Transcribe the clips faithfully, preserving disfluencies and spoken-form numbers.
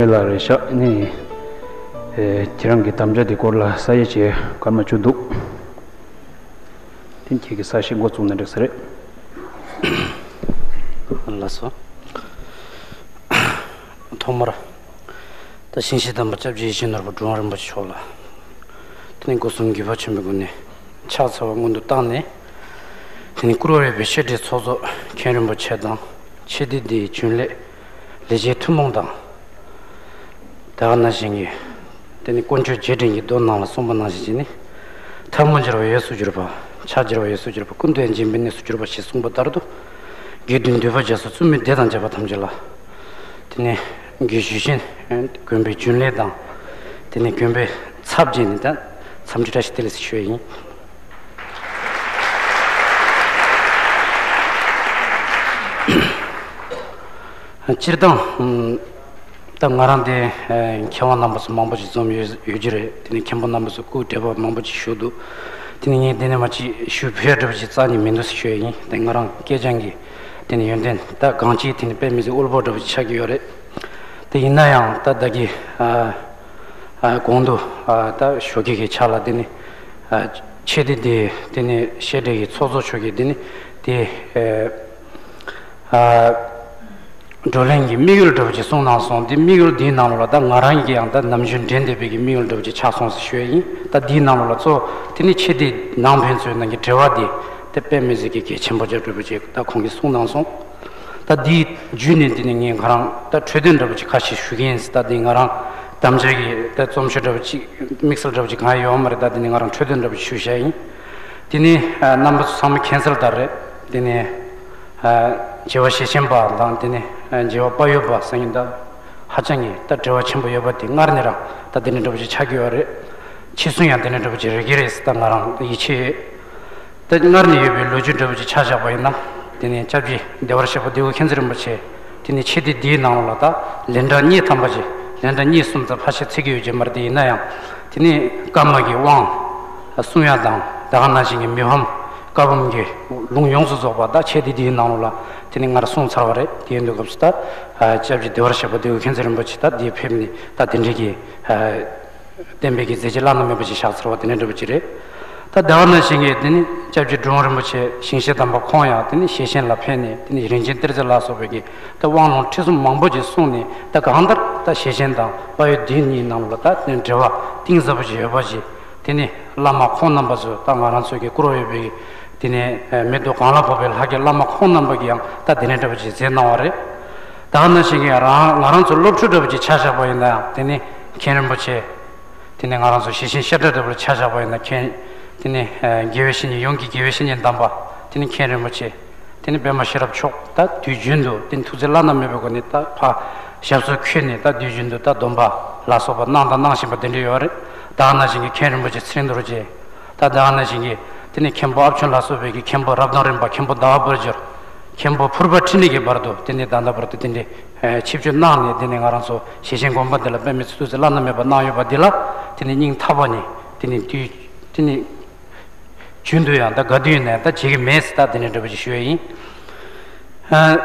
ལ་རེད་ཤག་ནི། ཨེ། ཁྱེད་རང་གི་དམ་བཅའ་དེ་སྐོར་ལ་ས་ཡ་བྱས་སྐར་མ་བཅུ་འདུག་དེ་ཁྱེད་ཀྱི་ས་ཞིག་འགོ་བཙུགས་ན་འགྲིག་ས་རེད། ལགས་སོ། ཐོག་མར། ད་ཞིང་གཤེགས་དམ་པ་སྐྱབས་རྗེ་ཡིད་བཞིན་ནོར་བུ་གྲུབ་དབང་རིན་པོ་ཆེ་མཆོག་ལ། དེ་ནས་སྒོ་གསུམ་གུས་པ་ཆེན་པོའི་སྒོ་ནས་ཕྱག་འཚལ་བ་སྔོན་དུ་བཏང་ནས། དེ་ནས་བཀུར་འོས་པའི་བཤད་གྲྭའི་ཚོགས་གཙོ་མཁན་རིན་པོ་ཆེ་དང་། ཆོས་སྡེ་འདིའི་རྒྱུན་ལས་ལས་བྱེད་ཐུན་མོང་དང་། དེ་ག་ནང་བཞིན་གྱི། དེ་ནི་དཀོན་མཆོག་རྗེས་དྲན་གྱི་མདོ་ནང་ལ་གསུངས་པ་ནང་བཞིན་བྱས་ནས། ཐལ་མོ་སྦྱར་བ་ཡོངས་སུ་གྱུར་པ། ཕྱག་འབྱར་བ་ཡོངས་སུ་གྱུར་པ། ཀུན་ཏུ་ཡང་འཇིགས་པའི་གནས་སུ་གྱུར་པ་ཞེས་གསུངས་པ་ལྟར་དུ། དགེ་འདུན་འདུས་པ་བརྒྱ་གསུམ་བཙུན་མོའི་སྡེ་དང་བཅས་པ་ཐམས་ཅད་ལ། དེ་ནས་དགེ་བཤེས་གཞན་དགོན་པའི་རྒྱུན་ལས་དང་། དེ་ནས་དགོན་པའི་ཚབ་བྱས་ནས་ད་འཚམས་འདྲི་བཀྲ་ཤིས་བདེ་ལེགས་ཞུ་ཡ་ཡིན། སྤྱིར་བཏང་། ད་ང་རང་དེ་མཁས་དབང་རྣམ་པ་ཚོ་མང་པོ་ཞིག་འཛོམས་ཡོད་ཡོད་ཀྱི་རེད། དེ་ནས་མཁན་པོ་རྣམ་པ་ཚོ་སྐུ་བགྲེས་པ་མང་པོ་ཞིག་བཞུགས་འདུག་དེ་ནས་ངས་དེ་ནས་མ་ཅིག་ཞུ་ཕོད་འདྲ་པོ་ཞིག་རྩ་ནས་མི་འདུག་ཟེར་ཞུ་ཡ་ཡིན། དེ་ང་རང་སྐད་ཆ་གི་དེ་ནས་ཡོན་ཏན་ད་གང་ཅིའི་དེ་ནས་དཔེ་མི་སྲིད་དབུལ་པོ་འདྲ་པོ་ཞིག་ཆགས་ཀྱི་ཡོད་རེད། དེ་ཡིན་ན་ཡང་ད་ད་གི་ཨ་ཨ་གོང་དུ་ཨ་ད་ཞོགས་ཀས་ཀྱི་ཆ་ལ་དེ་ནས་ཨ་ཆོས་སྡེ་དེ་དེ་ནས་བཤད་གྲྭའི་ཚོགས་གཙོ་མཆོག་གིས་དེ་ནས་དེ་ཨ། ཨ། བགྲོ་གླེང་གི་དམིགས་ཡུལ་འདྲ་པོ་ཅིག་གསུངས་གནང་སོང་། དེ་དམིགས་ཡུལ་འདིའི་ནང་ལོགས་ལ་ད་ང་རང་གིས་ཡང་ད་ནམ་རྒྱུན་འདྲེན་བསྡད་པའི་གི་དམིགས་ཡུལ་འདྲ་པོ་ཅིག་ཆགས་སོང་ཟེར་ཞུ་ཡ་ཡིན། ད་འདིའི་ནང་ལོགས་ལ་གཙོ་དེ་ནི་ཆོས་སྡེ་ནང་ཕན་ཚུན་ནང་གི་འབྲེལ་བ་འདི་དེ་དཔེ་མི་སྲིད་ཀྱི་གལ་ཆེན་པོ་ཅིག་འདྲ་པོ་ཅིག་ད་ཁོང་གིས་གསུངས་གནང་སོང་། ད་འདི་བརྒྱུད་ནས་འདི་ནི་ངས་ང་རང་ད་འཕྲོས་དོན་འདྲ་པོ་ཅིག་ཁ་ཤས་ཞུ་གི་ཡིན། ད་འདི་ང་རང་དམ་བཅའ་གི་ད་རྩོམ་ཤོག་འདྲ་པོ་ཅིག་དམིགས་བསལ་འདྲ་པོ་ཅིག་གང་ཡང་ཡོད་མ་རེད། ད་འདི་ནི་ང་རང་འཕྲོས་དོན་འདྲ་པོ་ཅིག་ཞུ་བྱ་ཡིན། དེ་ནི་རྣམ་པ་ཚོ་ཚང་མ་མཁྱེན་གསལ་ལྟར་རེད། དེ་ནི་རྒྱལ་བ་ཞེ་ཆེན་པ་དང་དེ་ནི་རྒྱལ་བ་དཔལ་ཡུལ་པ་ཟེར་མཁན་ད་ཧ་ཅང་གི་ད་འབྲེལ་བ་ཆེན་པོ་ཡོད་པ་དེ་སྔར་ནས་རང་ད་དེ་འདྲ་འདྲ་པོ་ཅིག་ཆགས་ཀྱི་ཡོད་རེད། ཕྱིས་སུ་ཡང་དེ་འདྲ་འདྲ་པོ་ཅིག་རེག་གི་རེད་ཟེར་ད་ང་རང་ད་ཡིད་ཆེས་ཡོད། ད་སྔར་ནས་ཡོད་པའི་ལོ་རྒྱུས་འདྲ་པོ་ཅིག་ཆ་བཞག་པ་ཡིན་ན། དེ་ནས་སྐྱབས་རྗེ་བདེ་བར་གཤེགས་པ་ལྡེའུ་མཁྱེན་བརྩེ་རིན་པོ་ཆེ་དེ་ནས་ཆོས་སྡེ་འདིའི་ནང་ལ་ད་ལན་གྲངས་གཉིས་ཐམ་པ་ཅིག་ལན་གྲངས་གཉིས་གསུམ་ཙམ་ཕལ་ཆེར་ཚིག་གི་ཡོད་ཀྱི་མ་རེད། དེ་ཡིན་ན་ཡང་དེ་ནས་བཀའ་མ་གི་དབང་གསུང་ཡ་དང་། ད་ག་ནང་བཞིན་གྱི་མི་ཕམ་བཀའ་འབུམ་གྱི་ལུང་ཡོངས་སུ་རྫོགས་པ་ད་ཆོས་སྡེ་འདིའི་ནང་ལོགས་ལ་དེ་ནས་སྔར་གསུངས་ཚར་བ་རེད། དེ་ཡིན་དུས་སྐབས་སུ་ད་སྐྱབས་རྗེ་བདེ་བར་གཤེགས་པ་ལྡེའུ་མཁྱེན་བརྩེ་རིན་པོ་ཆེ་ད་འདིར་ཕེབས་ནས་ད་དེ་འདྲའི་གི་བསྟན་པའི་གི་མཛད་རྗེས་བླ་ན་མེད་པ་ཅིག་བཞག་ཚར་བ་དེ་འདྲ་འདྲ་པོ་ཅིག་རེད། ད་ཟླ་བ་ནང་བཞིན་གྱི་དེ་ནི་སྐྱབས་རྗེ་འབྲི་གུང་རིན་པོ་ཆེ་ཞིང་གཤེགས་དམ་པ་ཁོང་ཡང་དེ་ནི་ཞེ་ཆེན་ལ་ཕེབས་ནས་དེ་ནི་རིན་ཆེན་གཏེར་མཛོད་ལ་སོགས་པའི་གི་ད་དབང་ལུང་ཁྲིད་གསུམ་མང་པོ་ཅིག་གསུངས་ནས། ད་གང་ལྟར་ད་ཞེ་ཆེན་དང་དཔལ་ཡུལ་འདི་གཉིས་ནང་ལ་ད་དེ་ནི་འབྲེལ་བ་གཏིང་ཟབ་པོ་ཅིག་ཡོད་པ་ཅིག་དེ་ནི་བླ་མ་ཁོང་རྣམ་པ་ཚོ་ད་ང་རང་ཚོ་གི་བཀུར་འོས་པའི་དེ་ནས་མེ་ཏོག་གང་ལ་ཕོག་པའི་ལྷ་སྐལ་བླ་མ་ཁོང་རྣམ་པ་གིས་ཡང་ད་དེ་ནས་འདྲ་པོ་ཅིག་མཛད་གནང་བ་རེད། ད་ག་ནང་བཞིན་གྱི་རང་ང་རང་ཚོ་སློབ་ཕྲུག་འདྲ་པོ་ཅིག་ཆ་བཞག་པ་ཡིན་ན་ཡང་དེ་ནི་མཁན་རིན་པོ་ཆེ། དེ་ནས་ང་རང་ཚོ་ཞེ་ཆེན་བཤད་གྲྭ་འདྲ་པོ་ལ་ཆ་བཞག་པ་ཡིན་ན་མཁན། དེ་ནས་དགེ་བའི་བཤེས་གཉེན་ཡོངས་ཀྱི་དགེ་བའི་བཤེས་གཉེན་དམ་པ། དེ་ནས་མཁན་རིན་པོ་ཆེ། དེ་ནས་པདྨ་ཤེས་རབ་མཆོག་ད་དུས་རྒྱུན་དུ་དེ་ནས་ཐུགས་བརྩེ་བླ་ན་མེད་པའི་སྒོ་ནས་ད་ཕར་ཞབས་སོར་འཁོད་ནས་ད་དུས་རྒྱུན་དུ་ད་སྡོམ་པ་ལ་སོགས་པ་གནང་དང་གནང་བཞིན་པ་དེ་འདྲ་ཡོད་རེད། ད་ག་ནང་བཞིན་གྱི་མཁན་རིན་པོ་ཆེ་ཚེ་རིང་རྡོ་རྗེ། ད་ད་ག་ནང་བཞིན་གྱི་དེ་ནས་མཁན་པོ་ཨབ་ཆུན་ལ་སོགས་པའི་གི་མཁན་པོ་རབ་དང་རིམ་པ། མཁན་པོ་ཟླ་བ་དཔལ་འབྱོར། མཁན་པོ་ཕུར་པ་འཕྲིན་ལས་ཀྱི་བར་དུ་དེ་ནས་ད་ལྟ་བར་དུ་དེ་འདྲའི་ཆིབས་བསྒྱུར་གནང་ནས། དེ་ནས་ང་རང་ཚོ་ཞེ་ཆེན་དགོན་པ་འདི་ལ་དཔེ་མི་སྲིད་ཐུགས་བརྩེ་བླ་ན་མེད་པ་གནང་ཡོད་པ་འདི་ལ་དེ་ནས་སྙིང་ཐག་པ་ནས་དེ་ནས་དུས་དེ་ནས་རྒྱུན་དུ་ཡང་ད་ག་དུས་ཡིན་ན་ཡང་ད་བརྗེད་ཀྱི་མེད་ཟེར་ད་དེ་འདྲ་འདྲ་པོ་ཞིག་ཞུ་ཡ་ཡིན། ཨ།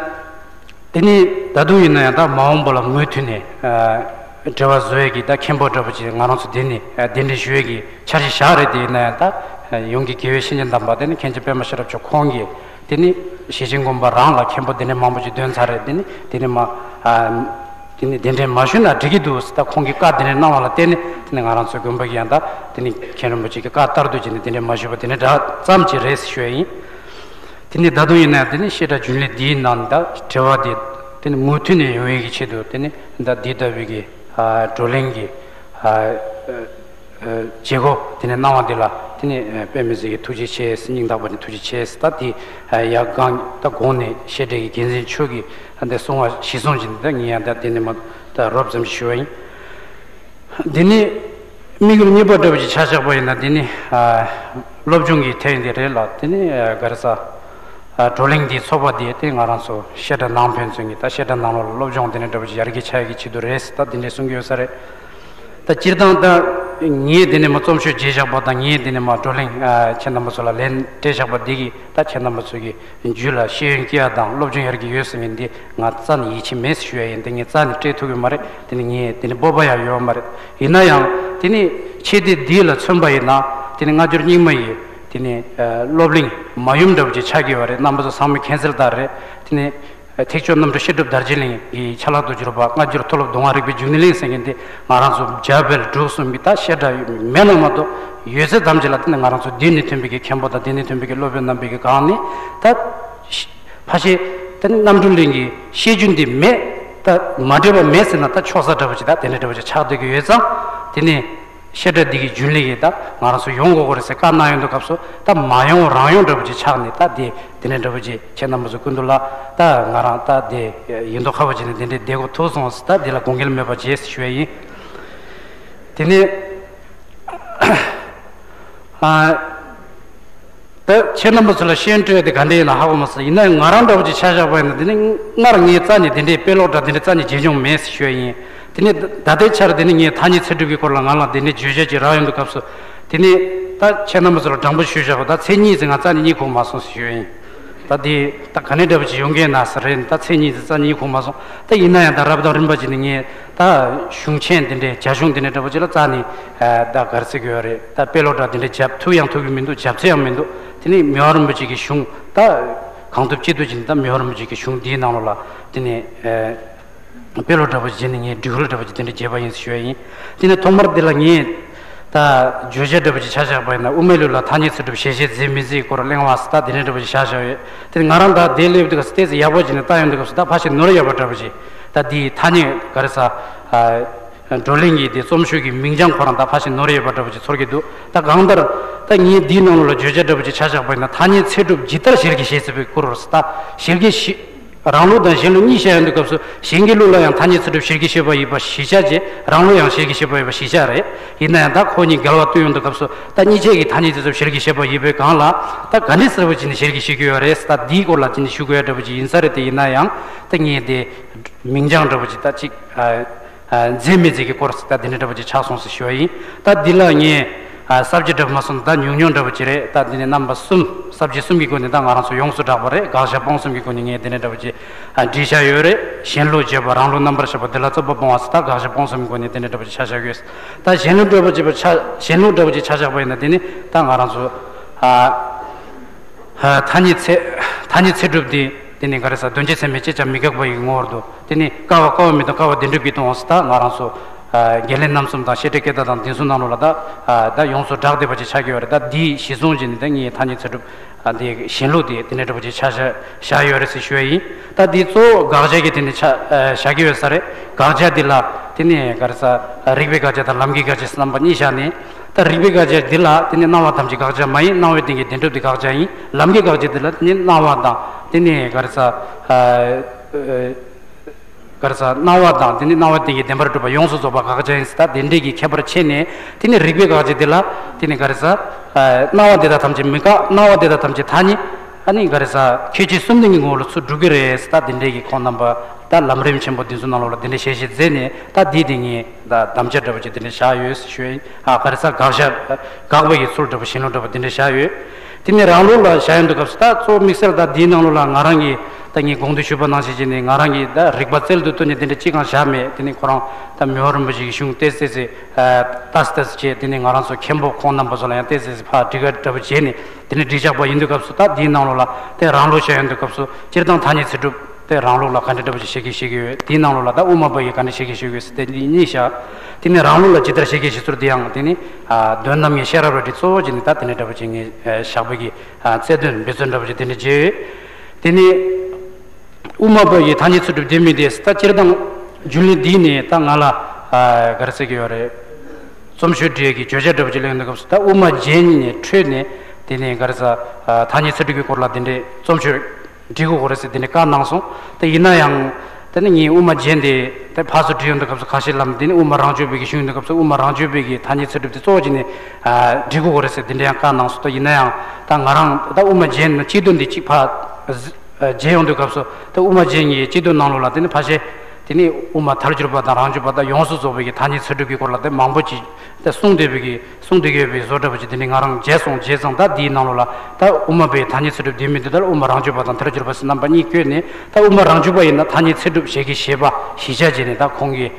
དེ་ནས་ད་དུང་ཡིན་ན་ཡང་ད་མ་འོངས་པ་ལ་མུ་མཐུད་ནས་ཨ་འབྲེལ་བ་བཟོ་ཡས་ཀྱི་ད་མཁན་པོ་འདྲ་པོ་ཅིག་ང་རང་ཚོ་འདི་ནས་ཨ་གདན་འདྲེན་ཞུ་ཡས་ཀྱི་འཆར་གཞི་བཞག་རེད། དེ་ཡིན་ན་ཡང་ད་ཡོངས་ཀྱི་དགེ་བའི་བཤེས་གཉེན་དམ་པ་དེ་ནི་མཁན་ཆེན་པདྨ་ཤེས་རབ་མཆོག་ཁོང་གིས་དེ་ནི་ཞེ་ཆེན་དགོན་པ་རང་ལ་མཁན་པོ་དེ་ནས་མང་པོ་ཅིག་འདོན་ཚར་རེད། དེ་ནི་དེ་ནི་མ་ཨ་དེ་ནི་གདན་འདྲེན་མ་ཞུས་ན་འགྲིག་གི་འདུག་ཟེར་ད་ཁོང་གིས་བཀའ་དེ་ནས་གནང་བ་ལ་བརྟེན་ནས་དེ་ནི་ང་རང་ཚོའི་དགོན་པ་གི་ཡང་ད་དེ་ནི་མཁན་རིན་པོ་ཆེ་གི་བཀའ་ལྟར་དུ་བྱས་ནས་གདན་འདྲེན་མ་ཞུས་པ་དེ་ནི་འདྲ་ཙམ་ཅིག་རེད་ཟེར་ཞུ་ཡ་ཡིན། དེ་ནི་ད་དུང་ཡིན་ན་ཡང་དེ་ནི་བཤད་གྲྭ་རྒྱུན་ལས་འདིའི་ནང་ད་འབྲེལ་བ་དེ་དེ་ནི་མུ་མཐུད་ནས་ཡོང་ཡས་ཀྱི་ཆེད་དུ་དེ་ནི་ད་འདི་ལྟ་བུའི་གི་ཨ་བགྲོ་གླེང་གི་ཨ་ཨ་བྱེད་སྒོ་དེ་ནས་གནང་བ་འདི་ལ་དེ་ནས་དཔེ་མི་སྲིད་ཀྱི་ཐུགས་རྗེ་ཆེ་ཟེར། སྙིང་ཐག་པ་ནས་ཐུགས་རྗེ་ཆེ་ཟེར། ད་དེ་ཡར་སྒང་ད་གོང་ནས་བཤད་གྲྭའི་དགེ་འཛིན་མཆོག་གིས་འདི་གསུང་བ་གཞི་བཟུང་བྱས་ནས་ད་ངས་ཡང་ད་དེ་ནས་མ་ད་རོབ་ཙམ་ཞིག་ཞུ་བ་ཡིན། དེ་ནས་དམིགས་ཡུལ་གཉིས་པ་འདྲ་པོ་ཅིག་ཆ་བཞག་པ་ཡིན་ན་དེ་ནི་སློབ་སྦྱོང་གི་ཐད་ཡིན་དེ་རེད་ལ། དེ་ནི་ག་རེ་ཟ་བགྲོ་གླེང་འདིའི་ཚོགས་པ་འདི་དེ་ང་རང་ཚོ་བཤད་གྲྭ་ནང་ཕན་ཚུན་གྱི་ད་བཤད་གྲྭ་ནང་ལོགས་ལ་སློབ་སྦྱོང་དེ་འདྲ་འདྲ་པོ་ཅིག་ཡར་རྒྱས་ཆགས་ཡག་གི་ཆེད་དུ་རེད་ཟེར་ད་དེ་འདྲས་གསུང་གི་ཡོད་ས་རེད། ད་སྤྱིར་བཏང་ད་ ངས་དེ་ནས་མ་རྩོམ་ཤོག་བརྗེ་བཞག་པ་དང་། ངས་དེ་ནས་མ་བགྲོ་གླེང་ཨ་ཁྱེད་རྣམ་པ་ཚོ་ལ་ལན་སྤྲད་བཞག་པ་འདི་གིས་ད་ཁྱེད་རྣམ་པ་ཚོ་གི་རྒྱུད་ལ་ཤེས་ཡོན་སྐྱེ་ཡ་དང་སློབ་སྦྱོང་ཡར་གྱི་ཡོད་ཟེར་མཁན་འདི་ང་རྩ་ནས་ཡིད་ཆེས་མེད་ཟེར་ཞུ་ཡ་ཡིན། དེ་ངས་རྩ་ནས་སྤྲད་ཐུབ་ཀྱི་མ་རེད། དེ་ནས་ངས་དེ་ནས་སྤོབས་པ་ཡང་ཡོད་མ་རེད། ཡིན་ན་ཡང་དེ་ནས་ཆེད་དེ་འདི་ལ་མཚོན་པ་ཡིན་ན། དེ་ནས་སྔ་འགྱུར་རྙིང་མ་ཡི་དེ་ནས་ཨ་སློབ་གླིང་མ་ཡུམ་འདྲ་བོ་ཅིག་ཆགས་ཀྱི་ཡོད་རེད། རྣམ་པ་ཚོ་ཚང་མས་མཁྱེན་གསལ་ལྟར་རེད། དེ་ནས་ཐེག་མཆོག་རྣམ་གྲོལ་བཤད་སྒྲུབ་དར་རྒྱས་གླིང་གི་ཆ་ལག་ཏུ་གྱུར་པ། སྔ་འགྱུར་མཐོ་སློབ་མདོ་སྔགས་རིག་པའི་འཇུག་གནས་གླིང་ཟེར་མཁན་དེ་ང་རང་ཚོ་རྒྱ་བལ་འབྲུག་གསུམ་གྱི་ད་བཤད་གྲྭ་མེད་ན་མ་གཏོགས་ཡོད་ཚད་ཐམས་ཅད་ལ་དེ་ནས་ང་རང་ཚོ་འདི་ནས་ཐོན་པའི་གི་མཁན་པོ་དང་། འདི་ནས་ཐོན་པའི་གི་སློབ་དཔོན་རྣམ་པའི་གི་སྒང་ནས་ད་ཕ་ཤེ་དེ་ནས་རྣམ་གྲོལ་གླིང་གི་བཤད་རྒྱུན་འདི་མེད། ད་མ་འདྲེས་པ་མེད་ཟེར་ན་ད་ཆོག་ས་འདྲ་བོ་ཅིག་ད་དེ་འདྲ་འདྲ་བོ་ཅིག་ཆགས་བསྡད་ཀྱི་ཡོད་ཙང་། དེ་ནས་བཤད་གྲྭ་འདི་གི་རྒྱུན་ལས་ཀྱིས་ད་ང་རང་ཚོ་ཡོང་དགོས་དགོས་རེད་ཟེར་བཀའ་གནང་ཡོང་དུས་སྐབས་སུ། ད་མ་ཡོང་རང་ཡོང་འདྲ་བོ་ཅིག་ཆགས་ནས། ད་དེ་དེ་འདྲ་འདྲ་བོ་ཅིག་ཁྱེད་རྣམ་པ་ཚོ་སྐུ་མདུན་ལ་ད་ང་རང་ད་དེ་ཡིན་མདོག་ཁ་པོ་བྱས་ནས་དེ་འདྲའི་བསྡད་དགོས་ཐུག་སོང་ཟེར། ད་དེ་ལ་དགོངས་འགལ་མེད་པ་བྱས་ཞུ་ཡ་ཡིན། དེ་ནས་ཨ། ད་ཁྱེད་རྣམ་པ་ཚོ་ལ་ཤེས་ཡོན་སྤྲོད་ཡ་དེ་ག་འདྲ་ཡིན་ན་ཧ་གོ་མ་སོང་། ཡིན་ན་ཡང་ང་རང་འདྲ་བོ་ཅིག་ཆ་བཞག་པ་ཡིན་ན། དེ་ནི་སྔར་ངའི་རྩ་ནས་དེ་འདྲའི་དཔེ་ཀློག་འདྲ་དེ་འདྲའི་རྩ་ནས་བྱེད་མྱོང་མེད་ཟེར་ཞུ་ཡ་ཡིན། དེ་ནི་ད་ལྟའི་ཆར་དེ་ནི་ངས་ཐ་སྙད་ཚིག་གྲུབ་ཀྱི་སྐོར་ལ་ང་ལ་དེ་འདྲའི་བརྗོད་བྱ་ཅིག་རག་ཡོང་དུས་སྐབས་སུ། དེ་ནི་ད་ཁྱེད་རྣམ་པ་ཚོ་ལ་དྲང་པོ་ཞུས་བཞག་པ། ད་མཚན་ཉིད་ཟེར་ང་རྩ་ནས་རྙེད་ཁུག་མ་སོང་ཟེར་ཞུ་ཡ་ཡིན། ད་དེ་ད་ག་ནས་འདྲ་བོ་ཅིག་ཡོང་གི་ཡིན་ན་ཟེར་རེད། ད་མཚན་ཉིད་ཟེར་རྩ་ནས་རྙེད་ཁུག་མ་སོང་། ད་ཡིན་ན་ཡང་ད་རབ་དང་རིམ་པ་ཅིག་ནས་ངས་ད་གཞུང་ཆེན་དེ་འདྲའི་རྒྱ་གཞུང་དེ་འདྲའི་འདྲ་བོ་ཅིག་ལ་རྩ་ནས་ཨ་ད་ག་རེ་ཟེར་གྱི་ཡོད་རེད། ད་དཔེ་ཀློག་འདྲ་དེ་འདྲ་རྒྱབ་ཐུབ་ཡང་ཐུབ་ཀྱི་མི་འདུག་རྒྱབ་ཚོད་ཡང་མི་འདུག་དེ་ནས་མི་དབང་རིན་པོ་ཆེ་གི་གཞུང་ད་གང་ཐུབ་ཅི་ཐུབ་ཅིག་ནས་ད་མི་དབང་རིན་པོ་ཆེ་གི་གཞུང་འདིའི་ནང་ལོགས་ལ་དེ་ནས་ཨ་དཔེ་ཀློག་འདྲ་བོ་ཅིག་བྱས་ནས་ངས་སྒྲིག་གཞི་འདྲ་བོ་ཅིག་དེ་འདྲ་བྱས་པ་ཡིན་ཞུ་ཡ་ཡིན། དེ་ནས་ཐོག་མར་འདི་ལ་ངས་ད་བརྗོད་བྱ་འདྲ་བོ་ཅིག་ཆ་བཞག་པ་ཡིན་ན། དབུ་མའི་ལུགས་ལ་ཐ་སྙད་ཚིག་གྲུབ་ཞལ་བཞེས་མཛད་མི་མཛད་སྐོར་གླེང་བ་ཟེར་ད་དེ་འདྲ་འདྲ་བོ་ཅིག་བཞག་བཞག་ཡོད། དེ་ནས་ང་རང་ད་དེ་སླེབས་དུས་སྐབས་སུ་ཏོག་ཙམ་ཡག་པོ་བྱས་ནས་ལྟ་ཡོང་དུས་སྐབས་སུ། ད་ཕལ་ཆེར་ནོར་ཡོད་པ་འདྲ་བོ་ཅིག་ད་འདིའི་ཐ་སྙད་ག་རེ་ཟ་ཨ། བགྲོ་གླེང་གི་དེ་རྩོམ་ཤོག་གི་མིང་རྐྱང་ཁོ་རང་ད་ཕལ་ཆེར་ནོར་ཡོད་པ་འདྲ་བོ་ཅིག་ཚོར་གྱི་འདུག་ད་གང་ལྟར་ད་ངས་འདིའི་ནང་ལོགས་ལ་བརྗོད་བྱ་འདྲ་བོ་ཅིག་ཆ་བཞག་པ་ཡིན་ན། ཐ་སྙད་ཚིག་གྲུབ་ཇི་ལྟར་ཞལ་གྱིས་བཞེས་ཟེར་བའི་སྐོར་རེད། ད་ཞལ་གྱིས་བཞེས། རང་ལུགས་དང་གཞན་ལུགས་གཉིས་བཤད་ཡོང་དུས་སྐབས་སུ། གཞན་གྱི་ལུགས་ལ་ཡང་ཐ་སྙད་ཚིག་གྲུབ་ཞལ་གྱིས་བཞེས་པ་ཡིན་པ་གཞི་བཞག་བྱས། རང་ལུགས་ཡང་ཞལ་གྱིས་བཞེས་པ་ཡིན་པ་གཞི་བཞག་རེད། ཡིན་ན་ཡང་ད་ཁོ་གཉིས་འགལ་བ་བཏོན་ཡོང་དུས་སྐབས་སུ། ད་གཉིས་ཆ་གི་ཐ་སྙད་ཚིག་གྲུབ་ཞལ་གྱིས་བཞེས་པ་ཡིན་པའི་སྒང་ལ་ད་ག་འདྲ་ཟེར་བ་ཅིག་ནས་ཞལ་གྱིས་བཞེས་ཀྱི་ཡོད་རེད་ཟེར། ད་འདིའི་སྐོར་ལ་ཅི་ནས་ཞུ་དགོས་ཡ་འདྲ་བོ་ཅིག་ཡིན་ས་རེད། དེ་ཡིན་ན་ཡང་ད་ངས་དེ་མིང་རྐྱང་འདྲ་བོ་ཅིག་ད་ཅིག་ཨ། ཨ། མཛད་མི་མཛད་ཀྱི་སྐོར་ཟེར་ད་དེ་འདྲ་འདྲ་བོ་ཅིག་ཆགས་སོང་ཟེར་ཞུ་བ་ཡིན། ད་འདི་ལ་ངས་ཨ་ས་བཅད་འདྲ་བོ་མ་སོང་ད་ཉུང་ཉུང་འདྲ་བོ་ཅིག་རེད། ད་འདི་ནས་རྣམ་པ་གསུམ། ས་བཅད་གསུམ་གྱི་སྒོ་ནས་ད་ང་རང་ཚོ་ཡོངས་སུ་གྲགས་པ་རེད། དགག་བཞག་སྤང་གསུམ་གྱི་སྒོ་ནས་ངས་དེ་འདྲ་འདྲ་བོ་ཅིག་ཨ་བྲིས་བཞག་ཡོད་རེད། གཞན་ལུགས་བྱས་པ་རང་ལུགས་རྣམ་པར་ཕྱེ་བ་འདི་ལ་རྩོད་པ་སྤོང་བ་ཟེར་ད་དགག་བཞག་སྤང་གསུམ་གྱི་སྒོ་ནས་དེ་འདྲ་འདྲ་བོ་ཅིག་ཆ་བཞག་ཡོད། ད་གཞན་ལུགས་འདྲ་བོ་ཅིག་པ་ཆ་གཞན་ལུགས་འདྲ་བོ་ཅིག་ཆ་བཞག་པ་ཡིན་ན། དེ་ནི་ད་ང་རང་ཚོ་ཨ། ཨ། ཐ་སྙད་ཚད། ཐ་སྙད་ཚད་གྲུབ་དེ་དེ་ནི་ག་རེ་ཟ། དོན་སྤྱི་ཚད་མས་དཔྱད་བྱ་མི་དགག་པ་ཡི་ངོ་བོར་འདུ། དེ་ནི་ཀ་བ་ཀ་བ་མི་དང་ཀ་བ་བདེན་གྲུབ་ཀྱིས་སྟོང་ཟེར་ད་ང་རང་ཚོ་ཨ་བརྒལ་ལན་རྣམ་གསུམ་དང་བཤད་གྲྭའི་སྐད་བརྡ་དང་དེ་ཚོ་ནང་ལོགས་ལ་ད་ཨ་ད་ཡོངས་སུ་གྲགས་བསྡད་པ་ཅིག་ཆགས་ཀྱི་ཡོད་རེད། ད་འདི་གཞི་བཟུང་བྱས་ནས་ད་ངས་ཐ་སྙད་ཚད་གྲུབ་ཨ་འདི་གཞན་ལུགས་དེ་དེ་འདྲ་འདྲ་པོ་ཅིག་ཆ་བཞག་བཞག་ཡོད་རེད་ཟེར་ཞུ་ཡ་ཡིན། ད་འདི་གཙོ་བོ་དགག་བྱ་གི་དེ་ནི་ཆ་ཨ་བཞག་གི་ཡོད་ས་རེད། དགག་བྱ་འདི་ལ་དེ་ནི་ག་རེ་ཟ། རིགས་པའི་དགག་བྱ་དང་ལམ་གྱི་དགག་བྱ་རྣམ་པ་གཉིས་བཞག་ནས། ད་རིགས་པའི་དགག་བྱ་འདི་ལ་དེ་ནི་སྣང་བ་ཐམས་ཅད་དགག་བྱ་མ་ཡིན། སྣང་བའི་སྟེང་གི་བདེན་གྲུབ་དེ་དགག་བྱ་ཡིན། ལམ་གྱི་དགག་བྱ་འདི་ལ་དེ་ནི་སྣང་བ་དང་དེ་ནི་ག་རེ་ཟ། ཨ་ག་རེ་ཟ། སྣང་བ་དང་དེ་ནི་སྣང་བའི་སྟེང་གི་བདེན་པར་གྲུབ་པ་ཡོངས་སུ་རྫོགས་པ་དགག་བྱ་ཡིན་ཟེར་ད་དེ་འདྲའི་གི་ཁྱད་པར་ཕྱེ་ནས། དེ་ནི་རིགས་པའི་དགག་བྱ་འདི་ལ་དེ་ནི་ག་རེ་ཟ། ཨ་སྣང་བ་འདི་དག་ཐམས་ཅད་མི་དགག་སྣང་བ་འདི་དག་ཐམས་ཅད་ཐ་སྙད། ཨ་ནི་ག་རེ་ཟ། ཁྱད་ཆོས་གསུམ་ལྡན་གྱི་ངོ་བོ་ལ་ཚུར་སྒྲུབ་ཀྱི་རེད་ཟེར་ད་དེ་འདྲའི་གི་ཁོང་རྣམ་པ་ད་ལམ་རིམ་ཆེན་པོ་འདི་ཚོ་ནང་ལོགས་ལ་དེ་འདྲའི་ཞལ་བཞེས་མཛད་ནས། ད་འདི་དེ་ངས་ད་དམ་བཅའ་འདྲ་པོ་ཅིག་དེ་འདྲ་བཞག་ཡོད་ཞུ་ཡིན། ཨ་ག་རེ་ཟ། དགག་བཞག་དགག་པ་ཡི་ཚུལ་འདྲ་པོ་གཞན་ལུགས་འདྲ་པོ་དེ་འདྲ་བཞག་ཡོད། དེ་ནས་རང་ལུགས་ལ་བཞག་ཡོང་དུས་སྐབས་སུ་ད་གཙོ་བོ་དམིགས་བསལ་ད་འདིའི་ནང་ལོགས་ལ་ང་རང་གིས་ད་ངས་གོང་དུ་ཞུས་པ་ནང་བཞིན་བྱས་ནས་ང་རང་གིས་ད་རིག་པ་རྩལ་དུ་བཏོན་ནས་དེ་འདྲ་ཅི་གང་བཞག་མེད། དེ་ནས་ཁོ་རང་ད་མི་དབང་རིན་པོ་ཆེ་གི་གཞུང་ཏོག་ཙམ་ཏོག་ཙམ་ཨ་ལྟ་ཙམ་ལྟ་ཙམ་བྱས། དེ་ནས་ང་རང་ཚོ་མཁན་པོ་ཁོང་རྣམ་པ་ཚོ་ལ་ཡང་ཏོག་ཙམ་ཏོག་ཙམ་ཕར་འབྲི་ག་འདྲ་པོ་བྱས་ནས་དེ་འདྲ་བྲིས་བཞག་པ་ཡིན་དུས་སྐབས་སུ། ད་འདིའི་ནང་ལོགས་ལ་དེ་རང་ལུགས་བཞག་ཡོང་དུས་སྐབས་སུ་སྤྱིར་བཏང་ཐ་སྙད་ཚིག་གྲུབ་དེ་རང་ལུགས་ལ་ག་འདྲ་འདྲ་པོ་ཅིག་བཤད་ཀྱི་བཤད་ཀྱི་ཡོད། དེའི་ནང་ལོགས་ལ་ད་དབུ་མ་པ་ཡིས་ག་འདྲ་བཤད་ཀྱི་བཤད་ཀྱི་ཡོད་ཟེར་དེ་འདི་གཉིས་བཞག་དེ་ནས་རང་ལུགས་ལ་ཇི་ལྟར་བཤད་ཀྱི་བཤད་ཚུལ་དེ་ཡང་དེ་ནི་ཨ་དོན་རྣམ་ངེས་ཤེས་རབ་ར་འདི་གཙོ་བོ་བྱས་ནས་ད་དེ་འདྲ་འདྲ་པོ་ཅིག་ངས་ཨ་བཞག་པ་གི་ཨ་རྩལ་འདོན་འབད་བརྩོན་འདྲ་པོ་ཅིག་དེ་འདྲ་བྱས་ཡོད། དེ་ནས་དབུ་མ་པ་ཡིས་ཐ་སྙད་ཚིག་གྲུབ་བདེན་མིན་ཏེ་ཟེར་ད་སྤྱིར་བཏང་རྒྱུན་ལས་འདི་ནས་ད་ང་ལ་ཨ་ག་རེ་ཟེར་གྱི་ཡོད་རེད། རྩོམ་ཤོག་འབྲི་ཡས་ཀྱི་བརྗོད་བྱ་འདྲ་པོ་ཅིག་གླེང་དུས་སྐབས་སུ་ད་དབུ་མ་རྒྱན་ནས་འཕྲོས་ནས་དེ་ནས་ག་རེ་ཟ། ཨ་ཐ་སྙད་ཚིག་གྲུབ་ཀྱི་སྐོར་ལ་དེ་འདྲའི་རྩོམ་ཤོག་འབྲི་དགོས་རེད་ཟེར་དེ་འདྲའི་བཀའ་གནང་སོང་། དེ་ཡིན་ན་ཡང་དེ་ནི་ངས་དབུ་མ་རྒྱན་དེ་དེ་ཕར་ཚུར་འབྲི་ཡོང་དུས་སྐབས་སུ་ཁ་ཤས་ལ་དེ་ནི་དབུ་མ་རང་བྱོན་པའི་གི་གཞུང་ཡིན་དུས་སྐབས་སུ་དབུ་མ་རང་བྱོན་པའི་གི་ཐ་སྙད་ཚིག་གྲུབ་དེ་གཙོ་བོ་བྱས་ནས་ཨ་འབྲི་དགོས་རེད་ཟེར་དེ་འདྲའི་ཡང་བཀའ་གནང་སོང་། ད་ཡིན་ན་ཡང་ད་ང་རང་ད་དབུ་མ་རྒྱན་ནི་སྤྱི་དོན་དེ་གཅིག་ཕར་ཨ་མཇལ་ཡོང་དུས་སྐབས་སུ་ད་དབུ་མ་རྒྱན་གྱི་སྤྱི་དོན་ནང་ལོགས་ལ་དེ་ནི་ཕལ་ཆེར་ དེ་ནས་དབུ་མ་ཐལ་འགྱུར་བ་དང་རང་རྒྱུད་པ་དང་ཡོངས་སུ་རྫོགས་པའི་གི་ཐ་སྙད་ཚད་གྲུབ་ཀྱི་སྐོར་ལ་དེ་མང་པོ་ཅིག་དེ་གསུངས་བསྡད་པའི་གི་གསུངས་བསྡད་ཀྱི་ཡོད་པའི་བཟོ་འདྲ་པོ་ཅིག་དེ་ནས་ང་རང་མཇལ་སོང་། མཇལ་ཙང་ད་འདིའི་ནང་ལོགས་ལ་ད་དབུ་མ་པའི་ཐ་སྙད་ཚད་གྲུབ་བསྡུས་མིན་དེ་ལྟར་དབུ་མ་རང་རྒྱུད་པ་དང་ཐལ་འགྱུར་བ་ཟེར་རྣམ་པ་གཉིས་བཀོད་ནས། ད་དབུ་མ་རང་རྒྱུད་པ་ཡིན་ན་ཐ་སྙད་ཚད་གྲུབ་བྱེད་ཀྱི་བྱེད་པ་གཞི་བཞག་བྱས་ནས། ད་ཁོང་གིས་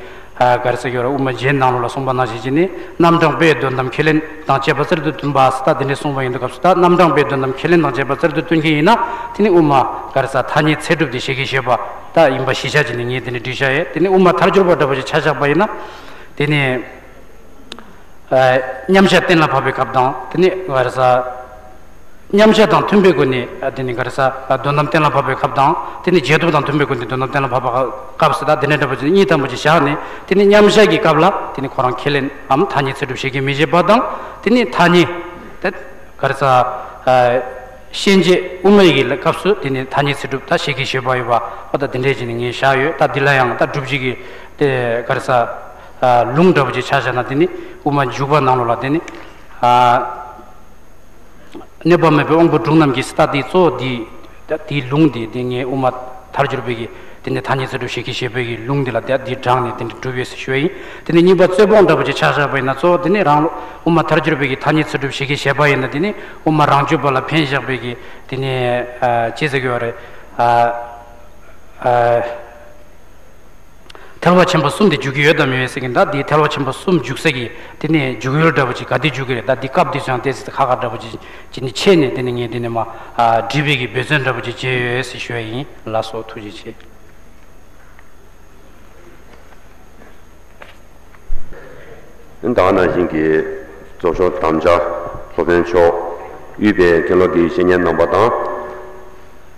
ཨ་ག་རེ་ཟེར་གྱི་ཡོད་རེད། དབུ་མ་རྒྱན་ནང་ལོགས་ལ་གསུངས་པ་ནང་བཞིན་བྱས་ནས། རྣམ་གྲངས་པས་དོན་དམ་ཁས་ལེན་དང་བཅས་པ་གསར་དུ་སྟོན་པ་ཟེར། ད་དེ་འདྲའི་གསུངས་པ་ཡིན་དུས་སྐབས་སུ། ད་རྣམ་གྲངས་པས་དོན་དམ་ཁས་ལེན་དང་བཅས་པ་གསར་དུ་སྟོན་མཁན་ཡིན་ན། དེ་ནི་དབུ་མ་ག་རེ་ཟེར་ཐ་སྙད་ཚད་གྲུབ་དེ་བྱེད་ཀྱི་བྱེད་པ་ད་ཡིན་པ་གཞི་བཞག་བྱས་ནས་ངས་དེ་འདྲའི་འགྲེལ་བཤད་ཡས། དེ་ནི་དབུ་མ་ཐལ་འགྱུར་བ་འདྲ་པོ་ཞིག་ཆ་བཞག་པ་ཡིན་ན། དེ་ནི་ཨ་མཉམ་གཞག་གཏན་ལ་ཕབ་པའི་སྐབས་དང་། དེ་ནི་ག་རེ་ཟེར། མཉམ་གཞག་དང་མཐུན་པའི་སྒོ་ནས། ཨ་དེ་ནི་ག་རེ་ཟེར། ཨ་དོན་དམ་གཏན་ལ་ཕབ་པའི་སྐབས་དང་། དེ་ནི་རྗེས་ཐོབ་དང་མཐུན་པའི་སྒོ་ནས་དོན་དམ་གཏན་ལ་ཕབ་པའི་སྐབས་སུ། ད་དེ་འདྲ་འདྲ་པོ་ཅིག་གཉིས་ཐམ་པོ་ཅིག་བཞག་ནས། དེ་ནི་མཉམ་གཞག་གི་སྐབས་ལ་དེ་ནི་ཁོ་རང་ཁས་ལེན་འམ་ཐ་སྙད་ཚད་གྲུབ་བྱེད་ཀྱི་མི་བྱེད་པ་དང་། དེ་ནི་ཐ་སྙད་དེ་ག་རེ་ཟེར། ཨ་ཤན་འབྱེད་དབུ་མའི་གི་སྐབས་སུ་དེ་ནི་ཐ་སྙད་ཚད་གྲུབ་ད་བྱེད་ཀྱི་བྱེད་པ་ཡོད་པ། ཨོ་ད་དེ་འདྲས་ཅིག་ནི་ངས་བཞག་ཡོད། ད་འདི་ལ་ཡང་ད་སྒྲུབ་བྱེད་ཀྱི་དེ་ག་རེ་ཟེར། ཨ་ལུང་འདྲ་པོ་ཅིག་ཆ་བཞག་ན། དེ་ནི་དབུ་མ་འཇུག་པ་ནང་ལོགས་ལ་དེ་ནི་ཨ། གནོད་པ་མེད་པའི་དབང་པོ་དྲུག་རྣམས་ཀྱི་སྲིད་དེ་གཙོ་བོ་འདི། ད་དེའི་ལུང་འདི་དེ་ངས་དབུ་མ་ཐལ་འགྱུར་བའི་གི་དེ་ནས་ཐ་སྙད་ཚད་གྲུབ་བྱེད་ཀྱི་བྱེད་པའི་གི་ལུང་འདི་ལ་དེ་འདི་དྲངས་ནས་དེ་འདྲ་གྲུབ་ཡོད་ཟེར་ཞུ་བ་ཡིན། དེ་ནས་གཉིས་པ་རྩོད་སྤོང་འདྲ་པོ་ཅིག་ཆ་བཞག་པ་ཡིན་ན། གཙོ་བོ་དེ་ནས་རང་ལུགས་དབུ་མ་ཐལ་འགྱུར་བའི་གི་ཐ་སྙད་ཚད་གྲུབ་བྱེད་ཀྱི་བྱེད་པ་ཡིན་ན། དེ་ནས་དབུ་མ་རང་རྒྱུད་པ་ལ་ཕན་བཞག་པའི་གི་དེ་ནས་ཨ་ཅི་ཟེར་གྱི་ཡོད་རེད། ཨ་ཨ། ཐལ་བ་ཆེན་པོ་གསུམ་དེ་འཇུག་གི་ཡོད་དམ་མེད་ཟེར་གྱི་ཡིན། ད་འདི་ཐལ་བ་ཆེན་པོ་གསུམ་འཇུག་ས་གི་དེ་ནས་འཇུག་ཡུལ་འདྲ་པོ་ཅིག་ག་དེ་འཇུག་གི་རེད། ད་འདི་སྐབས་དེ་ཚོ་ཡང་ཏོག་ཙམ་ཁག་ཁག་འདྲ་པོ་ཅིག་ཅིག་ནས་ཕྱེ་ནས། དེ་ནས་ངས་དེ་ནས་མ་ཨ་འབྲི་བའི་གི་འབད་བརྩོན་འདྲ་པོ་ཅིག་བྱས་ཡོད་ཟེར་ཞུ་བ་ཡིན། ལགས་སོ། ཐུགས་རྗེ་ཆེ། ད་ག་ནང་བཞིན་གྱི་ཚོགས་ཞུགས་དམ་བཅའ་སློབ་དཔོན་མཆོག་དབུས་པའི་མཁན་སློབ་དགེ་བའི་བཤེས་གཉེན་རྣམ་པ་དང་།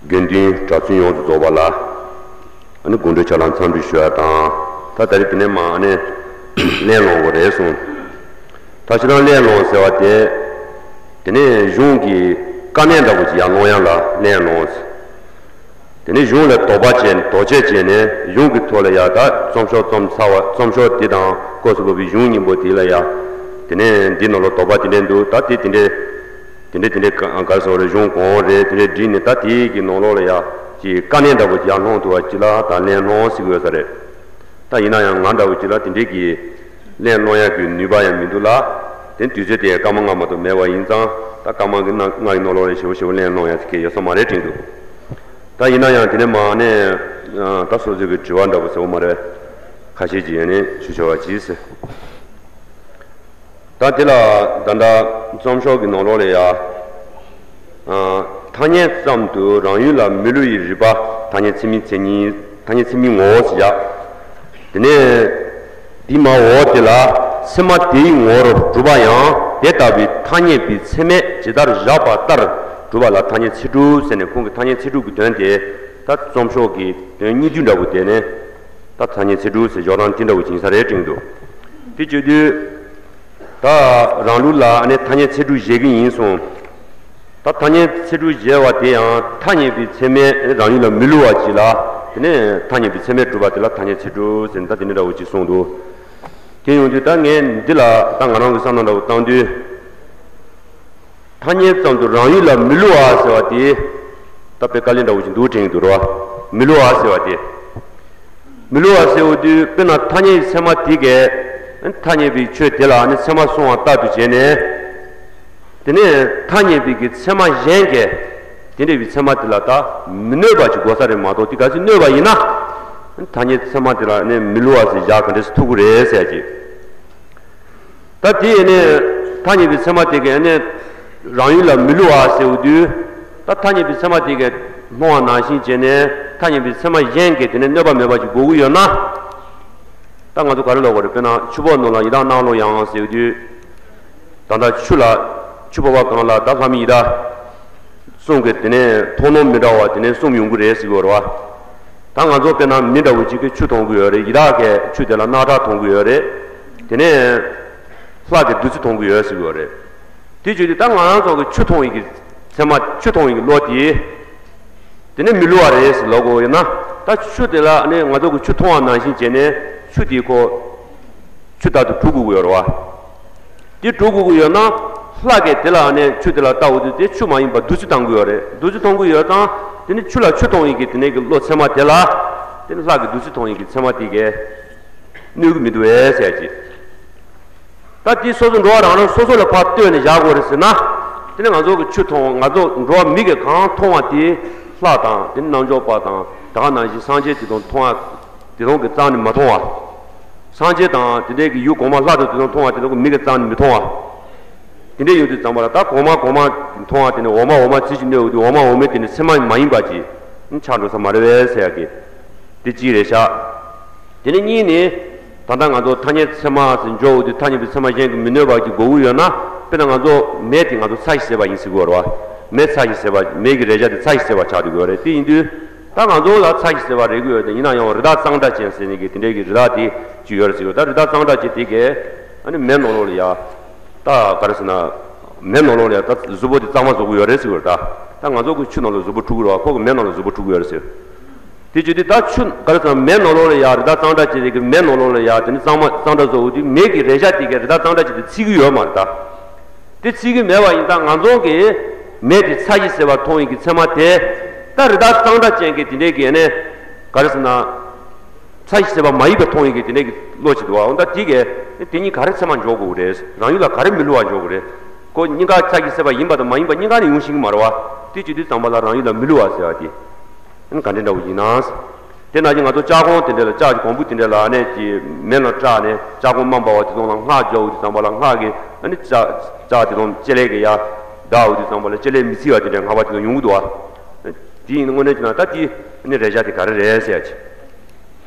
དགེ་འདུན་གྲྭ་བཙུན་ཡོངས་སུ་རྫོགས་པ་ལ། ཨ་ནི་དགོངས་འགྲེལ་ཕྱག་ལེན་འཚམས་འདྲི་ཞུ་ཡ་དང་། ད་ད་རེས་དེ་ནས་མ་ཨ་ནི་གླེང་སློང་དགོས་རེད་གསུངས། ད་ཁྱེད་རང་གླེང་སློང་ཟེར་བ་དེ། དེ་ནས་གཞུང་གི་དཀའ་གནད་འདྲ་པོ་ཅིག་ཡར་སློང་ཡ་ལ་གླེང་སློང་ཟེར། དེ་ནས་གཞུང་ལ་དོགས་པ་བྱས་དོགས་དཔྱད་བྱས་ནས། གཞུང་གི་ཐོག་ལ་ཡ་ད་རྩོམ་ཤོག་རྩོམ་ཚར་བ། རྩོམ་ཤོག་དེ་དང་སྐབས་སུ་བབས་པའི་གཞུང་སྙིང་པོ་དེ་ལ་ཡ། དེ་ནས་འདི་ནང་ལ་དོགས་པ་དེ་འདྲས་འདུག་ད་དེ་དེ་འདྲས། དེ་འདྲས་དེ་འདྲས་ག་ག་རེ་ཟེར་བ་རེད། གཞུང་གོང་འོག་རེད། དེ་འདྲས་བསྒྲིགས་ནས། ད་དེའི་གི་ནང་ལོགས་ལ་ཡ་ཅིག་དཀའ་གནད་འདྲ་པོ་ཅིག་ཡར་སློང་ཐུབ་པ་ཅིག་ལ་ད་གླེང་སློང་ཟེར་གྱི་ཡོད་ས་རེད། ད་ཡིན་ན་ཡང་ང་འདྲ་བོ་ཅིག་ལ་དེ་འདྲས་ཀྱི་གླེང་སློང་ཡག་གི་ནུས་པ་ཡང་མི་འདུག་ལ། དེ་དུས་ཚོད་དེ་སྐར་མ་ལྔ་མ་གཏོགས་མེད་པ་ཡིན་ཙང་། ད་སྐར་མ་གི་ནང་ལྔ་ཡི་ནང་ལོགས་ལ་ཞེ་པོ་ཞེ་པོ་གླེང་སློང་ཡག་ཅིག་གི་ཡོད་ས་མ་རེད་དྲན་འདུག་ད་ཡིན་ན་ཡང་དེ་ནས་མ་ནས་ད་སོ་སོའི་གི་དྲི་བ་འདྲ་པོ་ཟེར་བ་མ་རེད། ཁ་ཤས་ཅིག་ཡོད་ནས་ཞུ་ཆོག་པ་གྱིས། ད་དེ་ལ་ད་ལྟ་རྩོམ་ཤོག་གི་ནང་ལོགས་ལ་ཡ། ཨ་ཐ་སྙད་ཙམ་དུ་རང་ཡུལ་ལ་མི་བསླུ་བའི་རིགས་པ། ཐ་སྙད་ཚད་མའི་མཚན་ཉིད། ཐ་སྙད་ཚད་མའི་ངོ་བོ་ཟེར་ཡ། དེ་ནས་འདི་མ་འོག་དེ་ལ་ཚད་མ་དེའི་ངོ་བོར་གྲུབ་པ་ཡང་དེ་ལྟ་བུའི་ཐ་སྙད་པའི་ཚད་མས་ཇི་ལྟར་བཞག་པ་ལྟར་གྲུབ་པ་ལ་ཐ་སྙད་ཚད་གྲུབ་ཟེར་ནས། ཁོང་གི་ཐ་སྙད་ཚད་གྲུབ་ཀྱི་དོན་དེ། ད་རྩོམ་ཤོག་གི་དོན་སྙིང་བསྡུས་འདྲ་བོ་དེ་ནས། ད་ཐ་སྙད་ཚད་གྲུབ་ཟེར་འཇོག་སྟངས་དེ་འདྲ་བོ་ཅིག་ཡིན་ས་རེད་དྲན་འདུག་དེ་བྱེད་དུས། ད་རང་ལུགས་ལ་ཨ་ནི་ཐ་སྙད་ཚད་གྲུབ་བཞེད་ཀྱི་ཡིན་གསུངས། ད་ཐ་སྙད་ཚད་གྲུབ་བཞེད་པ་དེ་ཡང་ཐ་སྙད་པའི་ཚད་མས་རང་ཡུལ་ལ་མི་བསླུ་བ་ཅིག་ལ། དེ་ནས་ཐ་སྙད་པའི་ཚད་མས་གྲུབ་པ་དེ་ལ་ཐ་སྙད་ཚད་གྲུབ་ཟེར་ནས། ད་དེ་འདྲ་འདྲ་བོ་ཅིག་གསུངས་འདུག་དེ་ཡོང་དུས་ད་ངས་འདི་ལ་ད་ང་རང་གི་བསམ་བློ་འདྲ་བོ་བཏང་དུས། ཐ་སྙད་ཙམ་དུ་རང་ཡུལ་ལ་མི་བསླུ་བ་ཟེར་བ་དེ། ད་དཔེ་དཀའ་ལས་འདྲ་བོ་ཞིག་འདུག་དྲན་གྱི་འདུག་ར། མི་བསླུ་བ་ཟེར་བ་དེ། མི་བསླུ་བ་ཟེར་བ་དུས། དཔེར་ན་ཐ་སྙད་ཀྱི་ཚད་མ་དེ་གས། ཐ་སྙད་པའི་ཆོས་དེ་ལ་ནི་ཚད་མ་སོང་བ་ལྟར་དུ་བྱས་ནས། དེ་ནས་ཐ་སྙད་པའི་གི་ཚད་མ་གཞན་གས། དེ་འདྲ་བའི་ཚད་མ་དེ་ལ་ད་མི་གནོད་པ་ཅིག་དགོས་ས་རེད་མ་གཏོགས། དེ་གལ་སྲིད་གནོད་པ་ཡིན་ན། ཐ་སྙད་ཀྱི་ཚད་མ་དེ་ལ་ནི་མི་བསླུ་བ་ཟེར་བཞག་ག་འདྲ་ཞིག་ཐུབ་ཀྱི་རེད་ཟེར་གྱི། ད་དེ་ཡིན་ནས་ཐ་སྙད་པའི་ཚད་མ་དེ་གས་ནི་རང་ཡུལ་ལ་མི་བསླུ་བ་ཟེར་བ་དུས། ད་ཐ་སྙད་པའི་ཚད་མ་དེ་གས་སྣང་བ་ནང་བཞིན་བྱས་ནས། ཐ་སྙད་པའི་ཚད་མ་གཞན་གས་དེ་ནི་གནོད་པ་མེད་པ་ཅིག་དགོས་ཀྱི་ཡོད་ན། ད་ང་ཚོ་ག་རེ་ལབ་དགོས་རེད། དཔེར་ན་ཆུ་བོ་ནང་ལ་ཡི་དྭགས་སྣང་ལོ་ཡང་ཟེར་བ་དུས། ད་ལྟ་ཆུ་ལ། ཆུ་ཕོར་པ་གང་ལ་ད་ལྷ་མི་ཡི་དྭགས་གསུམ་གྱི་དེ་ནས་མཐོང་སྣང་མི་འདྲ་བ་དེ་ནས་གསུམ་ཡོང་གི་རེད་ཟེར་གྱི་ཡོད་རེད་བ། ད་ང་ཚོ་དཔེར་ན་མི་འདྲ་བོ་གཅིག་གིས་ཆུ་མཐོང་གི་ཡོད་རེད། ཡི་དྭགས་ཀྱིས་ཆུ་དེ་ལ་རྣག་ཁྲག་མཐོང་གི་ཡོད་རེད། དེ་ནས་ལྷ་གིས་བདུད་རྩི་མཐོང་གི་ཡོད་ཟེར་གྱི་ཡོད་རེད། དེ་བྱས་དུས་ད་ང་རང་ཚོ་གི་ཆུ་མཐོང་བའི་གི་ཚད་མ། ཆུ་མཐོང་བའི་གི་བློ་དེ། དེ་ནས་མི་བསླུ་བ་རེད་ཟེར་ལབ་དགོས་ཡོད་ན། ད་ཆུ་དེ་ལ་ནི་ང་ཚོ་གི་ཆུ་མཐོང་བ་ནང་བཞིན་བྱས་ནས་ཆུ་དེ་ཁོ། ཆུ་ལྟར་དུ་གྲུབ་དགོས་ཀྱི་ཡོད་རེད་བ། དེ་གྲུབ་དགོས་ཀྱི་ཡོད་ན། ལྷ་གིས་དེ་ལ་ནི་ཆུ་དེ་ལ་ལྟ་འོ་དུས་དེ་ཆུ་མ་ཡིན་པ་བདུད་རྩི་བཏང་གི་ཡོད་རེད། བདུད་རྩི་མཐོང་གི་ཡོད་ཙང་། དེ་ནི་ཆུ་ལ་ཆུ་མཐོང་ཡིན་གྱི་དེ་ནས་ཀྱི་བློ་ཚད་མ་དེ་ལ། དེ་ནི་ལྷ་གི་བདུད་རྩི་མཐོང་ཡིན་གྱི་མཚན་མ་དེ་གས་གནོད་ཀྱི་མི་འདུག་བས་ཟེར་གྱི། ད་དེ་སོ་སོ་འགྲོ་བ་རང་རང་སོ་སོ་ལ་ཕར་ལྟོས་ནས་བཞག་དགོས་རེད་ཟེར་ན། དེ་ནི་ང་ཚོ་གི་ཆུ་མཐོང་ང་ཚོ་འགྲོ་བ་མི་གིས་གང་མཐོང་བ་དེ་ལྷ་དང་དེ་ནི་རྣལ་འབྱོར་པ་དང་ད་ག་ནང་བཞིན་སངས་རྒྱས་དེ་དང་མཐོང་བ་དེ་དང་གི་རྩ་ནས་མ་མཐོང་བ། སངས་རྒྱས་དང་དེ་འདྲའི་གི་ཡུལ་གོང་མ་ལྷ་དང་དེ་དང་མཐོང་བ་དེ་དང་གི་མི་གི་རྩ་ནས་མི་མཐོང་བ། དེ་འདྲའི་ཡོང་དུས་ཙམ་པ་ལ་ད་གོང་མ་གོང་མ་མཐོང་བ་དེ་ནི་འོག་མ་འོག་མ་ཚིག་ཅིག་གནོད་འོ་དུས་འོག་མ་འོག་མའི་དེ་ནི་མཚན་མ་མ་ཡིན་པ་ཅིག་ཆགས་འགྲོ་ས་མ་རེད་བས་ཟེར་ཡ་གི། དེ་གཅིག་རེད་ཤག་དེ་ནས་གཉིས་ནི། ད་ལྟ་ང་ཚོ་ཐ་སྙད་ཚད་མ་ཟེར་འཇོག་འོ་དུས་ཐ་སྙད་པའི་ཚད་མ་གཞན་གྱིས་མི་གནོད་པ་གི་དགོས་ཀྱི་ཡོད་ན། དཔེར་ན་ང་ཚོ་མེ་དེ་ང་ཚོ་ཚ་ཞིག་ཟེར་བ་ཡིན་ཟེར་གྱི་ཡོད་རེད་བ། མེ་ཚ་ཞིག་ཟེར་བ་མེ་གི་རེག་བྱ་དེ་ཚ་ཞིག་ཟེར་བ་ཆགས་འགྲོ་གི་ཡོད་རེད། དེ་ཡིན་དུས། ད་ང་ཚོ་ལ་ཚ་ཞིག་ཟེར་བ་རེག་གི་ཡོད་དེ་ཡིན་ན་ཡང་རི་དྭགས་གཙང་སྦྲ་ཅན་ཟེར་ནས་གི་དེ་འདྲའི་གི་རི་དྭགས་དེ་ཅིག་ཡོད་རེད་ཟེར་གི་ཡོད། ད་རི་དྭགས་གཙང་སྦྲ་ཅན་དེ་གས་ཨ་ནི་མེ་ནང་ལོགས་ལ་ཡ། ད་ག་རེ་ཟེར་ན། མེ་ནང་ལོགས་ལ་ཡ་ད་གཟུགས་པོ་དེ་གཙང་མ་བཟོ་གི་ཡོད་རེད་ཟེར་གི་ཡོད་རེད། ད་ད་ང་ཚོ་གི་ཆུ་ནང་ལ་གཟུགས་པོ་འཁྲུ་གི་རེད་བ། ཁོ་གི་མེ་ནང་ལ་གཟུགས་པོ་འཁྲུ་གི་ཡོད་རེད་ཟེར། དེ་བྱེད་དུས་ད་ཆུ་ག་རེ་ཟེར་ན་མེ་ནང་ལོགས་ལ་ཡ་རི་དྭགས་གཙང་སྦྲ་ཅན་དེ་གི་མེ་ནང་ལོགས་ལ་ཡ་དེ་ནི་གཙང་མ་གཙང་སྦྲ་བཟོ་འོ་དུས་མེ་གི་རེག་བྱ་དེ་གས་རི་དྭགས་གཙང་སྦྲ་ཅན་དེ་ཚིག་གི་ཡོད་མ་རེད་ད། དེ་ཚིག་གི་མེད་པ་ཡིན་ཙང་ང་ཚོ་གིས་མེ་དེ་ཚ་ཞིག་ཟེར་བ་མཐོང་ཡིན་གྱི་ཚད་མ་དེ། ད་རི་དྭགས་གཙང་སྦྲ་ཅན་གྱི་དེ་འདྲའི་གི་ནས་ག་རེ་ཟེར་ན། ཚ་ཞིག་ཟེར་བ་མ་ཡིན་པ་མཐོང་ཡིན་གྱི་དེ་འདྲའི་གི་བློ་ཅིག་འདུག་བ། འོ་ད་དེ་གས་དེ་གཉིས་ག་རེ་ཚད་མ་འཇོག་དགོས་རེད། རང་ཡུལ་ལ་ག་རེ་མི་བསླུ་བ་འཇོག་དགོས་རེད། ཁོ་གཉིས་ཀ་ཚ་ཞིག་ཟེར་བ་ཡིན་པ་དང་མ་ཡིན་པ་གཉིས་ཀ་ནས་ཡོང་ཤེས་ཀྱི་མ་རེད་བ། དེ་བྱེད་དུས་ཙམ་པ་ལ་རང་ཡུལ་ལ་མི་བསླུ་བ་ཟེར་བ་དེ། ཨ་ནི་ག་འདྲ་འདྲ་བོ་ཡིན་ན། དེ་ནང་བཞིན་ང་ཚོ་ལྕགས་གོང་དེ་འདྲ་ལ་ལྕགས་ཀྱི་གོང་བུ་དེ་འདྲ་ལ་ཨ་ནི་ཀྱི་མེ་ལ་སྐྲག་ནས་ལྕགས་གོང་མ་འབར་བ་དེ་ཚོ་ལ་སྔགས་རྒྱག་འོ་དུས་ཙམ་པ་ལ་སྔགས་ཀྱི་ཨ་ནི་ལྕགས་ལྕགས་དེ་ཚོ་ལྕེ་ལེ་གི་ཡ་བདག་འོ་དུས་ཙམ་པ་ལ་ལྕེ་ལེ་མི་ཚིག་པ་དེ་འདྲ་སྔགས་པ་དེ་ཚོ་ཡོང་གི་འདུག་བ། དེ་ཡིན་དངོས་གནས་ཀྱི་ན་ད་དེ་ཨ་ནི་རེག་བྱ་དེ་ག་རེ་རེད་ཟེར་ཡ་ཅི།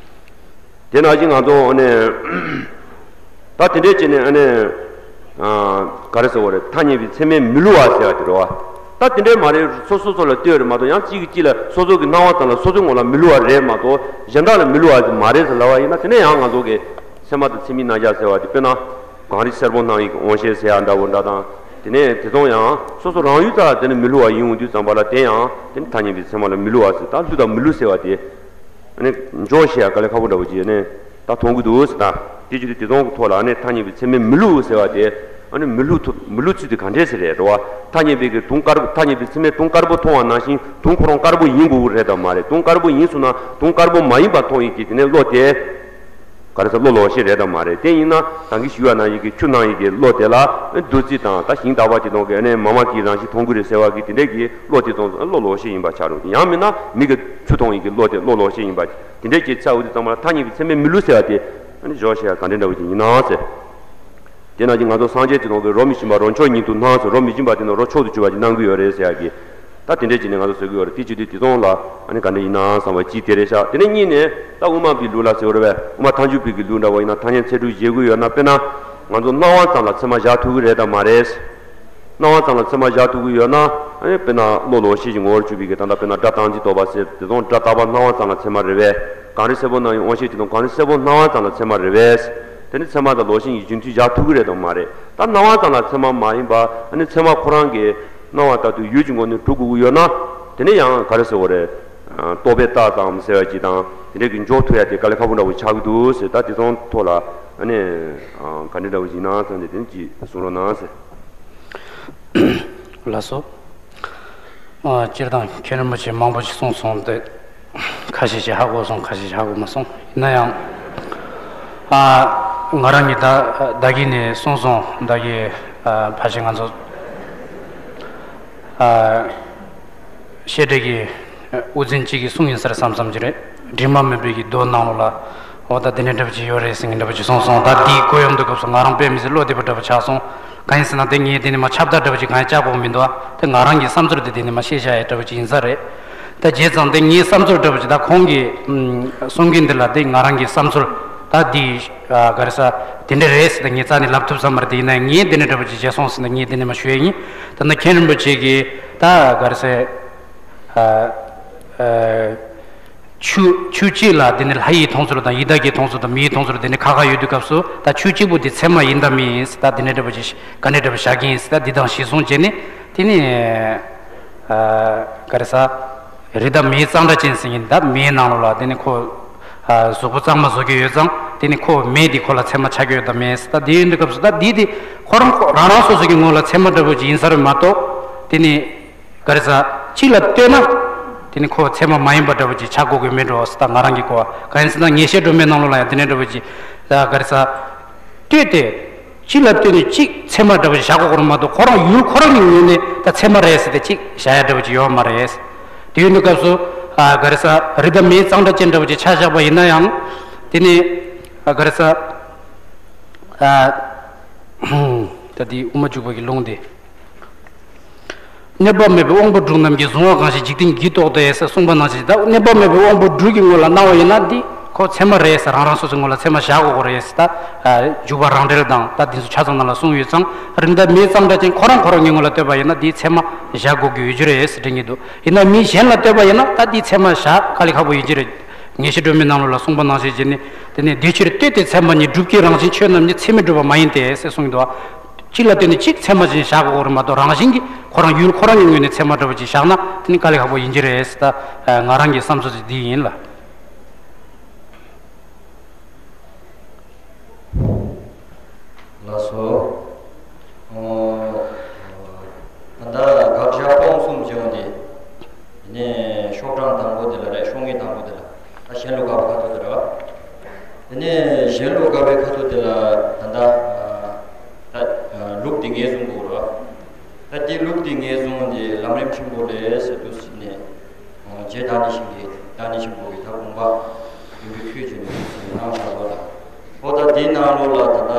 དེ་ནང་བཞིན་ང་ཚོ་ཨ་ནི། ད་དེ་འདྲས་བྱས་ནས་ཨ་ནི། ག་རེ་ཟེར་བ་རེད། ཐ་སྙད་པའི་ཚད་མས་མི་བསླུ་བ་ཟེར་བ་དེ་རེད་བ། ད་དེ་འདྲས་མ་རེད། སོ་སོ་སོ་ལ་ལྟོས་རེད་མ་གཏོགས་ཡང་གཅིག་གིས་གཅིག་ལ་སོ་སོ་གི་སྣང་བ་ཙམ་ལ་སོ་སོའི་ངོ་ལ་མི་བསླུ་བ་རེད་མ་གཏོགས་གཞན་དག་ལ་མི་བསླུ་བ་ཟེར་མ་རེད་ཟེར་ལབ་པ་ཡིན་ན། དེ་ནས་ཡང་ང་ཚོ་གི་ཚད་མ་དང་ཚད་མིན་རྣམ་གཞག་ཟེར་བ་དེ་དཔེར་ན་གངས་རི་སེར་པོ་སྣང་ཡི་གི་དབང་ཤེས་ཟེར་ཡ་འདྲ་བོ་འདྲ་དང་། དེ་ནས་དེ་ཚོ་ཡང་སོ་སོ་རང་ཡུལ་ཙམ་ལ་དེ་ནི་མི་བསླུ་བ་ཡིན་འོང་དུས་ཙམ་པ་ལ་དེ་ཡང་དེ་ནི་ཐ་སྙད་པའི་ཚད་མ་ལ་མི་བསླུ་བ་ཟེར། ད་བསླུ་དང་མི་བསླུ་ཟེར་བ་དེ། ཨ་ནི་འཇོག་བཤད་ཡ་དཀའ་ལས་ཁག་པོ་འདྲ་བོ་ཅིག་ཨ་ནི་ད་མཐོང་གི་འདུག་ཟེར། ད་དེ་བྱེད་དུས་དེ་ཚོ་གི་ཐོག་ལ་ཨ་ནི་ཐ་སྙད་པའི་ཚད་མས་མི་བསླུ་ཟེར་བ་དེ། ཨ་ནི་མི་བསླུ་ཐུབ་མི་བསླུ་ཚུལ་དེ་ག་འདྲས་ཟེར་རེད་རེད་བ། ཐ་སྙད་པའི་གི་དུང་དཀར་པོ། ཐ་སྙད་པའི་ཚད་མས་དུང་དཀར་པོ་མཐོང་བ་ནང་བཞིན་དུང་ཁོ་རང་དཀར་པོ་ཡིན་དགོས་ཀྱི་རེད་དམ་མ་རེད། དུང་དཀར་པོ་ཡིན་སོང་ན་དུང་དཀར་པོ་མ་ཡིན་པ་མཐོང་ཡིན་གྱི་དེ་ནས་བློ་དེ། ག་རེ་ཟེར། བློ་ལོག་ཤེས་རེད་དམ་མ་རེད། དེ་ཡིན་ན་ད་གིན་ཞུས་པ་ནང་བཞིན་གྱི་ཆུ་སྣང་ཡིན་གྱི་བློ་དེ་ལ་བདུད་རྩི་དང་ད་ཞིང་དག་པ་དེ་དང་གི་ཨ་ནི་མ་མ་གི་རང་བཞིན་མཐོང་གི་རེད་ཟེར་བ་གི་དེ་འདྲས་ཀྱི་བློ་དེ་ཙམ་བློ་ལོག་ཤེས་ཡིན་པ་ཆགས་འགྲོ། ཡང་མིན་ན་མིག་གིས་ཆུ་མཐོང་ཡིན་གྱི་བློ་དེ་བློ་ལོག་ཤེས་ཡིན་པ་དེ་འདྲས་ཀྱི་ཚ་འོ་དེ་ཙམ་པ་ལ་ཐ་སྙད་པའི་ཚད་མས་མི་བསླུ་ཟེར་བ་དེ་ཨ་ནི་འཇོག་བཤད་ཡ་ག་འདྲས་འདྲ་བོ་ཅིག་ཡིན་ན་ཟེར། དེ་ནང་བཞིན་ང་ཚོ་སངས་རྒྱས་ཀྱི་ནང་གི་རོ་མི་ཞིམ་པ་རོ་མཆོག་ཉིད་དུ་སྣང་ཟེར། རོ་མི་སྦྱིན་པ་དེ་ནི་རོ་མཆོག་ཏུ་གྱུར་པ་ཞིག་སྣང་གི་ཡོད་རེད་ཟེར་ཡ་གི། ད་དེ་འདྲས་བྱས་ནས་ང་ཚོ་བཟོ་གི་ཡོད་རེད། དེ་བྱེད་དུས་དེ་ཚོ་ལ་ཨ་ནི་ག་འདྲས་ཡིན་ནའང་བསམ་པ་གཅིག་དེ་རེད་ཤག་དེ་ནས་གཉིས་ནས་ད་དབུ་མ་པའི་ལུགས་ལ་ཟེར་བ་རེད་པས། དབུ་མ་ཐལ་འགྱུར་བའི་གི་ལུགས་འདྲ་བོ་ཡིན་ན་ཐ་སྙད་ཚིག་འབྲུ་བཞེད་དགོས་ཡོད་ན། དཔེར་ན་ང་ཚོ་སྣང་བ་ཙམ་ལ་ཚད་མ་བཞག་ཐུབ་ཀྱི་རེད་དམ་མ་རེད། སྣང་བ་ཙམ་ལ་ཚད་མ་བཞག་ཐུབ་ཀྱི་ཡོད་ན། ཨ་ནི་དཔེར་ན་བློ་ལོག་ཤེས་ཀྱི་ངོ་བོར་གྱུར་པའི་གི་ད་ལྟ་དཔེར་ན་སྒྲ་རྟག་འཛིན་རྟོག་པ་ཟེར་དེ་ཚོ་སྒྲ་རྟག་པ་སྣང་བ་ཙམ་ལ་ཚད་མ་རེད་པས། གངས་རི་སེར་པོ་སྣང་ཡི་དབང་ཤེས་དེ་ཚོ་གངས་རི་སེར་པོ་སྣང་བ་ཙམ་ལ་ཚད་མ་རེད་པས། དེ་ནི་ཚད་མ་དང་ལོག་ཤེས་ཀྱི་རྒྱུ་མཐུན་བཞག་ཐུབ་ཀྱི་རེད་དམ་མ་རེད། ད་སྣང་བ་ཙམ་ལ་ཚད་མ་མ་ཡིན་པ་ཨ་ནི་ཚད་མ་ཁོ་རང་གི་སྣང་བ་ལྟར་དུ་ཡུལ་གྱི་ངོས་ནས་གྲུབ་དགོས་ཀྱི་ཡོད་ན། དེ་ནས་ཡང་ག་རེ་ཟེར་བ་རེད། རྟོག་པས་བཏགས་ཙམ་ཟེར་བ་ཅིག་དང་དེ་འདྲས་ཀྱི་འཇོག་ཐུབ་ཡ་དེ་དཀའ་ལས་ཁག་པོ་འདྲ་བོ་ཆགས་ཀྱི་འདུག་ཟེར། ད་དེ་ཚོ་ཐོག་ལ་ཨ་ནི་ག་འདྲས་འདྲ་བོ་ཞིག་ན་ཚང་དེ་དེ་ཅིག་གསུང་རོགས་གནང་ཟེར། ལགས་སོ། ཨ། སྤྱིར་བཏང་མཁན་རིན་པོ་ཆེ་མང་པོ་ཞིག་གསུངས་སོང་སྟེ། ཁ་ཤས་ཤིག་ཧ་གོ་སོང་། ཁ་ཤས་ཤིག་ཧ་གོ་མ་སོང་། ཡིན་ན་ཡང་། ཨ། ང་རང་གིས་ད་ད་གིན་ནས་གསུངས་སོང་། ད་གིན། ཨ། ཕལ་ཆེར་ང་ཚོ། ཨ། བཤད་གྲྭའི་གི་དབུ་འཛིན་གཅིག་གིས་གསུངས་ཡིན་ས་རེད་བསམ་བསམ་གྱི་རེད། དྲི་མ་མེད་པའི་གི་མདོ་ནང་ལོགས་ལ། འོ་ད་དེ་འདྲ་འདྲ་པོ་ཅིག་ཡོད་རེད་ཟེར་མཁན་འདྲ་པོ་ཅིག་གསུངས་སོང་། ད་འདིའི་གོ་ཡོང་དུས་སྐབས་སུ་ང་རང་དཔེ་མི་སྲིད་བློ་བདེ་པོ་འདྲ་པོ་ཆགས་སོང་། གང་ཡིན་ཟེར་ན་དེ་ངས་དེ་ནས་མར་ཁྱབ་བརྡལ་འདྲ་པོ་ཅིག་གང་ཡང་བྱ་དགོས་མི་འདུག་ཨ། དེ་ང་རང་གི་བསམ་ཚུལ་དེ་དེ་ནས་མར་བཤད་བཞག་ཡ་འདྲ་པོ་ཅིག་ཡིན་ས་རེད། ད་བྱས་ཙང་དེ་ངའི་བསམ་ཚུལ་འདྲ་པོ་ཅིག་ད་ཁོང་གིས་ཨམ་གསུང་མཁན་འདི་ལ་དེ་ང་རང་གི་བསམ་ཚུལ་ད་འདི་ཨ་ག་རེ་ཟ་དེ་འདྲ་རེད་ཟེར་ད་ངའི་རྩ་ནས་ལབ་ཐུབ་ས་མ་རེད། དེ་ཡིན་ན་ངས་དེ་འདྲ་འདྲ་པོ་ཅིག་བྱས་སོང་ཟེར་ན་ངས་དེ་ནས་མར་ཞུ་ཡ་ཡིན། ད་ནི་མཁན་རིན་པོ་ཆེ་གིས་ད་ག་རེ་ཟེར། ཨ། ཨ། ཆུ་ཆུ་གཅིག་ལ་དེ་ནི་ལྷ་ཡི་མཐོང་ཚུལ་དང་ཡི་དྭགས་ཀྱི་མཐོང་ཚུལ་དང་མིའི་མཐོང་ཚུལ་དེ་ནི་ཁ་ཁ་ཡོད་དུས་སྐབས་སུ་ད་ཆུ་གཅིག་པོ་དེ་ཚད་མ་ཡིན་དམ་མིན་ད་དེ་འདྲ་འདྲ་པོ་ཞིག་ག་འདྲ་འདྲ་པོ་བཞག་གི་ཡིན་ད་འདི་དང་གཞི་བཟུང་བྱས་ནས་དེ་ནི་ཨ་ག་རེ་ཟ་རི་དྭགས་མེ་གཙང་སྦྲ་ཅན་ཟེར་གྱི་ཡིན། ད་མེའི་ནང་ལོགས་ལ་དེ་ནི་ཁོ་ཨ་གཟུགས་པོ་གཙང་མ་བཟོ་གི་ཡོད་ཙང་དེ་ནི་ཁོ་མེ་དེ་ཁོ་ལ་ཚད་མ་ཆགས་ཀྱི་ཡོད་དམ་མིན་ད་དེ་ཡིན་དུས་སྐབས་སུ་ད་འདི་དེ་ཁོ་རང་ཁོ་རང་རང་སོ་སོ་གི་ངོས་ལ་ཚད་མ་འདྲ་པོ་ཅིག་ཡིན་ས་རེད་མ་གཏོགས་དེ་ནི། ག་རེ་ཟ། གཅིག་ལ་ལྟོས་ན། དེ་ནི་ཁོ་ཚད་མ་མ་ཡིན་པ་འདྲ་བོ་ཅིག་ཆགས་དགོས་ཀྱི་མེད་འགྲོ་ཟེར། ད་ང་རང་གི་གོ་བ་གང་ཡིན་ཟེར་ན། ངེས་ཤེས་སྒྲོན་མེའི་ནང་ལོགས་ལ་ཡང་དེ་འདྲ་འདྲ་བོ་ཅིག་ད་ག་རེ་ཟ། ལྟོས་ཏེ། གཅིག་ལ་ལྟོས་ནས་གཅིག་ཚད་མ་འདྲ་བོ་ཞིག་བཞག་དགོས་ཀྱི་རེད་མ་གཏོགས། ཁོ་རང་ཡུལ་ཁོ་རང་གི་ངོས་ནས་ད་ཚད་མ་རེད་ཟེར་ཏེ་གཅིག་བཞག་ཡ་འདྲ་བོ་ཅིག་ཡོད་མ་རེད། དེ་ཡོད་དུས་སྐབས་སུ་ཨ་ག་རེ་ཟ། རི་དང་མེའི་གཙང་སྦྲ་ཅན་འདྲ་བོ་ཅིག་ཆ་བཞག་པ་ཡིན་ན་ཡང་། དེ་ནི་ཨ་ག་རེ་ཟ། ཨ་ད་དེ་དབུ་མ་འཇུག་པ་གི་ལུང་དེ། གནས་པ་མེད་པའི་དབང་པོ་དྲུག་རྣམས་ཀྱིས། གཟུང་བ་གང་ཞིག་འཇིག་རྟེན་གྱིས་རྟོགས་ཏེ་ཟེར་གསུངས་པ་ནང་བཞིན། ད་གནས་པ་མེད་པའི་དབང་པོ་དྲུག་གི་ངོས་ལ་སྣང་བ་ཡིན་ན་འདི་ཁོ་ཚད་མ་རེད་ཟེར། རང་རང་སོ་སོའི་ངོས་ལ་ཚད་མ་བཞག་དགོས་ཀྱི་རེད་ཟེར། ད་འཇུག་པ་རང་འགྲེལ་དང་ད་འདི་ཚོ་ཆ་ཚང་ནང་ལ་གསུངས་ཡོད་ཙང་། རི་དང་མེའི་གཙང་སྦྲ་ཅན་ཁོ་རང་ཁོ་རང་གི་ངོས་ལ་ལྟོས་པ་ཡིན་ན་འདི་ཚད་མ་བཞག་དགོས་ཀྱི་ཡོད་ཀྱི་རེད་ཟེར་དྲན་གྱི་འདུག་ཡིན་ན་མི་གཞན་ལ་ལྟོས་པ་ཡིན་ན་ད་འདི་ཚད་མ་བཞག་དཀའ་ལས་ཁག་པོ་ཡིན་གྱི་རེད། ངེས་ཤེས་སྒྲོན་མེའི་ནང་ལོགས་ལ་གསུངས་པ་ནང་བཞིན་བྱས་ནས། དེ་ནས་དེ་ཕྱིར་ལྟོས་ཏེ་ཚད་མ་ཉིད། སྒྲུབ་བྱེད་རང་བཞིན་ཆོས་རྣམས་ཉིད། ཚད་མས་གྲུབ་པ་མ་ཡིན་ཏེ་ཟེར་གསུངས་འདུག་གཅིག་ལ་ལྟོས་ནས་གཅིག་ཚད་མ་ཅན་བཞག་དགོས་རེད་མ་གཏོགས། རང་བཞིན་གྱིས་ཁོ་རང་ཡུལ་ཁོ་རང་གི་ངོས་ནས་ཚད་མ་འདྲ་བོ་ཅིག་བཞག་ན་དེ་ནི་དཀའ་ལས་ཁག་པོ་ཡིན་གྱི་རེད་ཟེར། ད་ང་རང་གི་བསམ་ཚུལ་དེ་འདི་ཡིན་ལ། ལགས་སོ། ཨོ། ད་ལྟ་དགག་བྱ་སྤོང་གསུམ་བྱུང་སྟེ། དེ་ནས་ཤོག་གྲངས་དང་པོ་དེ་ལ་རེད། ཤོག་ངོས་དང་པོ་དེ་ལ། ད་གཞན་ལུགས་དགག་པའི་ཁ་ཐུག་དེ་རེད་བ། དེ་ནས་གཞན་ལུགས་དགག་པའི་ཁ་ཐུག་དེ་ལ་ད་ལྟ་ད་ལུགས་འདི་ངོས་བཟུང་དགོས་རེད་བ། ད་འདི་ལུགས་འདི་ངོས་བཟུང་སྟེ་ལམ་རིམ་ཆེན་པོ་ལས་ཟེར་དུས་ཟིན་ནས། རྗེ་བདག་ཉིད་ཆེན་གྱི་བདག་ཉིད་ཆེན་པོ་གི་ད་དགོངས་པ་ཡིན་པའི་ཁུལ་བྱས་ནས་གནང་བཞག་པ་དང་། འོ་ད་འདིའི་ནང་ལོགས་ལ་ད་ལྟ་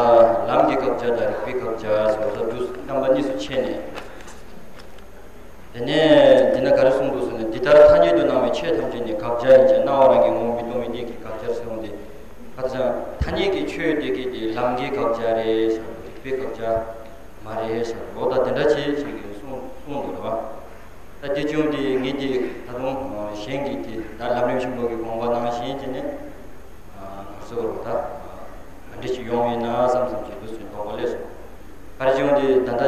ལམ་གྱི་དགག་བྱ་དང་རིགས་པའི་དགག་བྱ་ཟེར་བ་དུས་རྣམ་པ་གཉིས་སུ་ཕྱེ་ནས། དེ་ནས་འདི་ན་ག་རེ་གསུངས་འདུག་ཟེར་ན། འདི་ལྟར་ཐ་སྙད་དུ་སྣང་བའི་ཆོས་ཐམས་ཅད་ནི་དགག་བྱ་ཡིན་ཀྱང་། སྣང་བ་རང་གི་ངོ་བོ་མི་སྟོང་བའི་གནད་ཀྱིས་དགག་བྱར་ཟེར་འོང་སྟེ། ཁ་སང་ཐ་སྙད་ཀྱི་ཆོས་དེ་གས་དེ་ལམ་གྱི་དགག་བྱ་རེད་ཟེར། རིགས་པའི་དགག་བྱ་མ་རེད་ཟེར། འོ་ད་དེ་འདྲ་བྱེད་ཅིག་གིས་གསུངས་གསུངས་འདུག་རེད་བ། ད་དེ་བྱུང་སྟེ་ངས་དེ་ད་དུང་གཞན་གྱིས་དེ་ད་ལམ་རིམ་ཆེན་པོ་གི་དགོངས་པ་ནང་བཞིན་བྱས་ནས། ཨ་ང་ཚོ་ད་ག་འདྲ་ཞིག་ཡོང་ཡིན་ན་བསམ་བསམ་བྱེད་དུས་སུ་དོགས་པ་སླེབས་སོང་། ག་རེ་བྱུང་སྟེ་ད་ལྟ་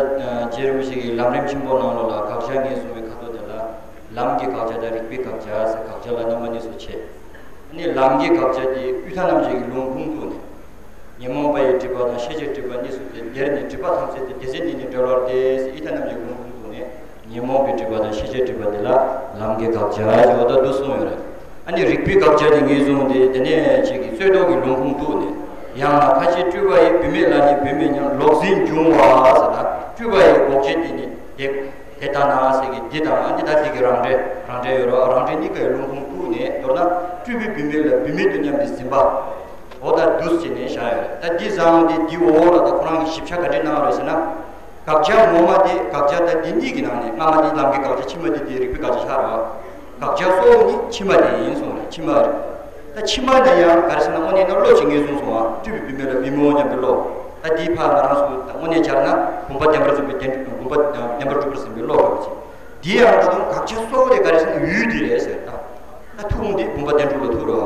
རྗེ་རིན་པོ་ཆེ་གིས་ལམ་རིམ་ཆེན་པོ་ནང་ལོགས་ལ་དགག་བྱ་ངོས་བཟུང་བའི་ཁ་ཐུག་དེ་ལ། ལམ་གྱི་དགག་བྱ་དང་རིགས་པའི་དགག་བྱ་ཟེར། དགག་བྱ་ལ་རྣམ་པ་གཉིས་སུ་ཕྱེ། ཨ་ནི་ལམ་གྱི་དགག་བྱ་དེ་དབུས་མཐའ་རྣམ་འབྱེད་ཀྱི་ལུང་ཁུངས་བཏུགས་ནས། ཉོན་མོངས་པ་ཡི་སྒྲིབ་པ་དང་ཤེས་བྱའི་སྒྲིབ་པ་གཉིས་སུ་ཕྱེ། འདིར་ནི་སྒྲིབ་པ་ཐམས་ཅད་དེ། དེ་ཚེ་འདི་ནི་འབྲེལ་བར་ཏེ་ཟེར། དབུས་མཐའ་རྣམ་འབྱེད་ཀྱི་ལུང་ཁུངས་བཏུགས་ནས། ཉོན་མོངས་པའི་སྒྲིབ་པ་དང་ཤེས་བྱའི་སྒྲིབ་པ་དེ་ལ་ལམ་གྱི་དགག་བྱ་ཞེས་པ་ད་འདུག་གསུངས་ཡོད་རེད། ཨ་ནི་རིགས་པའི་དགག་བྱ་དེ་ངོས་བཟུང་སྟེ། དེ་ནས་ཁྱེད་ཀྱིས་རྩོད་ཟློག་གི་ལུང་ཁུངས་བཏུགས་ནས། ཡང་ན་ཁ་ཅིག་སྤྲུལ་པ་ཡི་བུད་མེད་ལ་ནི་བུད་མེད་ཉམས་ལོག་འཛིན་འབྱུང་བ་ཟེར་ན། སྤྲུལ་པ་ཡི་འགོག་བྱེད་དེ་ནི་དེ་དེ་ལྟ་ན་ཟེར་གྱི་འདི་དང་། ཨ་ནི་ད་དེ་གི་རང་འགྲེལ་རང་འགྲེལ་ཡོད་རེད་བ། རང་འགྲེལ་གཉིས་ཀའི་ལུང་ཁུངས་བཏུགས་ནས། མདོར་ན་སྤྲུལ་པའི་བུད་མེད་ལ་བུད་མེད་དུ་སྙམ་པའི་འཛིན་པ། འོ་ད་འདུག་སེ་བྱས་ནས་བཞག་ཡོད་རེད། ད་འདི་བཟང་སྟེ་འདི་འོག་ལ་ད་ཁོ་རང་གིས་ཞིབ་ཆ་ག་འདྲས་གནང་རེད་ཟེར་ན། དགག་བྱ་ངོ་མ་དེ། དགག་བྱ་ད་འདི་གཉིས་ཀྱི་ནང་ནས་སྔ་མ་དེ་ལམ་གྱི་དགག་བྱ། ཕྱི་མ་དེ་དེ་རིགས་པའི་དགག་བྱ་ཆགས་རེད་བ། དགག་བྱ་གཙོ་བོ་ནི་ཕྱི་མ་དེ་ཡིན་གསུངས་རེད། ཕྱི་མ་རེད། ད་ཕྱི་མ་ན་ཡང་ག་རེ་ཟེར་ན། དངོས་གནས་ན་བློ་ཅིག་ངོས་བཟུང་སོང་བ། སྤྲུལ་པའི་བུད་མེད་ལ་བུད་མེད་འོ་སྙམ་པའི་བློ། ད་འདིའི་ཕར་ང་རང་ཚོ་ད་དངོས་གནས་སྦྱར་ན་བུམ་པ་བདེན་པར་གྲུབ་པའི་བདེན། བུམ་པ་བདེན་པར་གྲུབ་པར་འཛིན་པའི་བློ་འདྲ་བོ་ཅིག་འདི་ཡང་ད་དུང་དགག་བྱ་གཙོ་བོ་དེ་ག་རེ་ཟེར་ན་ཡུལ་འདི་རེད་ཟེར། ད་ད་ཐུག་འོང་དེ་བུམ་པ་བདེན་གྲུབ་ལ་ཐུག་རེད་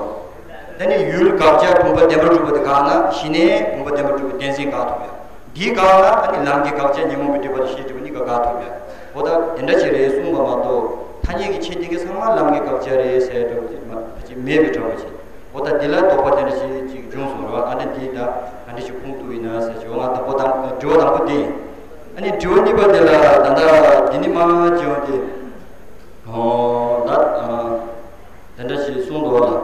བ། ད་ནི་ཡུལ་དགག་བྱ་བུམ་པ་བདེན་པར་གྲུབ་པ་དེ་དགག་ན། གཞི་ནས་བུམ་པ་བདེན་པར་གྲུབ་པའི་བདེན་འཛིན་དགག་ཐུབ་ཡ། འདི་དགག་ན་ཨ་ནི་ལམ་གྱི་དགག་བྱ་ཉོན་མོངས་པའི་སྒྲིབ་པ་དང་ཤེས་བྱའི་སྒྲིབ་པ་གཉིས་ཀ་དགག་ཐུབ་ཡ། འོ་ད་དེ་འདྲ་ཅིག་རེད་གསུངས་པ་མ་གཏོགས། ཐ་སྙད་ཀྱི་ཆོས་དེ་ག་ཚང་མ་ལམ་གྱི་དགག་བྱ་རེད་ཟེར་འདྲ་བོ་ཅིག་མ་ཅིག་མེད་པའི་འདྲ་བོ་ཅིག་འོ་ད་འདི་ལ་དོགས་པ་དེ་འདྲ་ཅིག་ཅིག་བྱུང་སོང་རེད་བ། ཨ་ནི་འདི་ད་ག་འདྲ་ཞིག་ཁུངས་གཏུགས་ཡིན་ན་ཟེར་བྱས། འོ་ང་དང་པོ་དང་དྲི་བ་དང་པོ་དེ་ཡིན། ཨ་ནི་དྲི་བ་གཉིས་པ་དེ་ལ་ད་ལྟ་འདི་ནི་མ་བྱས་འོང་དེ། ཨོ་ད་ཨ་དེ་འདྲ་ཞིག་གསུངས་འདུག་བ་ལ།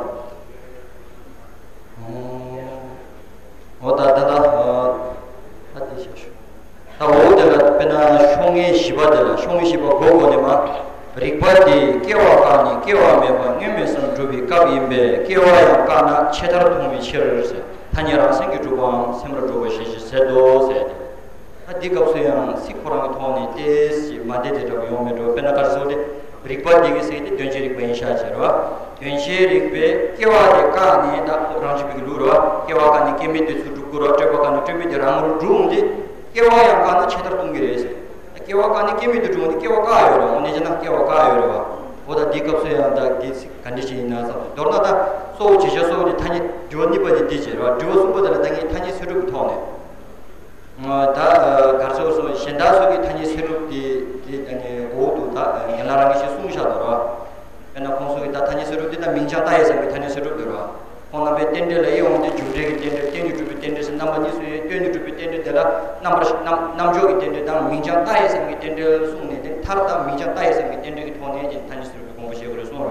ཨོ་ད་ད་ད་ཨ་ད་དེ་ཞིག་ཞུ། ད་འོ་དེ་ལ་དཔེར་ན་ཤོག་ངོས་བཞི་པ་དེ་ལ། ཤོག་ངོས་བཞི་པ་མགོ་བོ་ནས་མར། རིགས་པ་འདིས་སྐྱེ་བ་བཀག་ནས་སྐྱེ་བ་མེད་པ་སྔོན་མེད་སར་སྒྲུབ་པའི་སྐབས་ཡིན་པས། སྐྱེ་བ་ཡང་བཀག་ན་ཆེ་མཐར་ལྟུང་བའི་ཕྱིར་ཟེར། ཐ་སྙད་རང་མཚན་གྱིས་གྲུབ་པའམ་སེམས་རང་གྲུབ་པ་ཞེས་བྱ་ཟེར་དོ་ཟེར་ཏེ། ད་འདི་སྐབས་སུ་ཡང་ཚིག་ཁོ་རང་གི་ཐོག་ནས་ཏོག་ཙམ་མ་བདེ་དེ་འདྲ་པོ་ཡོང་མེད་འགྲོ། དཔེར་ན་ག་རེ་ཟེར་ཏེ། རིགས་པ་འདི་གི་ཟེར་ཏེ་དོན་བྱེད་རིགས་པ་ཡིན་ཤག་ཟེར་བ། དོན་བྱེད་རིགས་པས་སྐྱེ་བ་དེ་བཀག་ནས། ད་རང་རྒྱུད་པའི་ལུགས་རེད་བ། སྐྱེ་བ་བཀག་ནས་སྐྱེ་མེད་དེ་ཚུར་སྒྲུབ་དགོས་རེད་བ། སྤྲོས་པ་བཀག་ནས་སྤྲོས་མེད་དེ་རང་ངོ་རུ་སྒྲུབ་འོང་དུས། སྐྱེ་བ་ཡང་བཀག་ན་ཆེ་མཐར་ལྟུང་གི་རེད་ཟེར། སྐྱེ་བ་བཀག་ནས་སྐྱེ་མེད་དུ་འགྲོ་འོང་དུས་སྐྱེ་བ་བཀག་ཡོད་རེད་བ། དངོས་གནས་བྱས་ན་སྐྱེ་བ་བཀག་ཡོད་རེད་བ། འོ་ད་འདི་སྐབས་སུ་ཡང་ད་འདི་ཚིག་ག་འདྲ་ཞིག་ཡིན་ན་བསམ། མདོར་ན་ད་གཙོ་བོ་བྱེད་བྱ་གཙོ་བོ་དེ་ཐ་སྙད། དྲི་བ་གཉིས་པ་དེ་འདི་བྱེད་རེད་བ། དྲི་བ་གསུམ་པ་དེ་ལ་ད་ངས་ཐ་སྙད་ཚིག་གྲུབ་ཀྱི་ཐོག་ནས། ད་ག་རེ་ཟེར་སོང་། གཞན་དག་སོགས་ཀྱི་ཐ་སྙད་ཚིག་གྲུབ་དེ་དེ་ཨ་ནི་འོག་ཏུ་ད་ཡན་ལག་རང་གིས་ཤིག་གསུངས་བཞག་འདུག་ར། དཔེར་ན་ཁོང་ཚོ་གི་ད་ཐ་སྙད་ཚིག་གྲུབ་དེ་ད་མིང་རྐྱང་བཏགས་ཡས་ཙམ་གྱི་ཐ་སྙད་ཚིག་གྲུབ་འདུག་ར། ཁོང་རྣམ་པའི་རྟེན་འབྲེལ་ལ་དབྱེ་འོང་དུས་རྒྱུ་འབྲས་ཀྱི་རྟེན་འབྲེལ། རྟེན་ནས་གྲུབ་པའི་རྟེན་འབྲེལ་ཟེར་རྣམ་པ་གཉིས་སུ་དབྱེ། རྟེན་ནས་གྲུབ་པའི་རྟེན་འབྲེལ་དེ་ལ་རྣམ་པར་རྣམ་རྣམ་འཇོག་གི་རྟེན་འབྲེལ་དང་མིང་རྐྱང་བཏགས་ཡས་ཙམ་གྱི་རྟེན་འབྲེལ་གསུངས་ནས། དེ་མཐར་ད་མིང་རྐྱང་བཏགས་ཡས་ཙམ་གྱི་རྟེན་འབྲེལ་གྱི་ཐོག་ནས་ཀྱི་ཐ་སྙད་ཚིག་གྲུབ་ཀྱི་དགོངས་པ་བཞེས་དགོས་རེད་གསུངས་ར།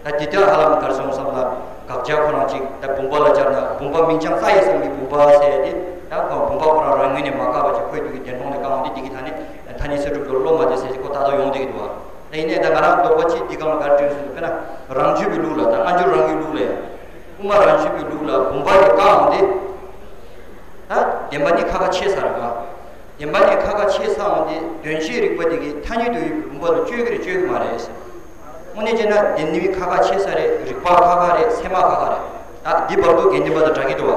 ད་འདི་ལྟར་ཧ་ལམ་གར་སོང་བསམ་ལ་དགག་བྱ་ཁོ་རང་ཅིག་ད་བུམ་པ་ལ་སྦྱར་ན་བུམ་པ་མིང་བྱང་རྩ་ཡི་བསམ་གྱི་བུམ་པ་ཟེར་ཏེ། ད་ཁོ་བུམ་པ་ཁོ་རང་རང་ངོས་ནས་མ་བཀག་པ་ཅིག་ཁོའི་དུས་ཀྱི་བདེན་དོན་ལ་བཀག་འོང་དེ་འདི་གི་ཐ་སྙད་ཐ་སྙད་ཚད་གྲུབ་ཏུ་བློ་མ་བདེ་ཟེར་ཏེ་ཁོ་ལྟ་རྟོག་ཡོང་བསྡད་ཀྱི་འདུག་བ། ད་ཡིན་ནའི་ད་ང་རང་དོགས་པ་ཅིག་འདི་སྒང་ལ་ག་རེ་བསྐྲུན་སོང་དཔེར་ན་རང་རྒྱུད་པའི་ལུགས་ལ་ད་སྔ་འགྱུར་རང་གི་ལུགས་ལ་ཡང་དབུ་མ་རང་རྒྱུད་པའི་ལུགས་ལ་བུམ་པ་དེ་བཀག་འོང་དེ། ད་བདེན་པ་ནི་ཁ་ཁ་ཕྱེ་ས་རེད་བ། བདེན་པ་ནི་ཁ་ཁ་ཕྱེ་ས་འོང་དེ་དོན་བྱེད་རིགས་པ་དེ་གི་ཐ་སྙད་དུ་ཡོད་པའི་བུམ་པ་ལ་དཔྱོད་ཀྱི་རེད་དཔྱོད་ཀྱི་མ་རེད་ཟེར། དངོས་གནས་བྱས་ན་དེ་ནི་ཁ་ཁ་ཕྱེ་ས་རེད། རིགས་པ་ཁ་ཁ་རེད། ཚད་མ་ཁ་ཁ་རེད། ད་འདི་བར་དུ་དགེ་འདུན་པ་དང་འདྲ་གི་འདུག་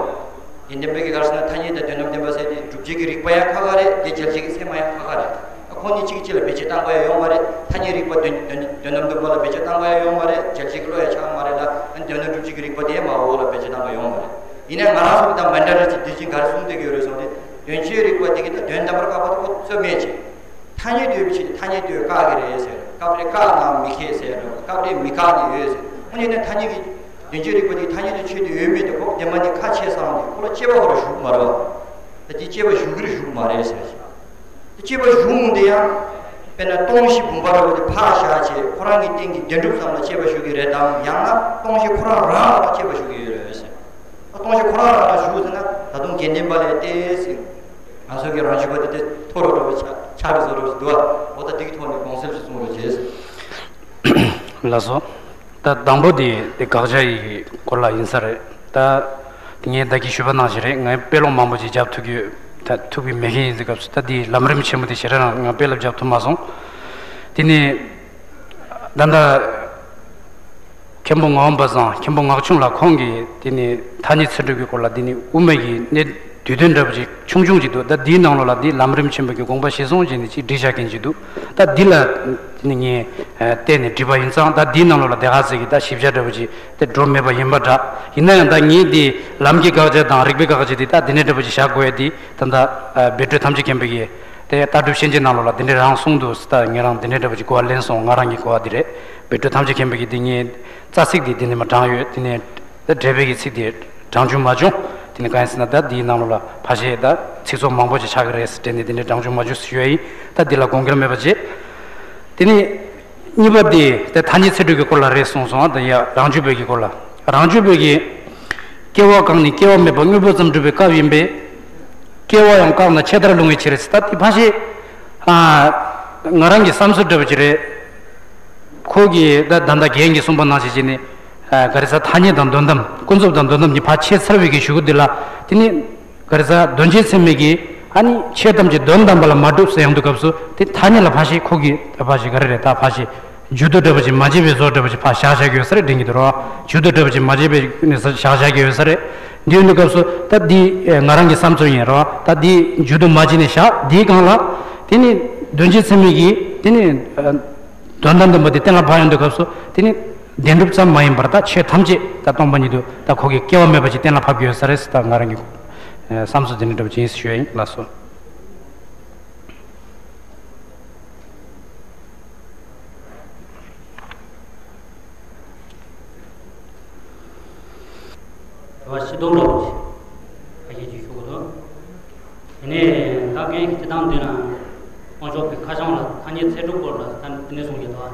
བ། དགེ་འདུན་པའི་གི་གར་ཟེར་ན་ཐ་སྙད་དང་དོན་དམ་བདེན་པ་ཟེར་དེ་སྒྲུབ་བྱེད་ཀྱི་རིགས་པ་ཡང་ཁ་ཁ་རེད། དེ་འཇལ་བྱེད་ཀྱི་ཚད་མ་ཡང་ཁ་ཁ་རེད། ཁོ་གཉིས་གཅིག་གཅིག་ལ་བེད་སྤྱོད་བཏང་དགོས་ཡ་ཡོད་མ་རེད། ཐ་སྙད་རིགས་པ་དོན་དོན་དོན་དམ་བདེན་པ་ལ་བེད་སྤྱོད་བཏང་དགོས་ཡ་ཡོད་མ་རེད། འཇལ་བྱེད་ཀྱི་བློ་ཡང་ཆགས་མ་རེད་ལ། དོན་དམ་སྒྲུབ་བྱེད་ཀྱི་རིགས་པ་དེ་མ་འོ་ལ་བེད་སྤྱོད་བཏང་དགོས་ཡོད་མ་རེད། ཡིན་ནའི་ང་རང་ཚོ་གི་ད་མན་ཌ་ར་ཅིག་དེ་བཞིན་ག་རེ་གསུངས་བསྡད་ཀྱི་ཡོད་རེད་གསུངས་ཏེ། དོན་བྱེད་རིགས་པ་དེ་གི་ད་དོན་དམ་པར་བཀག་པ་དེ་ཁོ་ཚོད་མེད་ཅིག་ཐ་སྙད་འདོད་པའི་ཕྱིར་ཐ་སྙད་འདོད་བཀག་གི་རེད་ཟེར། སྐབས་རེ་བཀག་ན་མི་ཁེགས་ཟེར་རོ། སྐབས་རེ་མི་བཀག་ནས་ཡོད་ཟེར། དངོས་གནས་ཐ་སྙད་ཀྱི་དོན་བྱེད་རིགས་པ་དེ་ཐ་སྙད་དུ་ཆོད་དུ་ཡོད་མེད་དེ་ཁོ་བདེན་པ་ནི་ཁ་ཕྱེ་སོང་སྟེ་ཁོ་ལ་དཔྱད་པ་ཁོ་རང་ཞུགས་མ་རེད་བ། ད་དེ་དཔྱད་པ་ཞུགས་ཀྱི་རེད་ཞུགས་མ་རེད་ཟེར་ཞིང་། དེ་དཔྱད་པ་ཞུགས་འོང་དེ་ཡང་། དཔེར་ན་སྟོང་བཞི་བུམ་པ་འདྲ་བོ་དེ་ཕར་བཞག་བྱས་ཁོ་རང་གི་སྟེང་གི་བདེན་གྲུབ་ཙམ་ལ་དཔྱད་པ་ཞུགས་ཀྱི་རེད་དམ། ཡང་ན་སྟོང་བཞི་ཁོ་རང་རང་ལ་དཔྱད་པ་ཞུགས་ཀྱི་ཡོད་རེད་ཟེར། ད་སྟོང་བཞི་ཁོ་རང་རང་ལ་ཞུགས་ཟེར་ན་ད་དུང་དགེ་འདུན་པ་ལས་ཏེ་ཟེར། ང་ཚོ་གི་རང་རྒྱུད་པ་དེ་དེ་མཐོ་རུ་འགྲོ་བའི་ཆ་ཆགས་པའི་བཟོ་འདྲ་ཞིག་འདུག་བ། འོ་ད་འདི་གི་ཐོག་ནས་དགོངས་སེལ་ཞིག་གསུང་རོགས་བྱེད། ལགས་སོ། ད་དང་པོ་དེ་དེ་དགག་བྱ་ཡི་སྐོར་ལ་ཡིན་ས་རེད། ད་དེ་ངས་ད་གིན་ཞུས་པ་ནང་བཞིན་རེད། ངས་དཔེ་ཀློག་མང་པོ་ཅིག་རྒྱབ་ཐུབ་ཀྱི་ད་ཐུབ་ཀྱི་མེད་མཁན་ཡིན་དུས་སྐབས་སུ་ད་དེའི་ལམ་རིམ་ཆེན་མོ་དེ་ཞེ་དྲག་རང་ང་དཔེ་ལབ་རྒྱབ་ཐུབ་མ་སོང་། དེ་ནས་ད་ལྟ། མཁན་པོ་ངག་དབང་པ་སངས། མཁན་པོ་ངག་ཆུང་ལགས་ཁོང་གིས་དེ་ནི་ཐ་སྙད་ཚད་གྲུབ་ཀྱི་སྐོར་ལ་དེ་ནི་དབུ་མའི་གི་གནད་བསྡུས་དོན་འདྲ་པོ་ཅིག་ཆུང་ཆུང་ཅིག་འདུག་ད་འདིའི་ནང་ལོགས་ལ་འདི་ལམ་རིམ་ཆེན་པོ་གི་དགོངས་པ་གཞིར་བཟུང་བྱས་ནས་ཅིག་བྲིས་བཞག་མཁན་ཅིག་འདུག་ད་འདི་ལ་དེ་ནི་ངས་བལྟས་ནས་བྲིས་པ་ཡིན་ཙང་། ད་འདིའི་ནང་ལོགས་ལ་དེ་ག་ཟེར་གི་ད་ཞིབ་ཆ་འདྲ་པོ་ཅིག་དེ་འགྲོ་མེད་པ་ཡིན་པ་འདྲ། ཡིན་ན་ཡང་ད་ངས་འདི་ལམ་གྱི་དགག་བྱ་དང་རིགས་པའི་དགག་བྱ་འདི་ད་འདི་འདྲ་འདྲ་པོ་ཅིག་བཞག་དགོས་ཡ་འདི་ད་ད་བཻ་ཊཱུཏ་ཐམས་ཅད་མཁྱེན་པ་གི་དེ་ལྟ་གྲུབ་ཤན་འབྱེད་ནང་ལོགས་ལ་འདི་འདྲ་རང་གསུངས་འདུག་ད་ངས་རང་འདི་འདྲ་འདྲ་པོ་ཅིག་གོ་བ་ལེན་སོང་། ང་རང་གི་གོ་བ་འདི་རེད། བཻ་ཊཱུཏ་ཐམས་ཅད་མཁྱེན་པ་གིས་འདི་ངའི་རྩ་ཚིག་འདི་འདི་ནས་མར་དྲངས་ཡོད། དེ་ནས་ད་འགྲེལ་པའི་གི་ཚིག་འདི་དྲང་བྱུང་མ་བྱུང་། དེ་ནས་གང་ཡིན་ཟེར་ན་ད་འདིའི་ནང་ལོགས་ལ་ཕལ་ཆེར་ད་ཚིག་ཚོགས་མང་པོ་ཅིག་ཆགས་ཀྱི་རེད་ཟེར་དྲན་ནས་འདི་འདྲའི་དྲང་བྱུང་མ་བྱུང་ཞུ་ཡ་ཡིན། ད་འདི་ལ་དགོངས་འགལ་མེད་པ་བྱེད། དེ་ནས་གཉིས་པ་འདི་ད་ཐ་སྙད་ཚད་གྲུབ་ཀྱི་སྐོར་ལ་རེད་གསུངས་སོང་། ད་ཡ་རང་རྒྱུད་པའི་གི་སྐོར་ལ། རང་རྒྱུད་པའི་གི་སྐྱེ་བ་བཀག་ནས་སྐྱེ་བ་མེད་པ་དངོས་པོ་ཙམ་སྒྲུབ་པའི་སྐབས་ཡིན་པས། སྐྱེ་བ་ཡང་བཀག་ན་ཆད་མཐར་ལྷུང་བའི་ཕྱིར་ཟེར། ད་འདི་ཕལ་ཆེར། ཨ། ང་རང་གི་བསམ་ཚུལ་འདྲ་པོ་ཅིག་རེད། ཁོ་གིས་ད་ད་ལྟ་རྒན་གྱིས་གསུངས་པ་ནང་བཞིན་བྱས་ནས། ཨ། ག་རེ་ཟེར། ཐ་སྙད་དང་དོན་དམ། ཀུན་རྫོབ་དང་དོན་དམ་གཉིས་ཕར་ཕྱེ་ཚར་བའི་གི་གཞུག་གུ་འདི་ལ། དེ་ནི་ག་རེ་ཟེར། དོན་བྱེད་ཚད་མའི་གི་ཨ་ནི་ཆོས་ཐམས་ཅད་དོན་དམ་པ་ལ་མ་གྲུབ་ཟེར་ཡོང་དུས་སྐབས་སུ་དེ་ཐ་སྙད་ལ་ཕར་ཞིག་ཁོ་གིས་ད་ཕར་ཞིག་ག་རེ་རེད། ད་ཕར་ཞིག་མཇུག་བསྡུ་འདྲ་པོ་ཅིག་མ་བྱས་པའི་བཟོ་འདྲ་པོ་ཅིག་ཕར་བཞག་བཞག་གི་ཡོད་ས་རེད། དྲན་གྱི་འདུག་རོ། མཇུག་བསྡུ་འདྲ་པོ་ཅིག་མ་བྱས་པའི་ནས་བཞག་བཞག་གི་ཡོད་ས་རེད། འདི་ཡོང་དུས་སྐབས་སུ་ད་འདི་ང་རང་གི་བསམ་ཚུལ་ཡིན་རོ། ད་འདི་མཇུག་བསྡུ་མ་བྱས་ནས་བཞག་འདིའི་སྒང་ལ་དེ་ནི་དོན་བྱེད་ཚད་མའི་གི་དེ་ནི། དོན་དམ་བདེན་པ་དེ་གཏན་ལ་ཕབ་ཡོང་དུས་སྐབས་སུ་དེ་ནི་བདེན་གྲུབ་ཙམ་མ་ཡིན་པར་ད་ཆོས་ཐམས་ཅད་ད་སྟོང་པ་ཉིད་དུ་ད་ཁོ་གི་སྐྱེ་བ་མེད་པ་ཅིག་གཏན་ལ་ཕབ་ཀྱི་ཡོད་ས་རེད་ཟེར་ད་ང་རང་གི་བསམ་ཚུལ་དེ་འདྲ་འདྲ་པོ་ཅིག་ཡིན་ཞུ་ཡ་ཡིན། ལགས་སོ། དྲི་བ་ཕྱི་དོན་འདྲ་པོ་ཅིག་ཁ་ཤས་ཅིག་ཞུ་དགོས་འདུག་དེ་ནས་ད་རྒན་གྱིས་སྤྱིར་བཏང་འདི་ན་སྟོང་ཤོག་གི་ཁ་བྱང་ལ་ཐ་སྙད་ཚད་གྲུབ་སྐོར་ལ་ད་དེ་འདྲ་གསུངས་ཡོད་དོ།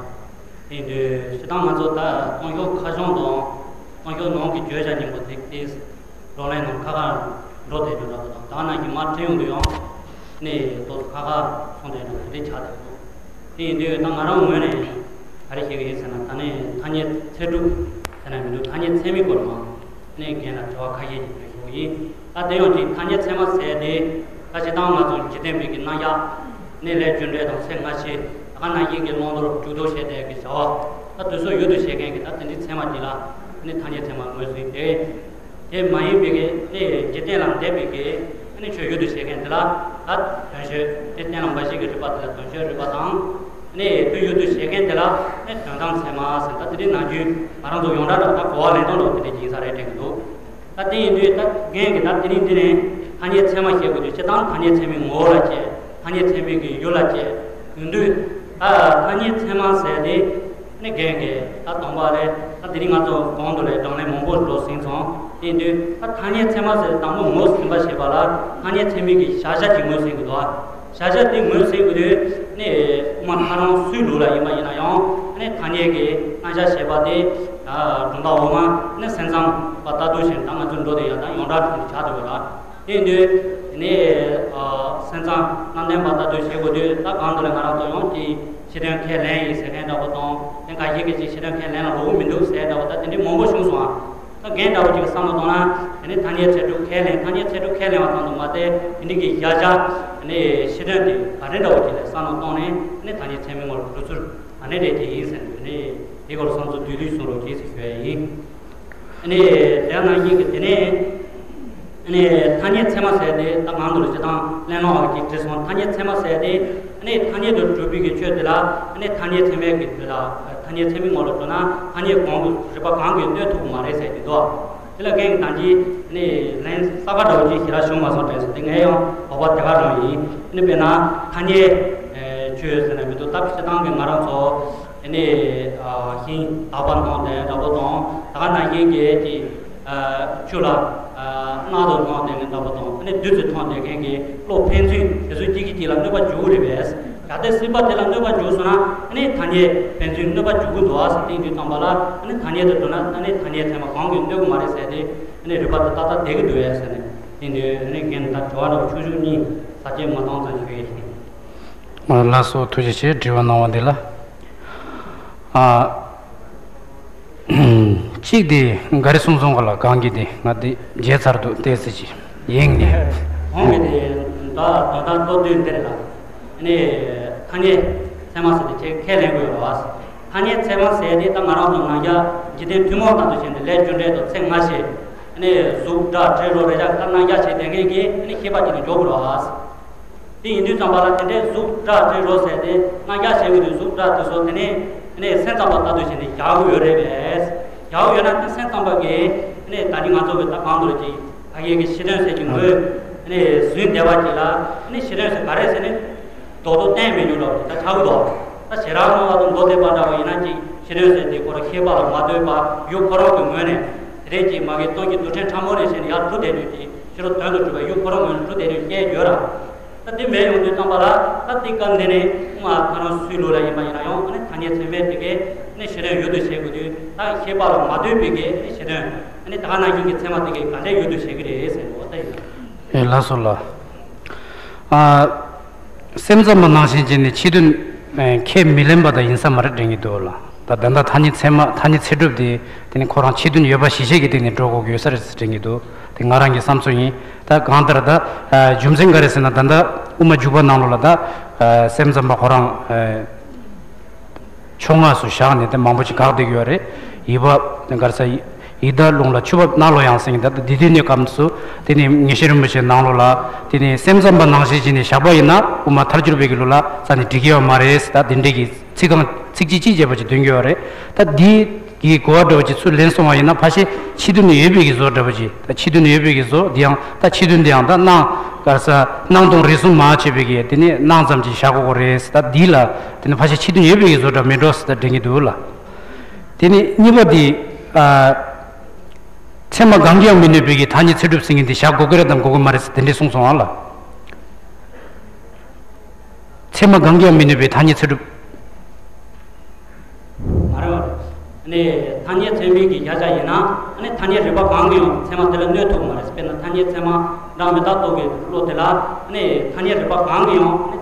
དེ་ཡིན་དུས་སྤྱིར་བཏང་ང་ཚོ་ད་སྟོང་ཤོག་ཁ་བྱང་དང་སྟོང་ཤོག་ནང་གི་བརྗོད་བྱ་གཉིས་པོ་དེ་དེ་བགྲོ་གླེང་ནང་ཁ་ཁ་འགྲོ་བསྡད་ཡོད་འདྲ་པོ་དང་། ད་ནང་གི་མར་ཁྲིད་ཡོང་དུས་ཡང་ནས་ཏོག་ཙམ་ཁ་ཁ་སོང་བསྡད་འདྲ་པོ་དེ་འདྲ་ཆགས་བསྡད་འདུག་དེ་ཡིན་དུས་ད་ང་རང་ངོས་ནས་ག་རེ་བཤད་ཀྱི་ཡིན་ཟེར་ན། ད་ནས་ཐ་སྙད་ཚད་གྲུབ་ཟེར་ན་མི་འདུག་ཐ་སྙད་ཚད་མའི་སྐོར་ལ་ནས་རྒན་ལ་དྲི་བ་ཁ་ཤས་ཅིག་འདྲ་ཞུ་གི་ཡིན། ད་དེ་ཡང་ཅིག་ཐ་སྙད་ཚད་མ་ཟེར་དེ་ད་སྤྱིར་བཏང་ང་ཚོ་འཇིག་རྟེན་པའི་གི་རྣམ་གཞག་ནས་ལས་རྒྱུ་འབྲས་དང་ཚེ་སྔ་ཕྱི་ད་ག་ནང་བཞིན་གྱི་བླང་དོར་འཇུག་ལྡོག་བྱས་དེ་གི་བྱ་བ་ད་དུས་སུ་ཡུལ་དུ་བྱེད་མཁན་གྱི་ད་དེ་འདྲའི་ཚད་མ་ཅིག་ལ་ནི་ཐ་སྙད་ཚད་མ་ངོས་ཟིན་ཏེ། དེ་མ་ཡིན་པའི་གི་ནི་འཇིག་རྟེན་ལ་འདས་པའི་གི་ནི་ཆོས་ཡུལ་དུ་བྱེད་མཁན་དེ་ལ་ད་དོན་བྱེད་དེ་གཏན་ལ་འབའ་ཞིག་གི་རིགས་པ་དེ་ལ་དོན་བྱེད་རིགས་པ་དང་། ནི་དུས་ཡུལ་དུ་བྱེད་མཁན་དེ་ལ་ནི་དོན་དམ་ཚད་མ་ཟེར། ད་དེ་རིང་ནང་རྒྱུན་ང་རང་ཚོ་ཡོངས་གྲགས་ལ་ད་གོ་བ་ལེན་སྟངས་ལ་དེ་འདྲ་ཡིན་ས་རེད་དྲན་གྱི་འདུག་ད་དེ་ཡིན་དུས་ད་རྒན་གྱིས་ད་དེ་རིང་འདི་ནས་ཐ་སྙད་ཚད་མ་བཤད་དགོས་དུས་སྤྱིར་བཏང་ཐ་སྙད་ཚད་མའི་ངོ་བོ་ལ་བྱས། ཐ་སྙད་ཚད་མའི་གི་ཡུལ་ལ་བྱས་ཡོང་དུས། ད་ཐ་སྙད་ཚད་མ་ཟེར་དེ་ནི་རྒན་གྱིས་ད་དང་པོ་ལས་ད་དེ་རིང་ང་ཚོ་གོང་དུ་ལས་བགྲོ་གླེང་མང་པོ་འགྲོ་ཟིན་སོང་། དེ་ཡིན་དུས་ད་ཐ་སྙད་ཚད་མ་ཟེར་དང་པོ་ངོས་ཟིན་པ་ཞེས་པ་ལ་ཐ་སྙད་ཚད་མའི་གི་བྱ་བྱེད་ཅིག་ངོས་ཟིན་དགོས་འདུག་བྱ་བྱེད་དེ་ངོས་ཟིན་དགོས་དུས། ནས་དབུ་མ་ཐལ་རང་སུའི་ལུགས་ལ་ཡིན་པ་ཡིན་ན་ཡང་ནས་ཐ་སྙད་ཀྱི་རྣམ་གཞག་བྱེད་པ་དེ་གྲུབ་མཐའ་འོག་མ་ནས་སེམས་ཙམ་པ་ལྟ་དུས་ཤིང་ད་ང་ཚོའི་འགྲོ་དེ་ཡང་ད་ཡོངས་གྲགས་ཀྱི་ཆ་དུ་ཡོད་ལ། དེ་དུས་ནས་སེམས་ཙམ་རྣམ་བདེན་པ་ལྟ་དུས་བྱེད་དགོས་དུས་ད་གང་དུ་ལས་ང་རང་ཚོ་ཡང་ཅིག་ཕྱི་དོན་ཁས་ལེན་ཡིན་ཟེར་མཁན་འདྲ་པོ་དང་དེ་འགའ་ཞིག་གིས་ཅིག་ཕྱི་དོན་ཁས་ལེན་ལ་རོགས་མི་འདུག་ཟེར་འདྲ་པོ་ད་དེ་འདྲའི་མང་པོ་བྱུང་སོང་ཨ། ད་རྒན་འདྲ་བོ་ཅིག་བསམ་བློ་གཏོང་ན་དེ་ནི་ཐ་སྙད་ཚད་གྲུབ་ཁས་ལེན་ཐ་སྙད་ཚད་གྲུབ་ཁས་ལེན་པ་ཙམ་དུ་མ་ཟད་དེ་འདྲའི་གི་བཞག་བཞག་ནས་ཕྱི་དོན་དེ་ག་རེ་འདྲ་བོ་ཅིག་ལས་བསམ་བློ་གཏོང་ནས་ནི་ཐ་སྙད་ཚད་མའི་ངོར་འགྲོ་ཚུལ་ག་ནས་རེད་ཀྱི་ཡིན་ཟེར་ནས་དེ་སྐོར་བསམ་ཚུལ་བསྡུས་བསྡུས་གསུང་རོགས་གྱིས་ཟེར་ཞུ་ཡ་ཡིན། ནི་དེ་ནང་བཞིན་གྱི་དེ་ནས་ནི་ཐ་སྙད་ཚད་མ་ཟེར་དེ་ད་གང་དུ་ལ་སྤྱི་དང་གླེང་སློང་བ་གིས་བྲིས་སོང་ཐ་སྙད་ཚད་མ་ཟེར་དེ། ཨ་ནི་ཐ་སྙད་དུ་གྲུབ་པའི་གི་ཆོས་དེ་ལ་ཨ་ནི་ཐ་སྙད་ཚད་མའི་གི་དེ་ལ་ཐ་སྙད་ཚད་མའི་ངོ་ལ་འགྲོ་ན་ཐ་སྙད་གང་གི་རིགས་པ་གང་གིས་གནོད་ཐུབ་མ་རེད་ཟེར་གྱི་འདུག་དེ་ལ་རྒན་གྱི་ད་ཅི་ཨ་ནི་ལན་གསར་པ་འདྲ་བོ་ཅིག་ཞེ་དྲག་བྱུང་མ་སོང་དྲན་སོང་དེ་ངས་ཡང་དོགས་པ་དེ་ག་རང་ཡིན། ཨ་ནི་དཔེར་ན་ཐ་སྙད་ཆོས་ཟེར་ན་མི་འདུག་སྟབས་སྤྱི་བཏང་གི་ང་རང་ཚོ་ཨ་ནི་ཤིང་དག་པ་སྣང་དེ་འདྲ་པོ་དང་ད་ག་ནང་བཞིན་གྱི་ཅིག་ཆུ་ལ་སྣང་དུ་སྣང་དེ་ངན་འདྲ་པོ་དང་ཨ་ནི་བདུད་ཚེ་མཐོང་དེ་མཁན་གྱི་བློ་ཕན་ཚུན་དེ་ཚོ་གཅིག་གིས་གཅིག་ལ་གནོད་པ་འཇུག་གི་རེད་པས། གལ་ཏེ་སྲིད་པ་དེ་ལ་གནོད་པ་འཇུག་སོང་ན་ཨ་ནི་ཐ་སྙད་ཕན་ཚུན་གནོད་པ་འཇུག་གི་འདུག་ཨ་ཟེར་སྟེང་དུས་ཙམ་པ་ལ་ཨ་ནི་ཐ་སྙད་དུ་གྲུབ་ན་ཨ་ནི་ཐ་སྙད་ཚད་མ་གང་གིས་གནོད་གི་མ་རེད་ཟེར་ཏེ་ཨ་ནི་རིགས་པ་དེ་ཏག་ཏག་བསྡད་ཀྱི་འདུག་ཨེ་ཟེར་ནས་སྟེང་དུས་ཨ་ནི་རྒན་ད་དྲི་བ་འདྲ་བོ་ཆུང་ཆུང་གཉིས་ས་བཅད་མ་བཏང་ཙམ་ཞུ་ཡི་ཡིན། ལགས་སོ་ཐུགས་རྗེ་ཆེ་དྲི་བ་གནང་བ་འདི་ལ། ཨ། གཅིག་དེ་ག་རེ་གསུངས་སོང་ག་ལ་གང་གི་དེ་ང་དེ་བརྗེད་ཚར་འདུག་ལྟས་ཟེར་གྱི་ཡིན་ནི། གོང་གི་དེ་ད་ད་ལྟ་ལྟོ་དུས་འདིར་ལ་ནི་ཐ་སྙད་ཚད་མ་ཟེར་དེ་ཁས་ཁས་ལེན་དགོས་པ། ཐ་སྙད་ཚད་མ་ཟེར་དེ་ད་ང་རང་ཚོ་ནང་རྒྱ་འཇིག་རྟེན་ཐུན་མོང་ལྟ་དུ་བྱས་ནས་ལས་རྒྱུ་འབྲས་དང་ཚེ་སྔ་ཕྱི་ནི་གཟུགས་སྒྲ་དྲི་རོ་རེག་བྱ་ད་རྣམ་གཞག་བྱེད་བསྡད་མཁན་གྱི་ནི་ཤེས་པ་ཅིག་ནི་འཇོག་དགོས་པ། དེ་ཡིན་དུས་ཙམ་པ་ལ་དེ་འདྲའི་གཟུགས་སྒྲ་དྲི་རོ་ཟེར་ཏེ་རྣམ་གཞག་བྱེད་དགོས་དུས་གཟུགས་སྒྲ་དྲི་རོ་དེ་ནས་ནས་སེམས་ཙམ་པ་ལྟ་དུས་བྱས་ནས་བཞག་དགོས་ཡོད་རེད་པས། བཞག་དགོས་ཡོད་ན་དེ་སེམས་ཙམ་པ་གིས་ནས་ད་ནི་ང་ཚོ་གི་ད་གང་དུ་ཅིག་ཕ་གིའི་གི་ཕྱི་དོན་ཟེར་གྱི་ངོས་ནས་བཟུང་བསྡད་པ་ཅིག་ལ་ནས་ཕྱི་དོན་ཟེར་ག་རེ་ཟེར་ནས་རྡོག་རྡོག་བསྟན་མི་ཉུང་འགྲོ་ད་ཆགས་འདུག་ད་ཞེ་དྲག་སྣང་བ་དང་མདོ་སྡེ་པ་འདྲ་བ་ཡིན་ན་ཅིག་ཕྱི་དོན་ཟེར་དེ་ཁོ་རང་ཤེས་པ་ལ་མ་ལྟོས་པ་ཡུལ་ཁོ་རང་གི་ངོས་ནས་དེ་རེད་ཅིག་མ་གི་སྟོང་གི་རྡུལ་ཕྲན་ཕྲ་མོ་རེ་བྱས་ནས་ཡར་གྲུ་དེ་དུས་ཀྱི་ཕྱི་རོལ་དོན་དུ་གྲུབ་པའི་ཡུལ་ཁོ་རང་ངོས་ནས་གྲུ་དེ་དུས་སྐྱེ་ཡོད་ར། ད་དེ་མེད་ཡོང་དུས་ཙམ་པ་ལ་ད་དེ་སྐབས་འདི་ནས་དབུ་མ་ཐལ་རང་སུའི་ལུགས་ལ་ཡིན་པ་ཡིན་ན་ཡང་ཨ་ནི་ཐ་སྙད་ཚད་མའི་དེ་གའི་ནི་ཕྱི་དོན་ཡུལ་དུ་བྱེད་དགོས་དུས་ད་ཤེས་པ་ལ་མ་ལྟོས་པའི་གི་ནི་ཕྱི་དོན་ཨ་ནི་ད་ག་ནང་བཞིན་གྱི་ཚད་མ་དེ་གའི་ག་འདྲའི་ཡུལ་དུ་བྱེད་ཀྱི་རེད་ཟེར་ནོ་ད་ཡིན། ཨེ་ལགས་སོ་ལགས། ཨ། སེམས་ཙམ་པ་ནང་བཞིན་བྱས་ནས་ཕྱི་དོན་ཨེ་ཁས་མི་ལེན་པ་དང་ཡིན་ས་མ་རེད་དྲན་གྱི་འདུག་ལ། ད་ད་ལྟ་ཐ་སྙད་ཚད་མ་ཐ་སྙད་ཚད་གྲུབ་དེ་དེ་ནི་ཁོ་རང་ཕྱི་དོན་ཡོད་པ་གཞི་བྱས་ཀྱི་སྟེང་ནས་འགྲོ་དགོས་ཀྱི་ཡོད་ས་རེད་ཟེར་དྲན་གྱི་འདུག་དེ་ང་རང་གི་བསམ་ཚུལ་ཡིན། ད་གང་ལྟར་ད་ཨ་རྒྱུ་མཚན་ག་རེ་ཟེར་ན་ད་ལྟ་དབུ་མ་འཇུག་པ་ནང་ལོགས་ལ་ད་ཨ་སེམས་ཙམ་པ་ཁོ་རང་ཨ་ཕྱོགས་སྔགས་སུ་བཞག་ནས་དེ་མང་པོ་ཅིག་བཀག་བསྡད་ཀྱི་ཡོད་རེད། ཡིད་བབ་ག་རེ་ཟ་ཡི་ཡི་དྭགས་རླུང་ལ་ཆུ་བབ་ནགས་ལོ་ཡང་ཟེར་མཁན་ད་ལྟ་འདི་དུས་ནས་སྐབས་སུ་དེ་ནས་ངེས་ཤེས་རིན་པོ་ཆེའི་ནང་ལོགས་ལ་དེ་ནས་སེམས་ཙམ་པ་ནང་བཞིན་བྱས་ནས་བཞག་པ་ཡིན་ན་དབུ་མ་ཐལ་འགྱུར་བའི་གི་ལུགས་ལ་རྩ་ནས་འགྲིག་གི་ཡོད་མ་རེད་ཟེར་ད་དེ་འདྲའི་གི་ཚིག་རྐང་ཚིག་གཅིག་གཅིག་བྱས་པ་ཅིག་འདོན་གྱི་ཡོད་རེད། ད་འདི་གི་གོ་བ་འདྲ་བོ་ཅིག་ཚུར་ལེན་སོང་བ་ཡིན་ན་ཕལ་ཆེར་ཕྱི་དོན་ནས་ཡོད་པའི་གི་བཟོ་འདྲ་བོ་ཅིག་ད་ཕྱི་དོན་ནས་ཡོད་པའི་གི་བཟོ་འདི་ཡང་ད་ཕྱི་དོན་འདི་ཡང་ད་སྣང་ག་རེ་ཟ་སྣང་སྟོང་རིག་གསུམ་མ་བྱས་པའི་གི་དེ་ནས་སྣང་ཙམ་ཅིག་བཞག་དགོས་རེད་ཟེར་ད་འདི་ལ་དེ་ནས་ཕལ་ཆེར་ཕྱི་དོན་ཡོད་པའི་གི་བཟོ་འདྲ་མེད་འགྲོ་ཟེར་ད་དྲན་གྱི་འདུག་ལ། དེ་ནས་གཉིས་པ་དེ། ཨ། ཚད་མ་གང་གིས་ཡང་མི་གནོད་པའི་གི་ཐ་སྙད་ཚད་གྲུབ་ཟེར་མཁན་དེ་བཞག་དགོས་ཀྱི་རེད་དམ་དགོས་ཀྱི་མ་རེད་ཟེར་དེ་འདྲས་གསུངས་སོང་ཨ་ལ། ཚད་མ་གང་གིས་ཡང་མི་གནོད་པའི་ཐ་སྙད་ཚད་གྲུབ། མ་རེད་བ། ནས་ཐ་སྙད་ཚད་མའི་གི་བརྒྱ་ཆ་ཡིན་ན་ནས་ཐ་སྙད་རིག་པ་གང་གིས་ཡང་ཚད་མ་དེ་ལ་གནོད་ཐུབ་མ་རེད། དཔེར་ན་ཐ་སྙད་ཚད་མ་སྒྲ་མི་རྟག་རྟོག་གི་བློ་དེ་ལ་ནས་ཐ་སྙད་རིག་པ་གང་གིས་ཡང་ནས་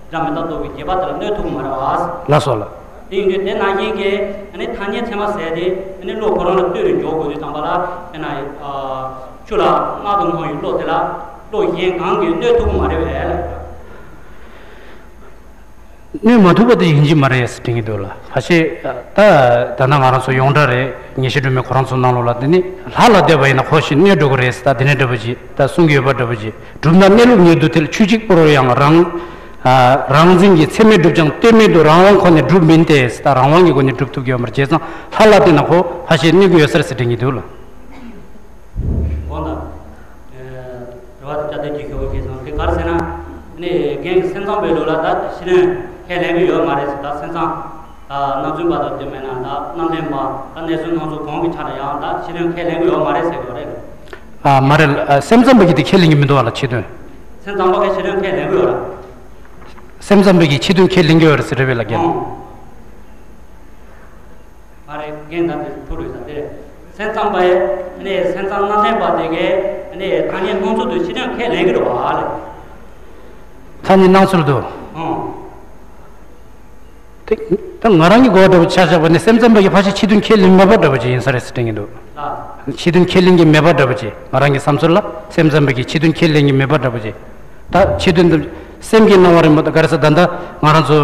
སྒྲ་མི་རྟག་རྟོག་གི་བརྒྱད་པ་དེ་ལ་གནོད་ཐུབ་མ་རེད་བ། ལགས་སོ་ལགས། དེ་ཡིན་དུས་དེ་ནང་བཞིན་གྱི་ཨ་ནི་ཐ་སྙད་ཚད་མ་ཟེར་དེ་ཨ་ནི་བློ་ཁོ་རང་ལ་ལྟོས་ནས་འཇོག་དགོས་དུས་ཙམ་པ་ལ་དཔེར་ན་ཆུ་ལ་རྣག་ཏུ་སྣང་བའི་བློ་དེ་ལ་བློ་གཞན་གང་གིས་གནོད་ཐུབ་ཀྱི་མ་རེད་པས། གནོད་མ་ཐུབ་པ་དེ་ཡིན་གྱི་མ་རེད་ཟེར་དྲན་གྱི་འདུག་ལ། ཕལ་ཆེར་ད་ད་ལྟ་ང་རང་ཚོ་ཡོངས་གྲགས་རེད། ངེས་ཤེས་སྒྲོན་མེ་ཁོ་རང་ཚོ་ནང་ལོགས་ལ་དེ་ནི་ལྷ་ལ་བསྡད་པ་ཡིན་ན་ཁོ་ཞིག་གནོད་འགྲོ་གི་རེད་ཟེར་ད་དེ་ནས་འདྲ་པོ་ཅིག་ད་གསུང་གི་ཡོད་པ་འདྲ་པོ་ཅིག་གྲུབ་མཐའ་གནས་ལུགས་ཉིད་དུ་དེ་ལ་ཆོས་གཅིག་པུ་རུ་ཡང་རང་། ཨ། རང་འཛིན་གྱི་ཚད་མས་གྲུབ་ཀྱང་ལྟོས་མེད་དུ་རང་དབང་ཁོ་ནས་གྲུབ་མིན་ཏེ་ཟེར་ད་རང་དབང་གི་སྒོ་ནས་གྲུབ་ཐུབ་ཀྱི་ཡོད་མ་རེད། བྱས་ཙང་ལྷ་ལ་བལྟས་ན་ཁོ་ཕལ་ཆེར་གནོད་ཀྱི་ཡོད་ས་རེད་ཟེར་དྲན་གྱི་འདུག་ལ། དགོངས་དག་ཨེ། རེ་བ་དང་བཅའ་སྡོད་ཀྱི་ཞུ་བ་གལ་སོང་དེ་ག་རེ་ཟེར་ན། ནི་རྒན་གྱི་སེམས་ཙམ་པའི་ལུགས་ལ་ད་ཕྱི་དོན་ཁས་ལེན་གྱི་ཡོད་མ་རེད་ཟེར། ད་སེམས་ཙམ་ད་སྣང་ཚུལ་པ་དང་དེ་མེད་ན་ད་རྣམ་བདེན་པ་ད་གནས་ཚུལ་སྣང་ཚུལ་གང་གི་ཆ་ལ་ཡང་ད་ཕྱི་དོན་ཁས་ལེན་གྱི་ཡོད་མ་རེད་ཟེར་གྱི་ཡོད་རེད། ཨ་མ་རེད། ཨ་སེམས་ཙམ་པ་གིས་དེ་ཁས་ལེན་གྱི་མི་འདུག་བ་ལ་ཕྱི་དོན། སེམས་ཙམ་པ་གིས་ཕྱི་དོན་ཁས་ལེན་གྱི་ཡོད་ར། སེམས་ཙམ་པ་གིས་ཕྱི་དོན་ཁས་ལེན་གྱི་ཡོད་རེད་ཟེར་རེད་པས་ལ་རྒན། ཨང་། མ་རེད། རྒན་ད་དེ་ཐུག་རེད་ད་དེ། སེམས་ཙམ་པ་ཡི་ནི་སེམས་ཙམ་རྣམ་ལྡན་པ་དེ་གས་ནི་ཐ་སྙད་སྣང་ཚུལ་དུ་ཕྱི་དོན་ཁས་ལེན་གྱི་རེད་བ་ལ། ཐ་སྙད་སྣང་ཚུལ་དུ། ཨང་། དེ་ད་ང་རང་གི་གོ་བ་འདྲ་པོ་ཆ་བཞག་པ་ནི་སེམས་ཙམ་པ་གིས་ཕལ་ཆེར་ཕྱི་དོན་ཁས་ལེན་མེད་པ་འདྲ་པོ་ཅིག་ཡིན་ས་རེད་ཟེར་དྲན་གྱི་འདུག་ལ། ཕྱི་དོན་ཁས་ལེན་གྱི་མེད་པ་འདྲ་པོ་ཅིག་ང་རང་གི་བསམ་ཚུལ་ལ་སེམས་ཙམ་པ་གིས་ཕྱི་དོན་ཁས་ལེན་གྱི་མེད་པ་འདྲ་པོ་ཅིག་ད་ཕྱི་དོན་དུ་སེམས་ཀྱི་སྣང་བ་རིང་མོ་ད་ག་རེ་ཟེར་ད་ལྟ་ང་རང་ཚོ་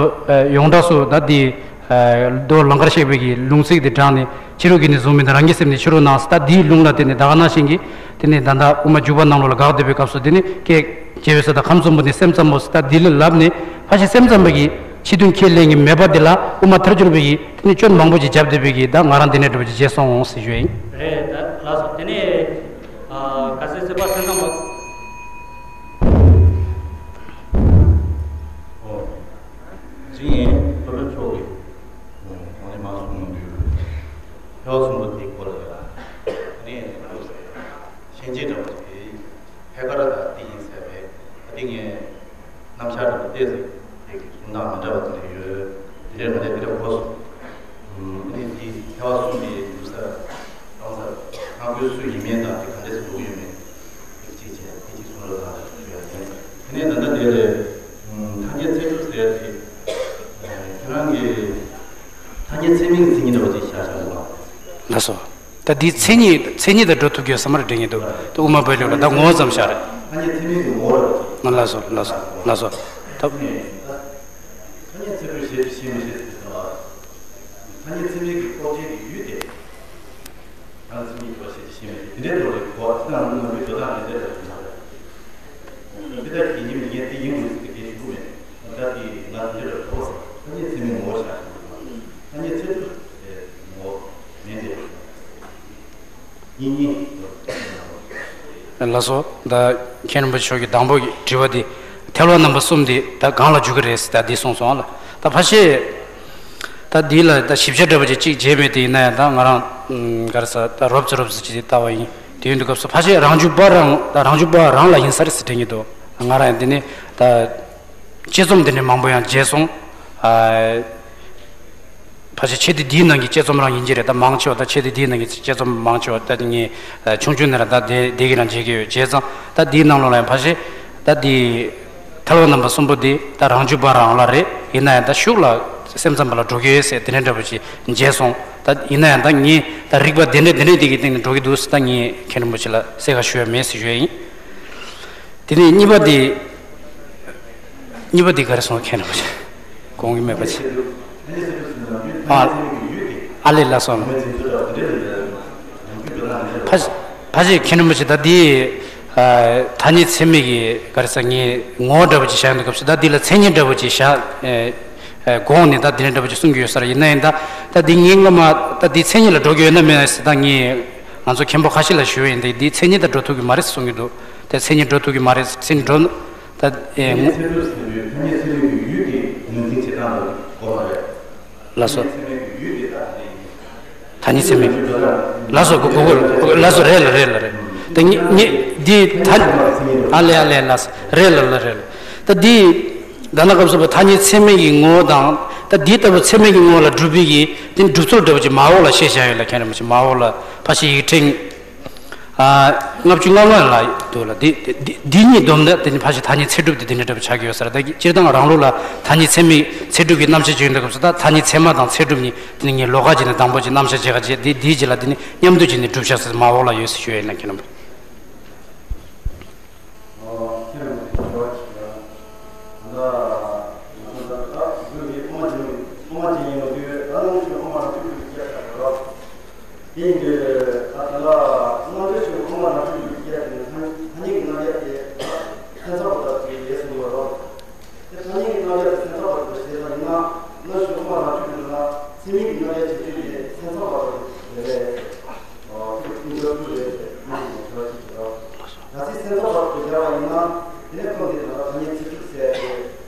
ཡོངས་གྲགས་སུ་ད་འདི་མདོ་ལང་ཀར་གཤེགས་པའི་གི་ལུང་ཚིག་དེ་དྲངས་ནས་ཕྱི་རོལ་གྱིས་ནི་གཟུང་མིན་ཏེ་རང་གི་སེམས་ནི་ཕྱི་རོལ་སྣང་ཟེར། ད་འདིའི་ལུང་ལ་བརྟེན་ནས་ད་ག་ནང་བཞིན་གྱི་དེ་ནས་ད་ལྟ་དབུ་མ་འཇུག་པ་ནང་ལོགས་ལ་དགག་བསྡད་པའི་སྐབས་སུ་དེ་ནི་སྐད་ཅེས་པའི་ས་དང་ཁམས་གསུམ་པོ་ནི་སེམས་ཙམ་པོ་ཟེར། ད་འདི་ལ་ལབ་ནས་ཕལ་ཆེར་སེམས་ཙམ་པ་གིས་ཕྱི་དོན་ཁས་ལེན་གྱི་མེད་པ་འདི་ལ་དབུ་མ་ཐལ་འགྱུར་བའི་གི་དེ་ནི་སྐྱོན་མང་པོ་ཅིག་བརྒྱབ་བསྡད་པའི་གི་ད་ང་རང་འདི་ནས་འདྲ་པོ་ཅིག་བྱས་སོང་ཟེར་ཞུ་ཡ་ཡིན། རེད་ད་ལགས་སོ། དེ་ནས་ག་ཚོད་ཚོད་པ་སེམས་ཙམ་པ། ཨོ། ཅི་ཡིན་སློབ་དཔོན་མཆོག་གིས་གོང་ནས་མར་གསུངས་ཡོང་དུས་ཐལ་བ་གསུམ་པོ་དེའི་སྐོར་ལ་ཡང་ནས་ཤན་འབྱེད་འདྲ་བོ་དེ་ཐད་ཀར་དང་དེ་ཡིན་ཟེར་བས་ད་དེ་ངས་རྣམ་གཞག་འདྲ་བོ་ཏོག་ཙམ་དེ་གི་གསུང་སྟངས་མི་འདྲ་བ་དེ་འདྲ་ཡོད། དེ་འདྲ་མ་རེད་དེ་འདྲ་གོ་སོང་། ཨ་ནི་དེ་ཐལ་བ་གསུམ་པའི་འདུག་ས་རང་ས་ང་ཁོའི་སུ་ཡིན་མིན་དང་དེ་ག་འདྲས་སུ་འདུག་ཡོད་མེད་དེ་གཅིག་བྱས་དེ་གཅིག་གསུང་རོགས་དང་ཞུ་ཡ་ཡིན། དེ་ནས་ད་ལྟ་དེ་རེད། ཐ་སྙད་ཚད་གྲུབ་ཟེར་ཡ་དེ་ཁྱེད་རང་གི་ཐ་སྙད་ཚད་མིན་གྱི་མཚན་ཉིད་འདྲ་བོ་ཅིག་བཞག་བཞག་འདུག་ལགས་སོ། ད་འདི་མཚན་ཉིད་མཚན་ཉིད་དང་འགྲོ་ཐུབ་ཀྱི་ཡོད་ས་མ་རེད་དྲན་གྱི་འདུག་ད་དབུ་མ་པའི་ལུགས་ལ་ད་ངོ་བོ་ཙམ་བཞག་རེད། ཐ་སྙད་ཚད་མིན་གྱི་ངོ་བོ་རེད། ལགས་སོ་ལགས་སོ་ལགས་སོ། ད་ཐ་སྙད་ཚད་གྲུབ་ཞེས་བྱ་ཞེས་མི་བྱེད་ཟེར་བ། ཐ་སྙད་ཚད་མིན་གྱི་རྟོགས་བྱེད་ཀྱི་ཡུལ་ཏེ། ཐ་སྙད་ཚད་མིན་གྱི་རྟོགས་བྱེད་ཅེས་བྱ་ཞེས་མི་བྱེད་དེ་འདྲའི་རྟོགས་རེད་གོ། ད་ང་ཚོའི་འགྲོ་སྟངས་དེ་འདྲ་རེད་མ་རེད། འདི་ལྟར་གྱི་ཉིད་ངས་དེ་ཡིན་དགོས་ཟེར་གྱི་ཞུ་གི་མེད། ད་དེ་ང་དེ་འདྲ་རེད་གོ་ཟེར། ཐ་སྙད་ཚད་མིན་ངོ་བོ་བཞག་ཞུ་གི་མ་རེད། ཐ་སྙད་ཚད་གྲུབ་ཟེར་ངོ་བོ་མིན་ཏེ། ལགས་སོ། ད་མཁན་རིན་པོ་ཆེ་མཆོག་གི་དང་པོ་གི་དྲི་བ་འདི་ཐལ་བ་རྣམ་པ་གསུམ་འདི་ད་གང་ལ་འཇུག་གི་རེད་ཟེར་ད་འདི་གསུངས་སོང་ཨ་ལ། ད་ཕལ་ཆེར་ད་འདི་ལ་ད་ཞིབ་ཆ་འདྲ་པོ་ཅིག་ཅིག་བྱས་མེད་དེ་ཡིན་ན་ཡང་ད་ང་རང་ག་རེ་ཟེར་ད་རོབ་ཙམ་རོབ་ཙམ་ཅིག་ལྟ་བ་ཡིན། དེ་ཡིན་དུས་སྐབས་སུ་ཕལ་ཆེར་རང་འཇུག་པ་རང་ད་རང་འཇུག་པ་རང་ལ་ཡིན་ས་རེད་ཟེར་དྲན་གྱི་འདུག་ང་རང་ཡང་འདི་ནི་ད་དཔྱད་རྩོམ་འདི་འདྲའི་མང་པོ་ཡང་མཇལ་སོང་། ཨ། ཕལ་ཆེར་ཆེ་དེ་འདིའི་ནང་གི་དཔྱད་རྩོམ་རང་ཡིན་གྱི་རེད། ད་མང་ཆེ་བ་ད་ཆེ་དེ་འདིའི་ནང་གི་དཔྱད་རྩོམ་མང་ཆེ་བ་ད་ངས་ཆུང་ཆུང་ནས་རང་ད་དེ་དེ་གི་རང་མཇལ་གྱི་ཡོད། བྱས་ཙང་ད་འདིའི་ནང་ལོགས་ལ་ཡང་ཕལ་ཆེར་ད་འདི་ཐལ་བ་རྣམ་པ་གསུམ་པོ་འདི་ད་རང་འཇུག་པ་རང་ལ་རེད། ཡིན་ན་ཡང་ད་ཤུགས་ལ་སེམས་ཙམ་པ་ལ་འགྲོ་གི་ཡོད་ཟེར་དེ་འདྲ་འདྲ་པོ་ཞིག་མཇལ་སོང་། ད་ཡིན་ན་ཡང་ད་ངས་ད་རིགས་པ་དེ་འདྲ་དེ་འདྲ་དེ་གི་སྟེང་ནས་འགྲོ་གི་འདུག་ཟེར་ད་ངས་མཁན་རིན་པོ་ཆེ་ལ་གསལ་ཁ་ཞུ་ཡ་མེད་ཟེར་ཞུ་ཡ་ཡིན། དེ་ནས་གཉིས་པ་དེ། གཉིས་པ་དེ་ག་རེ་སོང་མཁན་རིན་པོ་ཆེ། དགོངས་ཀྱི་མེད་པ་ཆེ། ཨ། ཨ་ལས་ལ་སོང་། ཕ། ཕ་ཞིག་མཁན་རིན་པོ་ཆེ་ད་དེ། ཐ་སྙད་ཚད་མིན་གྱི་ག་རེ་ཟེར་ངས་ངོ་བོ་འདྲ་པོ་ཅིག་བཞག་ཡོང་དུས་སྐབས་སུ་ད་དེ་ལ་མཚན་ཉིད་འདྲ་པོ་ཅིག་བཞག་དགོངས་ནས་ད་དེ་འདྲ་འདྲ་པོ་ཅིག་གསུང་གི་ཡོད་ས་རེད། ཡིན་ན་ཡང་ད་ད་དེ་ངས་སྔ་མ་ད་དེ་མཚན་ཉིད་ལ་འགྲོ་གི་ཡོད་ན་མེད་ན་ཟེར་ད་ངས་ང་ཚོ་མཁན་པོ་ཁ་ཤས་ལ་ཞུས་པ་ཡིན། ད་དེ་མཚན་ཉིད་ད་འགྲོ་ཐུབ་ཀྱི་མ་རེད་ཟེར་གསུང་གི་འདུག་དེ་མཚན་ཉིད་འགྲོ་ཐུབ་ཀྱི་མ་རེད། མཚན་ཉིད་འགྲོ་ན། ད་ཨེ། ངོ་། ཚད་གྲུབ་ཟེར་དུས་ཐ་སྙད་ཚད་མིན་གྱི་ཡུལ་གྱི་ངོས་འཛིན་བྱེད་སྟངས་ལ་གོ་བ་རེད། ལགས་སོ། ཐ་སྙད་ཚད་མིན་གྱི་ཡུལ་དེ་ད་ཨ་ནི་ཡིན། ཐ་སྙད་ཚད་མིན། ལགས་སོ། གོ་གོ་གོ། ལགས་སོ། རེད་ལ་རེད་ལ་རེད། ད་ངེད་ངེད་འདི་ཐ། ཨ་ལས་ཨ་ལས། ལགས་སོ། རེད་ལ་ལ་རེད་ལ། ད་འདི་ད་ནང་སྐབས་སུ་ཐ་སྙད་ཚད་མིན་གྱི་ངོ་བོ་དང་ད་འདི་ལྟ་བུ་ཚད་མིན་གྱི་ངོ་བོ་ལ་སྒྲུབ་པའི་གི་དེ་སྒྲུབ་ཚུལ་འདྲ་བོ་ཅིག་མ་འོག་ལ་བཤད་བཞག་ཡོད་ལ། མཁན་རིན་པོ་ཆེ་མ་འོག་ལ་ཕ་ཤི་ཡིག་ཕྲེང་ལྔ་བཅུ་ང་ལྔ་ལ་འདུག་ལ། འདི་འདི་འདི་གཉིས་བསྡོམས་ན་དེ་ནི་ཕལ་ཆེར་ཐ་སྙད་ཚད་གྲུབ་དེ་འདི་འདྲ་འདྲ་པོ་ཆགས་ཀྱི་ཡོད་ས་རེད། ད་སྤྱིར་བཏང་རང་ལུགས་ལ་ཐ་སྙད་ཚད་མིན་ཚད་གྲུབ་ཀྱི་རྣམ་གཞག་བྱེད་ཡོང་དུས་སྐབས་སུ་ད་ཐ་སྙད་ཚད་མ་དང་ཚད་གྲུབ་གཉིས་དེ་ནི་ངས་ལོགས་ཀ་བྱས་ནས་དང་པོ་ཅིག་རྣམ་གཞག་བྱེད་ག་བྱས་དེ་འདིའི་རྗེས་ལ་དེ་ནི་མཉམ་དུ་བྱས་ནས་གྲུབ་བཞག་ཟེར་མ་འོག་ལ་ཡོད་ཟེར་ཞུ་ཡ་ཡིན་ན་མཁན་རིན་པོ། དེ་ཡིན་དུས་ད་ལྟ་རྣམ་འགྲེལ་ཆོས་ཀྱི་དབུ་མ་རང་རྒྱུད་ཀྱི་སྐད་དེ་ནི་ཐ་སྙད་ཀྱི་རྣམ་གཞག་དེ་སེམས་ཙམ་པ་དག་གིས་ཡོད་གསུངས་པ་རེད། དེ་ཐ་སྙད་ཀྱི་རྣམ་གཞག་དེ་སེམས་ཙམ་པ་དག་གིས་བྱས་པ་ཡིན་ན་རྣམ་འགྲེལ་ཆོས་ཀྱི་དབུ་མ་རང་རྒྱུད་ཀྱི་ནང་ཚད་མིན་གྱི་རྣམ་གཞག་བྱེད་ཚུལ་དེ་སེམས་ཙམ་པ་དག་གིས་རེད། ཨོ། དེ་ཀུན་རྫོབ་ཀུན་རེད་ཟེར་ནས་ཞེས་པ་ཅིག་གི་རེད། གལ་སྲིད་སེམས་ཙམ་པ་དག་གིས་བྱས་པ་ཡིན་ན་དེ་ནས་ཁོང་དེ་ད་ལྟ་ཐ་སྙད་ཚིག་གྲུབ་ཟེར་ཏེ།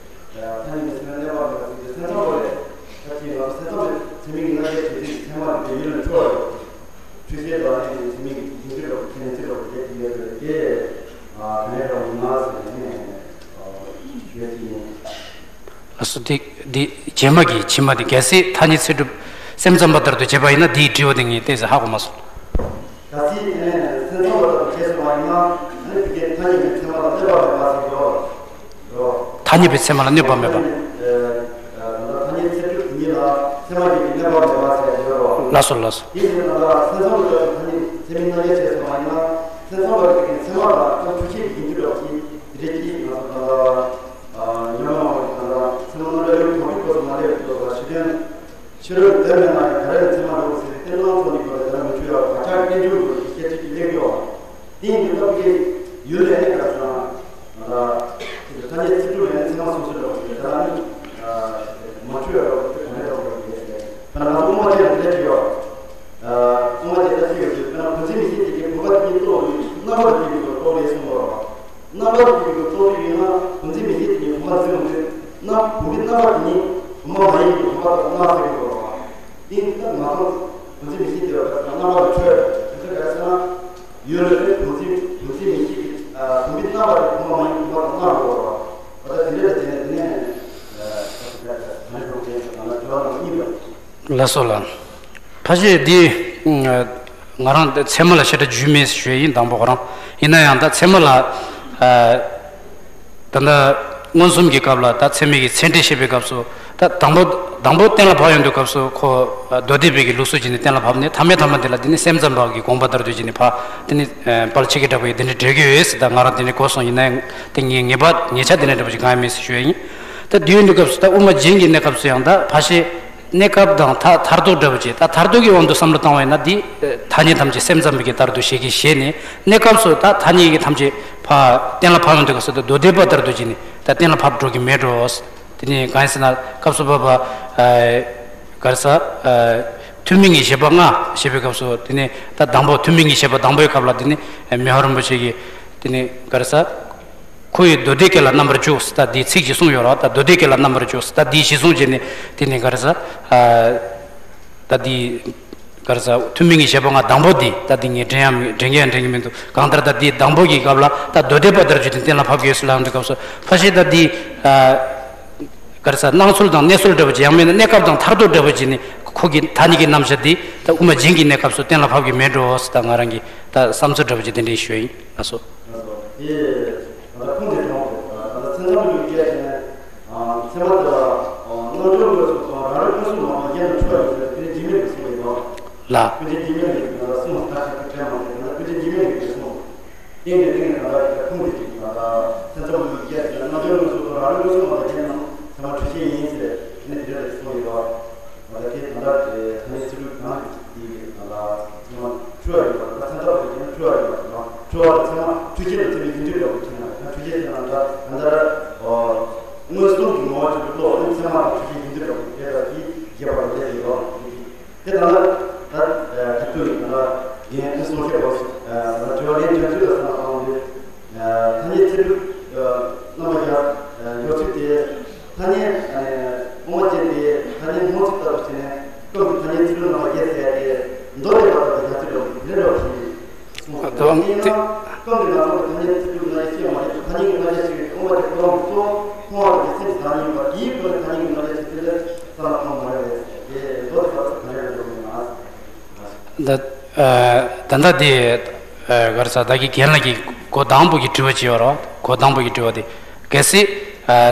ཐ་སྙད་མི་སེམས་གནས་པ་མེད་པ་ཟེར་དུས་སེམས་ཙམ་པ་རེད། ད་ཅི་ང་ཚོ་སེམས་ཙམ་པའི་ཚད་མིན་གྱི་རྣམ་གཞག་བྱེད་ཚུལ་གྱི་ཚད་མ་རེད་དེ་ཡུལ་ལ་འཁྲུལ་བ་རེད། འཁྲུལ་ཤེས་དང་ནི་ཚད་མིན་གྱི་ཡིན་གཅིག་རེད་ཁས་ལེན་གཅིག་རེད་དེ་དེ་ཡོད་རེད་དེ། དེ་ནས་རང་ཡིན་ན་ཟེར་ནས་ཞུས་ཀྱི་ཡིན། ལགས་སོ། དེ་དེ་རྗེས་མ་གི་ཕྱི་མ་དེ། གལ་སྲིད་ཐ་སྙད་ཚིག་གྲུབ་སེམས་ཙམ་པ་ལྟར་དུ་བྱས་པ་ཡིན་ན། དེའི་དྲི་བ་དེ་ངས་ཏོག་ཙམ་ཧ་གོ་མ་སོང་། གལ་སྲིད་ཨེ་སེམས་ཙམ་པ་ལྟར་དུ་བྱས་སོང་བ་ཡིན་ན། ཨ་ནི་དེ་གའི་ཐ་སྙད་པའི་ཚད་མ་ལ་གནོད་པ་མེད་པ་ཟེར་གྱི་ཡོད་རེད། ཐ་སྙད་པའི་ཚད་མ་ལ་གནོད་པ་མེད་པ། ཨ་ད་ཐ་སྙད་ཚིག་གྲུབ་དེ་ཉིད་ལ་ཚད་མ་གཉིས་ཀྱིས་གནོད་པ་མེད་པ་ཟེར་གྱི་ཡོད་རེད། ལགས་སོ་ལགས་སོ། དེ་ཡིན་ན་ད་སེམས་ཙམ་པ་ལྟར་དུ་ཐ་སྙད་ཚད་མའི་རྣམ་གཞག་བྱས་སོང་བ་ཡིན་ན། སེམས་ཙམ་པ་ལྟར་དུ་ཚད་མ་ལ་ཀྱང་འཁྲུལ་ཆོས་ཀྱི་རྒྱུན་མཐུད་པ་ཅིག་རེད། ཅིག་ང་ཚོ་ད་ལྟ། ཨ་ཉོན་མོངས་པ་དང་ཚད་མ་རྣམ་གྲངས་ཡོད་དོ་ཅོག་གོ་སོང་མ་ལས་ཡོད་དོ་ཞུ་དོན། ཕྱི་རོལ་དོན་མེད་ན་ཡང་ག་རེ་ལ་ཚད་མ་འགྲོ་ཟེར་ཏེ། རྣམ་ཚོགས་ནི་གོ་ལ་དོན་མི་འཁྲུལ་ཡང་བག་ཆགས་རྟེན་འབྱུང་གི་སྐད་ཅིག་གིས་གླེང་གི་ཡོད། དེ་ཡིན་དུས་སྐབས་ཀྱི་ཡུལ་ལས་ནི་ག་ཟེར་ན། ང་ལ་ཐ་སྙད་ཚིག་གྲུབ་ལས་ནི་ཚད་མ་སོ་སོ་འགྲོ་ཟེར་ཏེ། ད་ནི་མ་འཁྲུལ་ཡང་འགྲོ་ཟེར་ཏེ་ག་རེ་འགྲོ་དགོས་ཟེར་ཏེ། ད་ང་ཚོ་དབུ་མ་ཅན་དུ་ལས་ཀྱི་ཡོད། དབུ་མ་ཅན་ལྟ་ཅི་ཡོད་ཟེར་ན། བུམ་འཛིན་མིག་ཤེས་དེ་གའི་བུམ་པ་དེ་ཉིད་རྟོགས་ནས་རྣམ་པར་འཁྲུལ་པའི་རྟོག་པས་གསུངས་པ། རྣམ་པར་འཁྲུལ་པའི་རྟོག་པ་ཡིན་ན། བུམ་འཛིན་མིག་ཤེས་དེ་ཉིད་བུམ་པ་འཛིན་པ་དེ་རྣམ་བུམ་པའི་རྣམ་པ་དེ་ཉིད་བུམ་པ་མ་ཡིན་པའི་བུམ་པ་ལྟར་སྣང་ཟེར་གྱི་འདུག་བ། དེ་ཡིན་ན་ང་ཚོ་བུམ་འཛིན་མིག་ཤེས་དེ་བ་ལྟར་རྣམ་པར་འཁྲུལ། དེ་ཚོ་ག་རེ་ཟེར་ན། ཡུལ་ལས་བུམ་འཛིན་བུམ་འཛིན་མིག་ཤེས་ཀྱི་བུམ་པའི་རྣམ་པ་དེ་བུམ་པ་མ་ཡིན་པའི་བུམ་པ་ལྟར་སྣང་དགོས་པ། ད་ལྟ་དེ་འདྲ་ལ་བརྟེན་ནས་དེ་ནས་ད་ལྟ་ག་རེ་འགྲོ་དགོས་ཟེར་ན། དྲི་བ་ནང་གཉིས་པ། ལགས་སོ་ལགས། ཕལ་ཆེར་འདི་ང་རང་ཚད་མ་ལ་ཞེ་དྲག་རྒྱུས་མེད་ཞུ་ཡ་ཡིན། དང་པོ་ཁོ་རང་ཡིན་ན་ཡང་། ད་ཚད་མ་ལ་ཨ་ད་ལྟ་མངོན་སུམ་གྱི་སྐབས་ལ་ད་ཚད་མའི་གི་ཚད་འབྲས་བཤད་པའི་སྐབས་སུ། ད་དང་པོ་དང་པོ་གཏན་ལ་ཕབ་ཡོང་དུས་སྐབས་སུ། ཁོ་མདོ་སྡེ་པའི་གི་ལུགས་སྲོལ་བྱས་ནས་གཏན་ལ་ཕབ་ནས། ཐ་མའི་ཐ་མ་དེ་ལ་དེ་ནི་སེམས་ཙམ་པ་གི་དགོངས་པ་ལྟར་དུ་བྱས་ནས་ཕར་དེ་ནི་དཔལ་ཆེ་གེ་འདྲ་པོ་ཡིས་དེ་འདྲ་འགྲེལ་གྱི་ཡོད་ཟེར། ད་ང་རང་དེ་ནི་གོ་སོང་། ཡིན་ན་ཡང་དེ་ངས་ངེས་པ་ངེས་ཆ་དེ་འདྲ་འདྲ་པོ་ཞིག་གང་ཡང་མེད་ཟེར་ཞུ་ཡ་ཡིན། ད་དེ་ཡོང་དུས་སྐབས་སུ། ད་དབུ་མ་རྒྱན་གྱི་གནས་སྐབས་སུ་ཡང་ད་ཕལ་ཆེར་གནས་སྐབས་དང་མཐར་མཐར་ཐུག་འདྲ་པོ་ཅིག་ད་མཐར་ཐུག་གི་དབང་དུ་བསམ་བློ་བཏང་བས་ན། འདི་ཐ་སྙད་ཐམས་ཅད་སེམས་ཙམ་པའི་གི་ལྟར་དུ་ཞེས་ཀྱི་ཞེས་ནས། གནས་སྐབས་སུ་ད་ཐ་སྙད་ཀྱི་ཐམས་ཅད་ཕར་གཏན་ལ་ཕབ་ཡོང་དུས་སྐབས་སུ། ད་མདོ་སྡེ་པ་ལྟར་དུ་བྱས་ནས་ད་གཏན་ལ་ཕབ་འགྲོ་གི་མེད་འགྲོ། དེ་ནས་གང་ཡིན་ཟེར་ན། སྐབས་སུ་བབ་པ་ཨ་ག་རེ་ཟེར། ཨ་ཐུན་མིན་གྱི་བཞེད་པ་ལྔ་ཞེས་པའི་སྐབས་སུ། དེ་ནས་ད་དང་པོ་ཐུན་མིན་གྱི་བཞེད་པ་དང་པོའི་སྐབས་ལ། དེ་ནས་མི་ཕམ་རིན་པོ་ཆེ་གིས་དེ་ནས་ག་རེ་ཟེར། ཁོ་ཡི་མདོ་སྡེ་སྐད་ལ་རྣམ་པར་འཇུག་ཟེར། ད་འདིའི་ཚིག་ཅིག་གསུངས་ཡོད་རེད་བ། ད་མདོ་སྡེ་སྐད་ལ་རྣམ་པར་འཇུག་ཟེར། ད་འདི་གཞི་བཟུང་བྱས་ནས་དེ་ནས་ག་རེ་ཟེར། ཨ་ད་འདི་ག་རེ་ཟེར། ཐུན་མིན་གྱི་བཞེད་པ་ལྔ་དང་པོ་འདི། ད་འདི་ངས་འདྲེན་ཡ་མི་འདྲེན་གྱི་ཡང་འདྲེན་གྱི་མི་འདུག་གང་ལྟར་ད་འདི་དང་པོ་གི་སྐབས་ལ་ད་མདོ་སྡེ་པ་ལྟར་བརྗོད་དེ་གཏན་ལ་ཕབ་ཀྱི་ཡོད་ཟེར་ལབ་ཡོང་དུས་སྐབས་སུ། ཕལ་ཆེར་ད་འདི་ཨ་ག་རེ་ཟེར། སྣང་ཚུལ་དང་གནས་ཚུལ་འདྲ་པོ་ཅིག་ཡང་མིན་ན་གནས་སྐབས་དང་མཐར་ཐུག་འདྲ་པོ་ཅིག་ནི། ཁོ་གི་ཐ་སྙད་ཀྱི་རྣམ་གཞག་འདི་ད་དབུ་མ་རྒྱན་གྱི་གནས་སྐབས་སུ་གཏན་ལ་ཕབ་ཀྱི་མེད་འགྲོ་ཟེར། ད་ང་རང་གི་ད་བསམ་ཚུལ་འདྲ་པོ་ཅིག་དེ་འདྲ་ཞུ་ཡ་ཡིན། ལགས་སོ། དེ་ད་ལྟ་ཁུངས་དེ་དྲངས་ཏེ། ད་ལྟ་ཚད་མ་ལུགས་ཀྱི་སྐད་ཆ་ནས། ཚད་མ་དེ་ལ་རྣལ་འབྱོར་མངོན་སུམ་དང་རང་རིག་མངོན་སུམ་མ་གཏོགས་གཞན་དུ་འཁྲུལ་བ་ཡོད་ཟེར། དེ་ནི་འཇིགས་མེད་ཀྱིས་གསུངས་པ་ཡིན་པ། ལགས། ཀུན་མཁྱེན་འཇིགས་མེད་ཀྱིས་ད་ལྟ་གསུངས་པ་ལྟར་ཞིག་ཏུ་དྲན་མ་ཟད། ད་ལྟ་ཀུན་མཁྱེན་འཇིགས་མེད་ཀྱིས་གསུངས། རྟེན་འབྲེལ་རྟེན་ནི་ད་ལྟ་ཁུངས་དེ་ཅིག་ད་ལྟ་ཚད་མ་ལུགས་ཀྱི་སྐད་ཆ་ནས། རྣལ་འབྱོར་མངོན་སུམ་དང་རང་རིག་མངོན་སུམ་མ་གཏོགས་གཞན་དུ་ཚད་མ་འཁྲུལ་ཆོས་ཡིན་ཟེར། དེ་ནི་དེ་འདྲ་ཞིག་གསུངས་ཡོད་པ། ད་ལྟ་དེ་ད་ལྟ་དེ་ཐ་སྙད་ཚིག་གྲུབ་གང་ཞིག་དེ་ད་ལྟ་ཚད་མ་འཁྲུལ་བ་ཡོད་པ། ད་ཚད་མཐའ་དག་ཅིག་ན་འཁྲུལ་བ་ཡོད་པ་དང་། འཁྲུལ་བ་དང་ཚད་མ་འཁྲུལ་ཆོས་དང་ཚད་མའི་རྒྱུན་མཐུད་འདྲ་པོ་ཅིག་ན། ད་འཁྲུལ་ཆོས་ཅིག་ན་ད་ད་ལྟ་མངོན་སུམ་གྱི་ངོ་བོ་ཅིག་ཏུ་རྟོགས་ནས། ཚད་མ་དང་འཁྲུལ་ཆོས་རྒྱུན་མཐུད་འདྲ་པོ་དེ་དག་གིས་རྒྱས་པར་མཛད་ཀྱི་ཡོད་པ། དེ་ད་ལྟ་ད་ད་ལྟ་ཡིན་ན་རྒན་ཨུ་སུ་མཁས་པ་ད་དྲི་བ་ལན་དོན་ཚུལ་ལ་བསམ་བློ་བཏང་སྟེ། ཐ་སྙད་ཚིག་གྲུབ་རྣམ་པ་བཞག་ཡོད་ཚུལ་དེ། ཐ་སྙད་དབུ་མ་ཅན་དེ་ཐ་སྙད་སྔོན་ཚིག་ལྟ་བུ་བྱས་ནས། སྐབས་འདིར་ཐ་སྙད་ཚིག་གྲུབ་རྣམ་པ་བརྒྱད་ཟེར་ཡ་དེ་མདོ་སྡེ་པ་དག་གི་བཞག་ཚུལ་ལ་དེ་འདྲ་འདྲ་བ་ཞིག་གསུངས་པ་དང་། དེས་ན་སྐབས་འདིར་ང་ཚོ་གི་ཐ་སྙད་ཚིག་གྲུབ་རྣམ་པ་བཞི་མ་རེད། ཐ་སྙད་ཀྱི་རྣམ་གཞག་ཞིག་ཡོད་དེ། དབུ་མ་དེ་ཁོ་རང་གི་གཙོ་བོ་མཐོང་བ་དང་སེམས་ཀྱི་བདག་ཉིད་ཡིན་པ། དེའི་སྒོ་ནས་ཐ་སྙད་ཀྱི་རྣམ་གཞག་ཞིག་དེ་ལ་བསམ་བློ་གཏོང་མ་རེད་པས། དེ་མདོ་སྡེ་པ་དག་ག་འདྲ་འདྲ་བ་ཡིན་ན། ད་ད་ལྟ་དེ་ག་རེ་ཟེར། བདག་གི་རྒན་ལགས་ཀྱིས་འགོ་དང་པོ་གི་དྲི་བ་ཅིག་ཡོད་རེད། འགོ་དང་པོ་གི་དྲི་བ་དེ། གལ་སྲིད་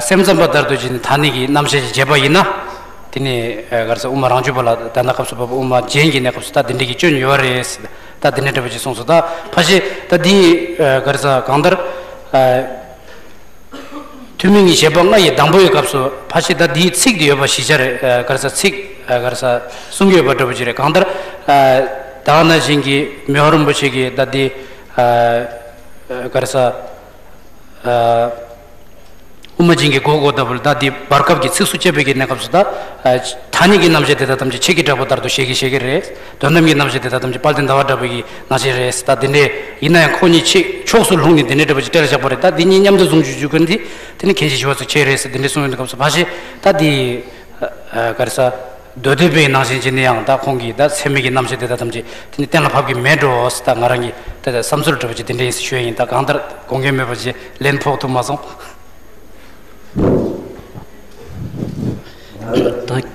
སེམས་ཙམ་པ་ལྟར་དུ་བྱས་ནས་ཐ་སྙད་ཀྱི་རྣམ་གཞག་ཅིག་བྱས་པ་ཡིན་ན། དེ་ནི་ག་རེ་ཟེར། དབུ་མ་རང་རྒྱུད་པ་ལ་ད་ལྟ་སྐབས་སུ་བབ་པ་དབུ་མ་རྒྱན་གྱི་གནས་སྐབས་སུ་ད་དེ་འདྲ་གི་སྐྱོན་ཡོད་རེད་ཟེར། ད་དེ་འདྲ་འདྲ་པོ་ཅིག་གསུངས་སོང་། ད་ཕལ་ཆེར་ད་འདི་ག་རེ་ཟེར། གང་ལྟར་ཐུན་མིན་གྱི་བཞེད་པ་ལྔ་ཡི་དང་པོའི་སྐབས་སུ་ཕལ་ཆེར་ད་འདིའི་ཚིག་དེ་ཡོད་པ་གཞི་ཆགས་རེད། ག་རེ་ཟེར། ཚིག་ག་རེ་ཟེར་གསུང་གི་ཡོད་པ་འདྲ་པོ་ཅིག་རེད། གང་ལྟར་ད་ག་ནང་བཞིན་གྱི་མི་ཕམ་རིན་པོ་ཆེ་གིས་ད་འདི་ག་རེ་ཟེར། དབུ་མ་རྒྱན་གྱི་འགོ་འགོ་ལྟ་བུ་ལ། ད་འདི་བར་སྐབས་ཀྱི་ཚིགས་སུ་བཅད་པའི་གི་གནས་སྐབས་སུ་ད་ཐ་སྙད་ཀྱི་རྣམ་གཞག་དེ་དག་ཐམས་ཅད་ཆོས་ཀྱི་གྲགས་པ་ལྟར་དུ་བཤད་ཀྱི་བཤད་ཀྱི་རེད། དོན་དམ་གྱི་རྣམ་གཞག་དེ་དག་ཐམས་ཅད་དཔལ་ལྡན་ཟླ་བ་གྲགས་པའི་གི་རྣམ་གཞག་རེད། ད་དེ་འདྲས་ཡིན་ན་ཡང་ཁོ་གཉིས་ཆོས་ཕྱོགས་སུ་ལྷུང་ནས་དེ་འདྲས་འདྲ་པོ་ཅིག་བཀྲལ་བཞག་པ་རེད། ད་འདི་གཉིས་མཉམ་དུ་བཟུང་རྒྱུ་རྒྱུ་ཀུན་དེ་དེ་ནི་མཁན་ཆེན་ཞི་བ་འཚོ་མཁྱེན་རེད་ཟེར་དེ་འདྲས་གསུངས་ཡོང་དུས་སྐབས་སུ། ཕལ་ཆེར་ད་འདི་ག་རེ་ཟེར། མདོ་སྡེ་པའི་ནང་བཞིན་བྱས་ནས་ཡང་ད་ཁོང་གིས་ད་ཚད་མའི་གི་རྣམ་གཞག་དེ་དག་ཐམས་ཅད་དེ་ནི་གཏན་ལ་ཕབ་ཀྱི་མེད་འགྲོ་ཟེར། ད་ང་རང་གི་ད་བསམ་ཚུལ་འདྲ་པོ་ཅིག་དེ་འདྲ་ཡིན་ཟེར་ཞུ་ཡ་ཡིན། ད་གང་ལྟར་དགོངས་འགལ་མེད་པ་ཅིག་ལན་ཕོག་ཐུབ་མ་སོང་།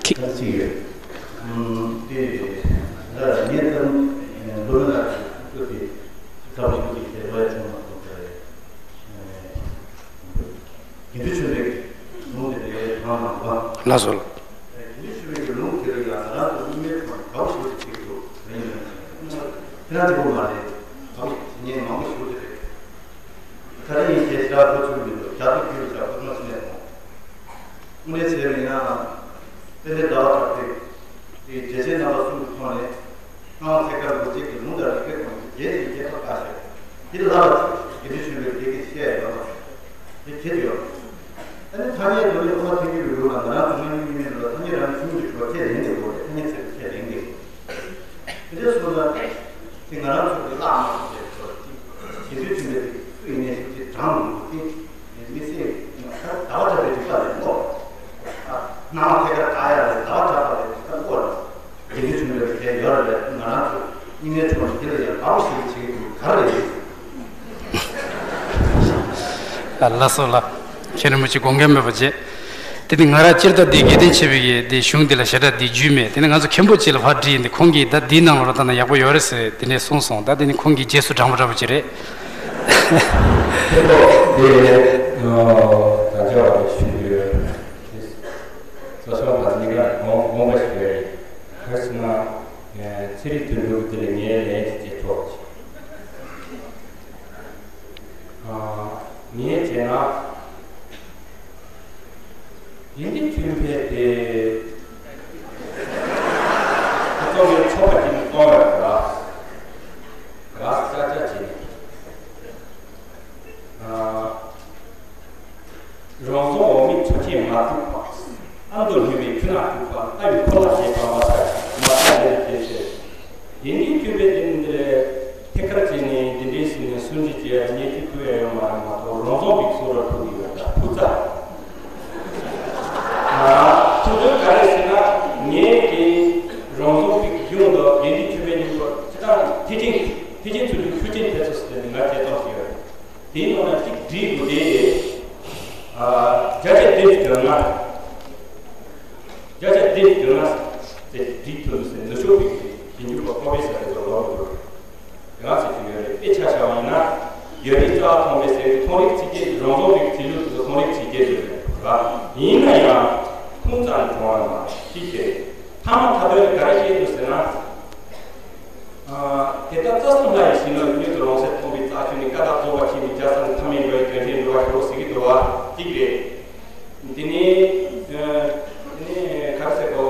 ཁྱེད། ཁ་ཅིག་ཡོད། ཨམ། དེ་ལ་ངས་ཙམ་མདོར་ན་ལ་ཅིག་ཐུགས་ཚོད་དེ་ཚབ་ཞུ་གི་དེ་ལོ་ཡ་ཆུང་མ་གཏོགས་རེད། དགེ་འདུན་ཆོས་འཕེལ་གྱི་ལུང་དེ་དེ་གང་ལ་བ། ལགས་སོ། དགེ་འདུན་ཆོས་འཕེལ་གྱི་ལུང་དེ་ལ་ཡང་ང་རང་ཚོ་མི་མེད་ཁོང་དགའ་བོ་ཞིག་ཏུ་བྱེད་ཀྱི་འདུག་རེད། ཡིན་ན་དེ་ན་དེ་པོ་མ་རེད། དགའ་བོ་ཞིག་བྱེད་མཁན་མང་པོ་ཞིག་དེ་རེད། ད་རེས་ཡིན་ཞེས་བྱ་ཁོ་ཚུལ་མི་འདུག་རྒྱ་ཐོ་ཁྱོད་བྱ་ཁོ་ཐོ་ཕྱིན་ནས་ཐོང་། དངོས་གནས་བྱས་པ་ཡིན་ན། དཔལ་ལྡན་ཟླ་བ་གྲགས་པས་དེའི་རྒྱལ་ཆེན་རྣམ་པ་གསུམ་གྱི་ཐོག་ནས་སྣང་བ་ཐད་ཀར་མགོ་བྱེད་ཀྱི་ལུང་དང་རིགས་པའི་ཐོག་ནས་རྒྱས་ཤིང་རྒྱས་ཐོག་ལྟ་ཞིང་། འདི་ལ་ལ་ཅིག་དགེ་འདུན་ཆོས་འཕེལ་དེ་གིས་བཤད་ཡོད་པ་དེ་ཁྱེད་ཡོད། ཨ་ནི་ཐ་སྙད་དུ་ནི་ཨོ་མ་ཐེངས་ཀྱི་ལུགས་ལ་ང་རང་ཚོ་སྔ་མྱི་གཉིས་མིན་ལ་ཐ་སྙད་རང་གཞུང་གི་གྲོགས་ཁྱེད་ལེན་དགོས་རེད། ཐ་སྙད་ཚིག་ཁྱེད་ལེན་དགོས། དེ་འདྲ་སོང་ཙང་དེ་ང་རང་ཚོ་གི་བླ་མ་ཟེར་ཚོ་དེ་དེ་ཚོའི་ཆུན་པའི་དེ་སུ་ཡིན་ནའི་ཤུགས་ཀྱིས་དྲང་མི་འདུག་དེ་མི་ཚེ་ཟླ་བ་གྲགས་པའི་རིག་པ་ལས་ལོག་སྣང་བ་ཐད་ཀར་བལྟ་ཡ་ལས་ཟླ་བ་གྲགས་པ་ལས་རིག་པ་ལོག་ལ་དེ་འདྲའི་ཆུན་པའི་དེ་ཡོད་རེད། ང་རང་ཚོ་གཉིས་ཀའི་ཕྱོགས་ནས་དེ་ལ་ཡང་དགའ་པོ་ཞིག་བྱེད་ཀྱི་འདུག་ག་རེ་རེད། ལགས་སོ་ལགས། མཁན་རིན་པོ་ཆེ་དགོངས་འགལ་མེད་པ་བྱས། དེ་ནི་ང་རང་སྤྱིར་བཏང་འདི་དགེ་ལྡན་ཆོས་འཕེལ་གྱི་འདི་གཞུང་འདི་ལ་ཞེ་དྲག་འདི་རྒྱུས་མེད། དེ་ནི་ང་ཚོ་མཁན་པོ་གཅིག་ལ་ཕར་དྲིས་ཡིན་ཏེ། ཁོང་གིས་ད་འདིའི་ནང་ལ་རོགས་ད་ན་ཡག་པོ་ཡོད་རེད་ཟེར་དེ་ནས་གསུངས་སོང་། ད་དེ་ནི་ཁོང་གི་རྗེས་སུ་འབྲང་པོ་འདྲ་པོ་ཅིག་རེད། ཁྱེད་ཚོ་དེ་ད་ཆ་བ་ཞུ་རྒྱུ་ཡོད། རྩ་ཤོག་དང་གཉིས་ཀ་དགོངས་དགོངས་པ་ཞུ་ཡ་ཡིན། ག་རེ་ཟེར་ན། ཚེ་རིང་དོན་གྲུབ་ཀྱི་དེ་ལ་ངས་ལན་ཅིག་བྱེད་ཆོག་ཅིག་ངས་བྱས་ན། དགེ་འདུན་ཆོས་འཕེལ་དེ་ཁོ་ཚོ་ངའི་ཚོགས་པ་ཅིག་ནས་གཏོང་ཡོད་ར། ར་ས་ཆ་ཆ་བྱས་ནས། རང་བཟོ་འོག་མིན་ཆུ་ཆེན་མ་གྲུབ་པ། ཨ་མདོ་ལྷུན་པའི་ཆུ་ནང་གྲུབ་པ། ལྟ་བའི་འཁོར་ལ་བྱེད་པ་མ་ཐག་མ་ཐག་ལས་སྐྱེས་ཏེ། དགེ་འདུན་ཆོས་འཕེལ་དེ་འདི་ལས་ཐད་ཀར་བྱས་ནས་འདི་འདྲའི་ཞིག་ནས་སུན་འབྱིན་བྱས་ཉེས་ཅིག་ཕུལ་ཡ་ཡོད་མ་རེད་མ་གཏོགས། རང་བཟོ་པའི་སོ་ར་ཐུག་གི་ཡོད་ད་ཕུ་ཚ། ཐུག་དོན་ག་རེ་ཟེར་ན། ངས་ཀྱི་རང་བཟོ་པའི་གཞུང་དང་དགེ་འདུན་ཆོས་འཕེལ་གཉིས་པོ་སྤྱི་བཏང་ཐེག་ཆེན་ཐེག་ཆེན་ཚུལ་ཁྲིམས་ཤུགས་ཅན་ཐེ་ཚོམ་ཟེར་ནས་ང་དེ་གཏོང་ཞིག་ཡོད། དེའི་ནང་ན་གཅིག་བྲིས་དགོས་དེ། བརྒྱ་ཆ་བདུན་ཅུ་དོན་ལྔ། བརྒྱ་ཆ་བདུན་ཅུ་དོན་ལྔ་དེ་བྲིས་ཐུབ་ཟེར་ནུབ་ཕྱོགས་པའི་ཞིབ་འཇུག་པ་ཀོ་བི་ས་རེ་ཚོ་ལོག་འགྲོ། དེ་ག་ཟེར་གྱི་ཡོད་རེད། དཔེ་ཆ་བཞག་པ་ཡིན་ན། ཡོད་རིགས་རྩ་བ་མཐོང་བའི་ཟེར་བའི་མཐོང་རིག་ཚིག་གི་རང་བཟོ་བའི་ཚིག་ལུགས་དེ་ཚོ་མཐོང་རིག་ཚིག་གི་རེད་པ། ཡིན་ན་ཡང་ཁུངས་བཙན་དུ་གཏོང་བ་མ་ཤེས་ཀྱི་རེད། ཐ་མ་ཐ་དོན་ག་རེ་བཤད་འདུག་ཟེར་ན། དེ་ལྟར་རྩ་གསུམ་ལྷ་ཡི་ཞིང་ལ་མྱུར་དུ་ལོངས་སྤྱོད་སྟོན་པའི་རྩ་ཆོས་ནི། ཀ་དག་རྫོགས་པར་ཕྱིན་ནས་འཇའ་ཚོན་ཐ་མལ་འགྲོ་བའི་དོན་ཆེན་འགྲོ་བར་ཤོག་ཟེར་གྱི་འདུག་བ་གཅིག་རེད། དེ་ནས་དེ་ནས་ག་རེ་ཟེར་གོ།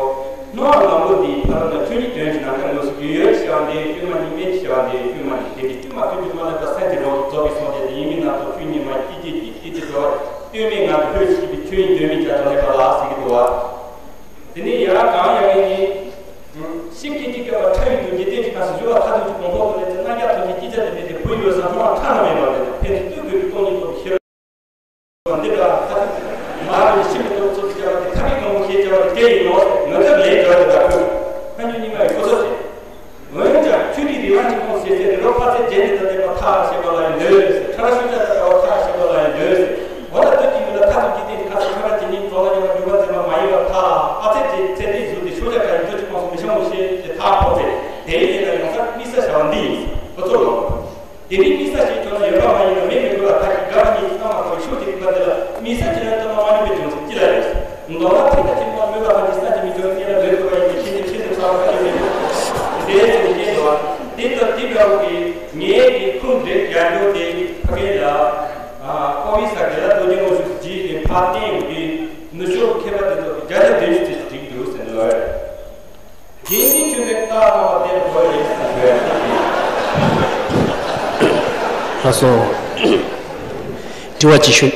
སྣང་བ་ལམ་པོ་འདིའི་ཕ་རོལ་ན་ཆོས་ཉིད་དོན་གྱི་ནམ་མཁའ་ལོངས་སུ་གྱུར་ཡོད་ཞེས་པ་འདི་དཀྱུས་མ་གཉིས་མེད་ཞེས་པ་འདི་དཀྱུས་མ་གཉིས་དེ་འདི་དཀྱུས་མ་ཀུན་གྱི་སྨོན་ལམ་དང་སེམས་ཀྱི་རང་བཞིན་རྫོགས་པའི་སངས་རྒྱས་དེ་ཡིན་མིན་སྣ་ཚོགས་ཆོས་ཉིད་མ་སྐྱེ་མཆེད་སྐྱེ་མཆེད་དུ་འགྲོ་བ་ལྟོས་མེད་ངང་དུ་ལྷོད་ཕྱིན་པའི་ཆོས་ཉིད་དོན་མིན་རྒྱ་མཚོ་ལས་པ་ལགས་ཟེར་གྱི་འདུག་བ། དེ་ནས་ཡ་གང་ཡང་ངེས་ཤིག་གིས་ཀྱི་སྐབས་ལ་ཕྲ་བའི་དོན་གྱི་རྟེན་གྱི་ཁ་སང་བཞུགས་པ་མཐའ་ཐུག་གི་གོང་འཕེལ་དུ་ལས་ཚེ་རྣམ་རྒྱལ་ཐོག་གི་སྐྱེ་ཚད་དུ་མེད་དེ་བུ་ཡོད་ས་སྣང་བ་ཁྲ་ལ་མེད་པ་རེད། ཕན་ཚུན་ལྟོས་དགོས་ཀྱི་སྟོང་ཉིད་རྟོགས་པའི་ཤེས་རབ་འདི་འདྲ་མཐའ་ཐུག་མ་རེད། ཤིན་ཏུ་རྟོགས་ཚུལ་གྱི་བྱ་བ་དེ་ཐ་མའི་གང་བོ་ཞེས་བྱ་བ་དེ་སྐད་ཡིན་ནོ། ངོ་ཚབ་ལས་འགྲོ་རེད་ད་ཁོས་ཐ་སྙད་གཉིས་ཀ་ཡི་གོ་ས་ཟེར། འོན་ཀྱང་ཆོས་ཀྱི་རིགས་ལ་གཉིས་ཕུང་ཟེར་ཚེ་རི་རོ་ཕ་ཚད་བརྒྱད་འདི་ལྟ་བསྟན་པ་ཐག་ཞེས་པ་ལ་ཡང་འདོད་ཟེར། ཁྲ་ཤུ་ཅ་ལྟ་བ་ཐག་ཞེས་པ་ལ་ཡང་འདོད་ཟེར། འོ་ན་དུས་ཀྱི་ཡུལ་ལ་མཐའ་ཐུག་གི་རྟེན་ཁ་སང་ཁ་ཁ་ཇི་སྙེད་འགྲོ་ལ་ཡོང་བ་འདུས་པ་འཛིན་པ་མ་ཡིན་པར་ཐག་ཨ་ཚད་ཀྱི་ཚད་ལྡན་གཟུགས་དེ་ཤུ་ཅ་ག་ཡི་དུས་ཀྱི་ཁོངས་སུ་མི་ཤོང་ཞེས་ཀྱི་ཐག་ཕོག་ཚེ་དེའི་ཡིན་ན་ཡོང་ས་དམིགས་བསལ་བྱ་བ་འདི་ཡིན་ཟེར་ཁོ་ཚོར་ལབ། དེ་ནི་དམིགས་བསལ་ཞིག་བྱུང་ན་ཡོད་པ་མ་ཡིན་ན་མེད་མི་དགོས་ལ། ཐག་གི་དགའ་བ་ཉིད་ཀྱི་སྣང་བ་ཐོག་ཤུགས་ཀྱིས་རིག་པ་འདི་ལ་དམིགས་བསལ་གྱི་ལན་སྟོན་པ་མ་ནུས་པའི་རྒྱུ་མཚན་ཅི་ལ་ཡོད། མདོར་ན་ཐེག་པ་ཆེན་པོ་སྨོན་པ་ལྷ་འདྲེ་སངས་རྒྱས་མི་འགྱུར་གཉིས་ལ་འདོད་དགོས་པ་ཡིན་པའི་ཕྱིར་ཏེ། ཕྱིར་དུ་ས་བ་ཁ་ཡོད་མེད་དེ་ཚོ་སྐྱེས་འགྲོ་བ་དེ་ལྟར་དེ་འདྲ་བོ་གི་ངེད་ཀྱི་ཁུངས་འདྲེན་རྒྱག་རྒྱུ་དེ་ཕ་གི་ལ་ཀོ་བི་ས་དེ་ལ་རྡོ་རྗེ་དངོས་གྲུབ་རྗེས་ཀྱི་ཕར་བསྟན་ཡོང་གི་ནུབ་ཕྱོགས་མཁས་པ་དེ་ཚོ་གི་བརྒྱ་ཆ་བདུན་ཅུ་ཙམ་ཞིག་འདུག་ཟེར་ནས་ལོས། དགེ་འདུན་ཆོས་འཕེལ་བཀའ་གནང་བ་དེར་གོ་རེ་ཞུ་བའི་ལགས་སོ། དྲི་བ་ཅིག་ཞུ།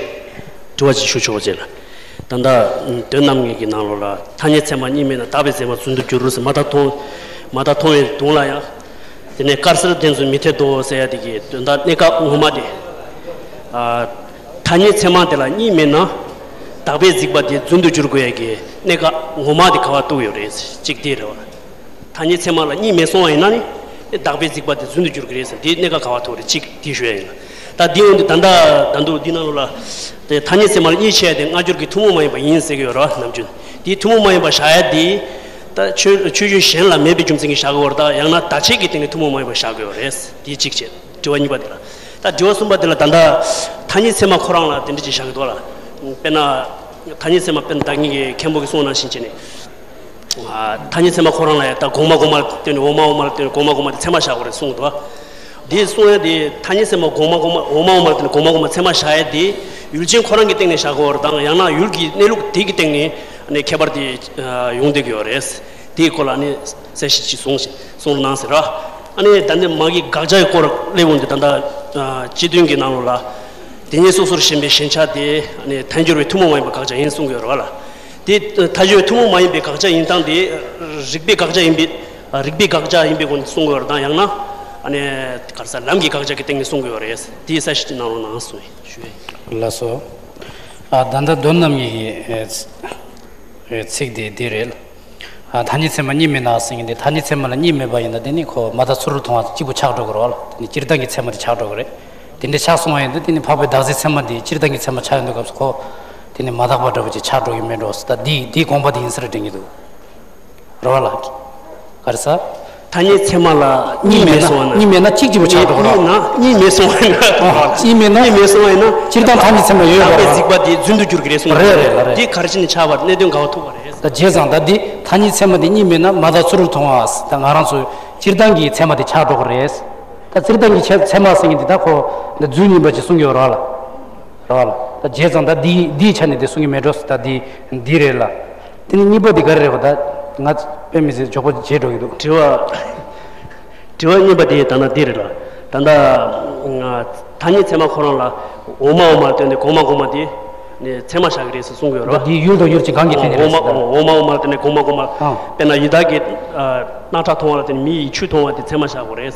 དྲི་བ་ཅིག་ཞུ་ཆོག་པ་བྱས་ལ། ད་ལྟ་དོན་རྣམ་ངེས་ཀྱི་ནང་ལོགས་ལ་ཐ་སྙད་ཚད་མ་གཉིས་མེད་ན་དག་པའི་བྱེད་པ་རྫུན་དུ་འགྱུར་ཟེར་མ་དག་མཐོང་། མ་དག་མཐོང་བའི་དུང་ལ་ཡང་། དེ་ནས་དཀར་གསལ་བདེན་རྫུན་མི་འཐད་དོ་ཟེར་ཡ་དེ་གི་དོན་དག་གནད་འགག་ངོ་མ་དེ། ཨ། ཐ་སྙད་ཚད་མ་དེ་ལ་གཉིས་མེད་ན། དག་པའི་གཟིགས་པ་དེ་རྫུན་དུ་འགྱུར་དགོས་ཡ་གི་གནད་འགག་ངོ་མ་དེ་ག་བ་གཏུགས་ཡོད་རེད། གཅིག་དེ་རེད་བ། ཐ་སྙད་ཚད་མ་ལ་གཉིས་མེད་སོང་བ་ཡིན་ན་ནི། དག་པའི་གཟིགས་པ་དེ་རྫུན་དུ་འགྱུར་གི་རེད་ཟེར། དེའི་གནད་འགག་ག་བ་གཏུགས་རེད། གཅིག་དེ་ཞུ་ཡ་ཡིན་ལ། ད་དེ་འོན་ཏེ་ད་ལྟ་ད་དུང་འདི་ནང་ལོགས་ལ། དེ་ཐ་སྙད་ཚད་མ་ལ་གཉིས་ཕྱེ་ཡ་དེ་སྔ་འགྱུར་གྱི་ཐུན་མོང་མ་ཡིན་པ་ཡིན་ཟེར་གི་ཡོད་རེད་བ། ནམ་རྒྱུན། དེ་ཐུན་མོང་མ་ཡིན་པ་བཞག་ཡ་དེ། ད་ཆོས་ཆོས་བརྒྱུད་གཞན་ལ་མེད་པའི་རྒྱུ་མཚན་གྱིས་བཞག་དགོས་པ་རེད། ད་ཡང་ན་བརྡ་ཆད་ཀྱི་སྟེང་ནས་ཐུན་མོང་མ་ཡིན་པ་བཞག་དགོས་པ་རེད། དེ་གཅིག་བྱས། དྲི་བ་གཉིས་པ་དེ་ལ། ད་དྲི་བ་གསུམ་པ་དེ་ལ་ད་ལྟ་ཐ་སྙད་ཚད་མ་ཁོ་རང་ལ་དེ་འདྲ་ཅིག་བཞག་གི་འདུག་ལ། དཔེར་ན། ཐ་སྙད་ཚད་མ་དཔེར་ན་བདག་ཉིད་ཀྱི་མཁན་པོ་གིས་གསུངས་ནང་བཞིན་བྱས་ནས། ཐ་སྙད་ཚད་མ་ཁོ་རང་ལ་ཡང་ད་གོང་མ་གོང་མ་ལ་ལྟོས་ནས་འོག་མ་འོག་མ་ལ་ལྟོས་ནས་གོང་མ་གོང་མ་དེ་ཚད་མ་བཞག་དགོས་རེད་གསུངས་འདུག། དེ་གསུང་ཡ་དེ་ཐ་སྙད་ཚད་མ་གོང་མ་གོང་མ་འོག་མ་འོག་མ་ལ་ལྟོས་ནས་གོང་མ་གོང་མ་ཚད་མ་བཞག་ཡ་དེ་ཡུལ་ཅན་ཁོ་རང་གི་སྟེང་ནས་བཞག་དགོས་པ་དང་ཡང་ན་ཡུལ་གྱི་གནས་ལུགས་དེ་གི་སྟེང་ནས་ཨ་ནི་ཁྱད་པར་དེ་ཡོང་བསྡད་ཀྱི་ཡོད་རེད། དེའི་སྐོར་ལ་ཨ་ནི་གསལ་བཤད་ཅིག་གསུང་གསུང་རོགས་གནང་ཟེར་ར། ཨ་ནི་ད་ནི་མ་གི་དགག་བྱ་ཡི་སྐོར་སླེབས་འོང་དུས་ད་ལྟ་སྤྱི་དོན་གྱི་ནང་ལོགས་ལ་དེ་ཉིད་སོ་སོར་ཞེན་པའི་ཞེན་ཆགས་དེ་ཨ་ནི་ཐལ་འགྱུར་བའི་ཐུན་མོང་མ་ཡིན་པའི་དགག་བྱ་ཡིན་གསུང་གི་ཡོད་རེད་བ་ལ། དེ་ཐལ་འགྱུར་བའི་ཐུན་མོང་མ་ཡིན་པའི་དགག་བྱ་ཡིན་སྟངས་དེ་རིགས་པའི་དགག་བྱ་ཡིན་པའི་རིགས་པའི་དགག་བྱ་ཡིན་པའི་སྒོ་ནས་གསུང་གི་ཡོད་རེད་དང་ཡང་ན་ཨ་ནི་ག་རེ་ཟེར་ལམ་གྱི་དགག་བྱ་གི་སྟེང་ནས་གསུང་གི་ཡོད་རེད། དེའི་གསལ་བཤད་ཅིག་གནང་རོགས་གནང་གསུངས་ཞུ་ཡ་ཡིན། ལགས་སོ། ཨ་ད་ལྟ་དོན་རྣམ་གཉིས་ཀྱི་ཚིག་དེ་འདི་རེད། ཨ་ཐ་སྙད་ཚད་མ་གཉིས་མེད་ན་ཟེར་མཁན་དེ་ཐ་སྙད་ཚད་མ་ལ་གཉིས་མེད་པ་ཡིན་ན་དེ་ནི་ཁོ་མ་དག་ཚུ་རོལ་མཐོང་བ་གཅིག་པུ་ཆགས་འགྲོ་གི་རེད་བ་ལ། དེ་ནི་སྤྱིར་བཏང་གི་ཚད་མ་དེ་ཆགས་འགྲོ་གི་རེད། དེ་འདྲ་ཆགས་སོང་བ་ཡིན་དུས་དེ་ནི་འཕགས་པའི་བདག་འཛིན་ཚད་མ་དེ་སྤྱིར་བཏང་གི་ཚད་མ་ཆགས་ཡོང་དུས་སྐབས་སུ་ཁོ་དེ་ནི་མ་དག་པ་འདྲ་པོ་ཅིག་ཆགས་འགྲོ་གི་མེད་འགྲོ་ཟེར། ད་འདི་འདིའི་དགོངས་པ་དེ་ཡིན་ས་རེད་དྲན་གྱི་འདུག་རེད་བ་ལ། ག་རེ་ཟེར། ཐ་སྙད་ཚད་མ་ལ་གཉིས་མེད་སོང་བ་ན། གཉིས་མེད་ན་གཅིག་གཅིག་པོ་ཆགས་འགྲོ་གི་རེད་བ། གཉིས་ན་གཉིས་མེད་སོང་བ་ཡིན་ན། ཨ་གཉིས་མེད་ན། གཉིས་མེད་སོང་བ་ཡིན་ན། སྤྱིར་བཏང་ཐ་སྙད་ཚད་མ་ཡོད་རེད་བ། བདག་པས་གཟིགས་པ་དེ་རྫུན་དུ་འགྱུར་གྱི་རེད་གསུངས་པ་རེད། རེད་རེད་ལ་རེད། དེ་ག་རེ་བྱས་ནས་ཆགས་པར་གནད་དོན་ག་བ་ཐུག་པ་རེད། ད་བྱས་ཙང་ད་འདི་ཐ་སྙད་ཚད་མ་དེ་གཉིས་མེད་ན་མ་དག་ཚུ་རོལ་མཐོང་བ་ཟེར། ད་ང་རང་ཚོའི་སྤྱིར་བཏང་གི་ཚད་མ་དེ་ཆགས་འགྲོ་གི་རེད། ད་སྤྱིར་བཏང་གི་ཚད་མ་ཟེར་མཁན་དེ་ད་ཁོ་ད་རྫུན་ཡིན་པ་ཅིག་གསུང་གི་ཡོད་རེད་བ་ལ། རེད་བ་ལ། ད་བྱས་ཙང་ད་འདི་འདིའི་ཆ་ནས་དེ་གསུང་གི་མེད་འགྲོ་ཟེར། ད་འདི་འདི་རེད་ལ། དེ་ནས་གཉིས་པ་དེ་ག་རེ་རེད་བ། ད་ང་དཔེ་མི་སྲིད་མགྱོགས་པོ་བརྗེད་འགྲོ་གི་འདུག། དྲི་བ། དྲི་བ་གཉིས་པ་དེ་ད་ལྟ་འདི་རེད་ལ། ད་ལྟ་ང་ཐ་སྙད་ཚད་མ་ཁོ་རང་ལ་འོག་མ་འོག་མ་ལ་ལྟོས་ནས་གོང་མ་གོང་མ་དེ་ནས་ཚད་མ་བཞག་གི་རེད་ཟེར་གསུང་གི་ཡོད་རེད་བ། འདི་ཡུལ་དང་ཡུལ་ཅན་གང་གི་སྟེང་ནས་རེད་ཟེར། འོག་མ་འོག་མ་ལ་ལྟོས་ནས་གོང་མ་གོང་མ། ཨང་། དཔེར་ན་ཡི་དྭགས་ཀྱི་རྣག་ཁྲག་འཐུང་བ་ལ་ལྟོས་ནས་མི་ཡི་ཆུ་འཐུང་བ་དེ་ཚད་མ་བཞག་དགོས་རེད།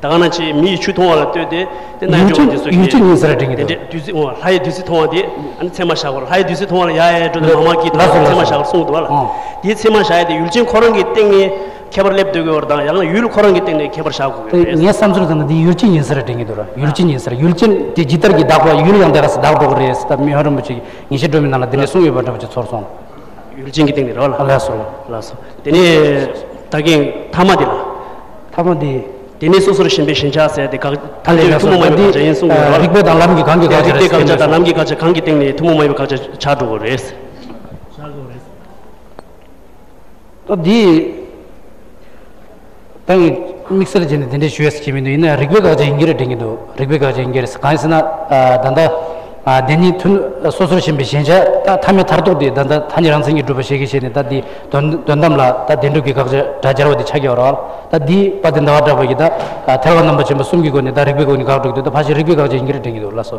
ད་ག་ནང་བཞིན་མི་ཡི་ཆུ་འཐུང་བ་ལ་ལྟོས་ཏེ་དེ་རྣལ་འབྱོར་པ་དེ་ཚོ་ཡུལ་ཅན་ཡིན་ས་རེད་དྲན་གྱི་འདུག། དེ་འདྲ་བདུད་རྩི་འོ་ལྷ་ཡི་བདུད་རྩི་འཐུང་བ་དེ་ཨ་ནི་ཚད་མ་བཞག་པར་ལྷ་ཡི་བདུད་རྩི་འཐུང་བ་ལ་ཡ་ཡ་འགྲོ་དུས་མ་མ་གི་ལགས་སོ་ཚད་མ་བཞག་པར་གསུངས་འདུག་བ་ལ། ཨང་། དེའི་ཚད་མ་བཞག་ཡ་དེ་ཡུལ་ཅན་ཁོ་རང་གི་སྟེང་ནས་ཁྱད་པར་སླེབས་སྡོད་ཀྱི་ཡོད་རེད་དང་ཡང་ན་ཡུལ་ཁོ་རང་གི་སྟེང་ནས་ཁྱད་པར་བཞག་དགོས་ཀྱི་རེད། ངའི་བསམ་ཚུལ་ཙམ་ན་འདི་ཡུལ་ཅན་ཡིན་ས་རེད་དྲན་གྱི་འདུག་ར། ཡུལ་ཅན་ཡིན་ས་རེད། ཡུལ་ཅན་དེ་ཇི་ལྟར་གྱི་དག་པ་ཡུལ་ཡང་དེ་ག་ས་དག་འགྲོ་གི་རེད་ཟེར། ད་མི་ཕམ་རིན་པོ་ཆེ་གིས་ཉིན་ཤས་སྒྲོན་མེའི་ནང་ལ་འདི་འདྲ་གསུངས་ཡོད་པ་འདྲ་པོ་ཅིག་ཚོར་སོང་། ཡུལ་ཅན་གྱི་སྟེང་ནས་རེད་བ་ལ། ལགས་སོ་ལགས། ལགས་སོ། དེ་ནས་ད་གིན་ཐ་མ་དེ་ལ། ཐ་མ་དེ། དེ་ནས་སོ་སོར་ཞེན་པའི་ཞེན་ཆགས་ཟེར་དེ་དགག་ཐ་ལེ་ཐུན་མོང་མ་ཡིན་པའི་དགག་བྱ་ཡིན་གསུངས་པ་རེད་བ། རིགས་པ་དང་ལམ་གྱི་གང་གི་དགག་བྱ་རེད། རིགས་པའི་དགག་བྱ་དང་ལམ་གྱི་དགག་བྱ་གང་གི་སྟེང་ནས་ཐུན་མོང་མ་ཡིན་པའི་དགག་བྱ་ཆགས་འགྲོ་གི་རེད། ད་འདི། ད་ངས་དམིགས་བསལ་བྱས་ནས་དེ་འདྲའི་ཞུ་ཡས་སུ་བྱེད་མི་འདུག། ཡིན་ན་རིགས་པའི་དགག་བྱ་ཡིན་གྱི་རེད་དྲན་གྱི་འདུག། རིགས་པའི་དགག་བྱ་ཡིན་གྱི་རེད། གང་ཡིན་ཟེར་ན། ཨ་ད་ལྟ། ཨ་བདེན་གཉིས་ཐུན་སོ་སོར་ཞེན་པའི་ཞེན་ཆགས་ད་ཐ་སྙད་མཐར་ཐུག་དེ་ད་ལྟ་ཐ་སྙད་རང་མཚན་གྱིས་གྲུབ་པ་ཞིག་གིས་བྱས་ནས་ད་འདི་དོན་དོན་དམ་ལ་ད་བདེན་གྲུབ་ཀྱི་དགག་བྱ་སྒྲ་སྦྱར་བ་དེ་ཆགས་ཀྱི་ཡོད་རེད་བ། ད་འདི་དཔལ་ལྡན་ཟླ་བ་གྲགས་པ་གིས་ད་ཐར་པ་རྣམ་པ་ཆེན་པོ་གསུམ་གྱི་སྒོ་ནས་ད་རིགས་པའི་སྒོ་ནས་དགག་འགྲོ་གི་འདུག། ད་ཕལ་ཆེར་རིགས་པའི་དགག་བྱ་ཡིན་གྱི་རེད་དྲན་གྱི་འདུག། ལགས་སོ།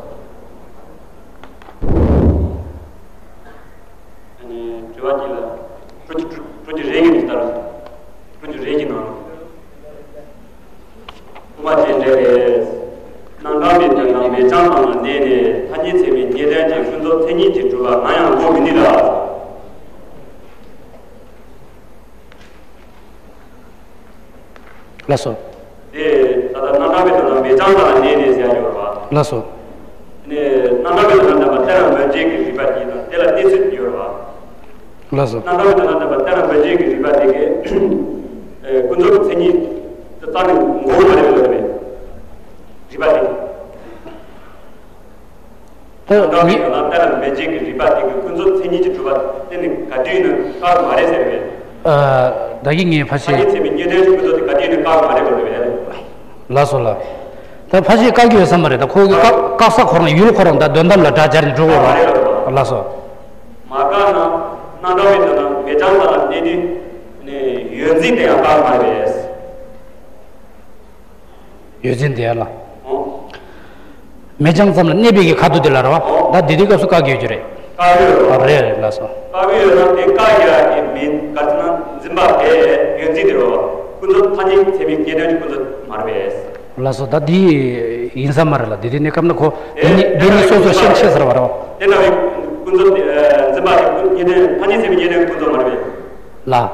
ཨ་ནི་དྲི་བ་འདི་ལ་བྲུ་གི་བྲུ་གི་རེ་ངན་གྱི་ལྟར་བྲུ་གི་རེ་གྱི་ནང་། དབུ་མ་རྒྱས་འགྲེལ་ལས། རྣམ་གྲངས་པའི་དོན་དམ་མེད་རྐྱང་ཙམ་ལ་གནས་ནས་ཐ་སྙད་ཚད་མའི་རྙེད་དོན་གྱི་ཀུན་རྫོབ་མཚན་ཉིད་ཀྱིས་གྲུབ་པ་ང་ཡང་འགོག་མི་ནུས་ལ། ལགས་སོ། དེ་ད་ལྟ་རྣམ་གྲངས་པའི་དོན་དམ་མེད་རྐྱང་ཙམ་ལ་གནས་ནས་ཟེར་ཡ་ཡོད་རེད་བ། ལགས་སོ། ནས་རྣམ་གྲངས་པའི་དོན་དམ་བསྟན་པ་རྟེན་རང་མོས་བྱེད་ཀྱི་རིགས་པ་དེ་དང་དེ་ལ་གནས་ཚུལ་ཡོད་རེད་བ། ལགས་སོ། རྣམ་གྲངས་པའི་དོན་དམ་བསྟན་པ་རྟེན་རང་མོས་བྱེད་ཀྱི་རིགས་པ་དེ་གའི་ཀུན་རྫོབ་མཚན་ཉིད་དུ་རྩ་ནས་འགོག་མ་རེད་ལབ་རེད། རིགས་པ་དེ། ད་རང་གི་ཡོད་ན་ལྟ་ལ་མེད་བྱེད་ཀྱི་རིགས་པ་དེ་གི་ཀུན་རྫོབ་མཚན་ཉིད་ཀྱི་གྲུབ་པ་དེ་ནི་ག་དུས་ཡིན་ན་བཀག་མ་རེད་ཟེར་བས། ཨ། ད་གིན་ངས་ཕལ་ཆེར། ཐ་སྙད་ཚད་མའི་རྙེད་དོན་གྱི་ཀུན་རྫོབ་དེ་ག་དུས་ཡིན་ན་བཀག་མ་རེད་གོ་རེད་བས། ལགས་སོ་ལགས། ད་ཕལ་ཆེར་བཀག་གི་ཡོད་ས་མ་རེད། ད་ཁོ་གི་བཀག་བཀག་ས་ཁོ་རང་ཡུལ་ཁོ་རང་ད་དོན་དམ་ལ་སྒྲ་སྦྱར་ནས་འགྲོ་དགོས་རེད། ལགས་སོ། མ་བཀག་ན་རྣམ་གྲངས་པའི་དོན་དམ་མེད་རྐྱང་ཙམ་ལ་གནས་དུས་ནི་ཡོད་འཛིན་དེ་ཡང་བཀག་མ་རེད་བས། ཡོད་ཚད་འདི་ཡ་ལ། ཨོ། མེད་རྐྱང་ཙམ་ལ་གནས་པའི་གི་ཁ་ཐུག་འདི་ལ་ར་བ། ཨོ། ད་འདི་དུས་སྐབས་སུ་བཀག་གི་ཡོད་རྒྱུ་རེད། བཀག་གི་ཡོད་རེད། རེད་རེད་ལགས་སོ། བཀག་གི་ཡོད་ན་དེ་བཀག་ཡ་གི་མིན་ག་ཚོད་ན་འཛིན་པ་དེ་ཡོད་ཚད་དེ་རོ། ཀུན་རྫོབ་ཐ་སྙད་ཚད་མའི་རྙེད་དོན་གྱི་ཀུན་རྫོབ་མ་རེད་པས། ལགས་སོ། ད་འདི་ཡིན་ས་མ་རེད་ལ། འདི་དུས་གནས་སྐབས་ན་ཁོ་དེ་འདི་ནི་འདི་ནི་སོ་སོ་ཤེས་ཆེ་ཟེར་བ་ར་བ། དེ་འདྲ་བའི་ཀུན་རྫོབ་འཛིན་པ་དེ་རྙེད་དོན་ཐ་སྙད་ཚད་མའི་རྙེད་དོན་ཀུན་རྫོབ་མ་རེད་པས། ལ།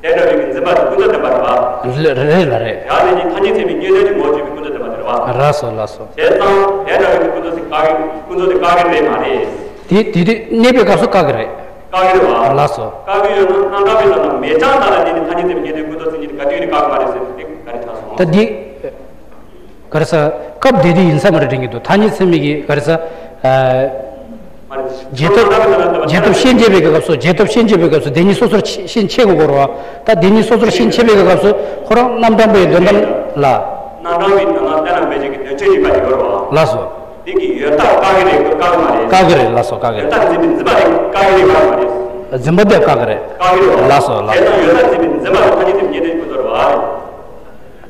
དེ་འདྲ་བའི་འཛིན་པ་དེ་ཀུན་རྫོབ་བདེན་པ་རེད་བ། རེད་རེད་ལ་རེད། ཡང་དེ་ནི་ཐ་སྙད་ཚད་མའི་རྙེད་དོན་གྱི་ངོ་བོ་བརྗོད་པའི་ཀུན་རྫོབ་བདེན་པ་དེ་རེད་བ། རག་སོང་ལགས་སོ། བྱས་ཙང་དེ་འདྲ་བའི་ཀུན་རྫོབ་དེ་བཀག་གི་ཀུན་རྫོབ་དེ་བཀག་གི་རེད་མ་རེད། དེ་དེ་དུས་གནས་པའི་སྐབས་སུ་བཀག་གི་རེད། བཀག་གི་རེད་བ། ལགས་སོ། བཀག་གི་ཡོད་ན་རྣམ་གྲངས་པའི་ལམ་ན་མེད་ཅང་དག་ལ་བརྟེན་ནས་ཐ་སྙད་ཚད་མའི་སྙིང་དོན་ཀུན་རྫོབ་མཚན་ཉིད་ག་དུས་ཡིན་ནའི་བཀག་གི་མ་རེད་ཟེར་ཏེ་ག་རེ་ཆགས་སོང་། ད་འདི་ག་རེ་ཟེར། སྐབས་དེ་དུས་ཡིན་ས་མ་རེད་དྲན་གྱི་འདུག་ཐ་སྙད་ཚད་མའི་གི་ག་རེ་ཟེར། ཨ། མ་རེད། རྗེས་ཐོབ། རྗེས་ཐོབ་ཤན་འབྱེད་པའི་གི་སྐབས་སུ། རྗེས་ཐོབ་ཤན་འབྱེད་པའི་སྐབས་སུ་དེ་གཉིས་སོ་སོར་ཤན་ཕྱེ་དགོས་ཀྱི་རེད་བ། ད་དེ་གཉིས་སོ་སོར་ཤན་ཕྱེ་བའི་གི་སྐབས་སུ་ཁོ་རང་རྣམ་གྲངས་པའི་དོན་དམ་ལ། རྣམ་གྲངས་པའི་དོན་དམ་གཏན་ལ་འབེབས་བྱེད་ཀྱི་དོན་ཆོས་གཉིས་ཀ་དེ་ཡོད་རེད་བ། ལགས་སོ། དེ་གི་ཡོད་མཐའ་བཀག་གི་རེད། བཀག་གི་མ་རེད། བཀག་གི་རེད། ལགས་སོ། བཀག་གི་ཡོད་རེད། མཐའ་འཛིན་པའི་འཛིན་པ་དེ་བཀག་གི་རེད། བཀག་གི་མ་རེད། འཛིན་པ་དེ་བཀག་གི་རེད། བཀག་གི་རེད་བ། ལགས་སོ། ལགས། བྱས་ཙང་ཡོད་མཐའ་འཛིན་པའི་འཛིན་པ་དེ་ཐ་སྙད་ཚད་མའི་སྙིང་དོན་ཀུན་རྫོབ་རེད་བ།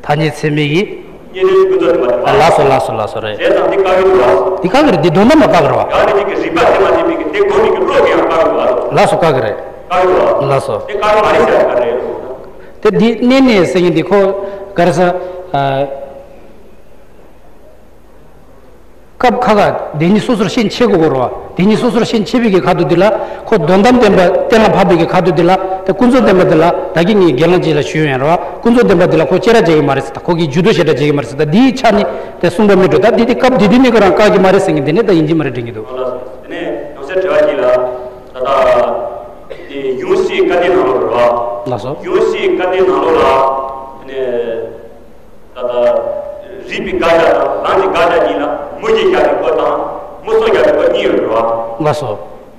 ཐ་སྙད་ཚད་མའི་གི། སྙིང་དོན་ཀུན་རྫོབ་རེད་བ། ལགས་སོ། ལགས་སོ། ལགས་སོ། རེད། བྱས་ཙང་དེ་བཀག་གི་རེད་བ། དེ་བཀག་གི་རེད། དེ་དོན་དམ་ལ་བཀག་གི་རེད་བ། ཡང་ནི་དེ་གི་རིགས་པ་དེ་མ་དེ་མི་གི་དེ་གོ་མི་གི་བློ་གི་ཡང་བཀག་གི་རེད་བ། ལགས་སོ། བཀག་གི་རེད། བཀག་གི་རེད་བ། ལགས་སོ། དེ་བཀག་གི་མ་རེད་ཟེར་བཀག་གི་རེད། དེ་འདི་གནས་ནས་ཟེར་མཁན་འདི་ཁོ་ག་རེ་ཟེར། ཨ། སྐབས་ཁ་ཁ་དེ་གཉིས་སོ་སོར་ཤན་ཕྱེ་དགོས་ཀྱི་རེད་བ། དེ་གཉིས་སོ་སོར་ཤན་ཕྱེ་བའི་གི་ཁ་ཐུག་འདི་ལ་ཁོ་དོན་དམ་བདེན་པ་གཏན་ལ་ཕབ་པའི་གི་ཁ་ཐུག་འདི་ལ། ད་ཀུན་རྫོབ་བདེན་པ་འདི་ལ་ད་གིན་ངས་རྒན་ལགས་ཅིག་ལ་ཞུས་ཡོད་རེད་བ། ཀུན་རྫོབ་བདེན་པ་འདི་ལ་ཁོ་བཅད་ར་བྱེད་ཀྱི་མ་རེད་ཟེར། ད་ཁོ་གི་རྒྱུད་དུ་བཤད་ར་བྱེད་ཀྱི་མ་རེད་ཟེར། ད་འདིའི་ཆ་ནས་དེ་གསུངས་པ་མི་འགྲོ། ད་འདི་དེ་སྐབས་དེ་དུས་ནས་ཁོ་རང་བཀག་གི་མ་རེད་ཟེར་མཁན་འདི་ནས་ད་ཡིན་གྱི་མ་རེད་དྲན་གྱི་འདུག་དེ་ནས་ཡང་སེ་དྲི་བ་གཅིག་ལ། ད་ལྟ་དེ་ཡུམ་གཞིའི་བཀའ་གཏེར་ནང་ལོགས་རེད་བ། ལགས་སོ། ཡུམ་གཞིའི་བཀའ་གཏེར་ནང་ལོགས་ལ་དེ་ནས། ད་ལྟ་རིགས་པའི་དགག་བྱ་དང་ལམ་གྱི་དགག་བྱ་གཉིས་ལ་མུ་གེ་བཞག་པའི་སྐོར་དང་མུ་གསུམ་བཞག་པའི་སྐོར་གཉིས་ཡོད་རེད་བ། ལགས་སོ།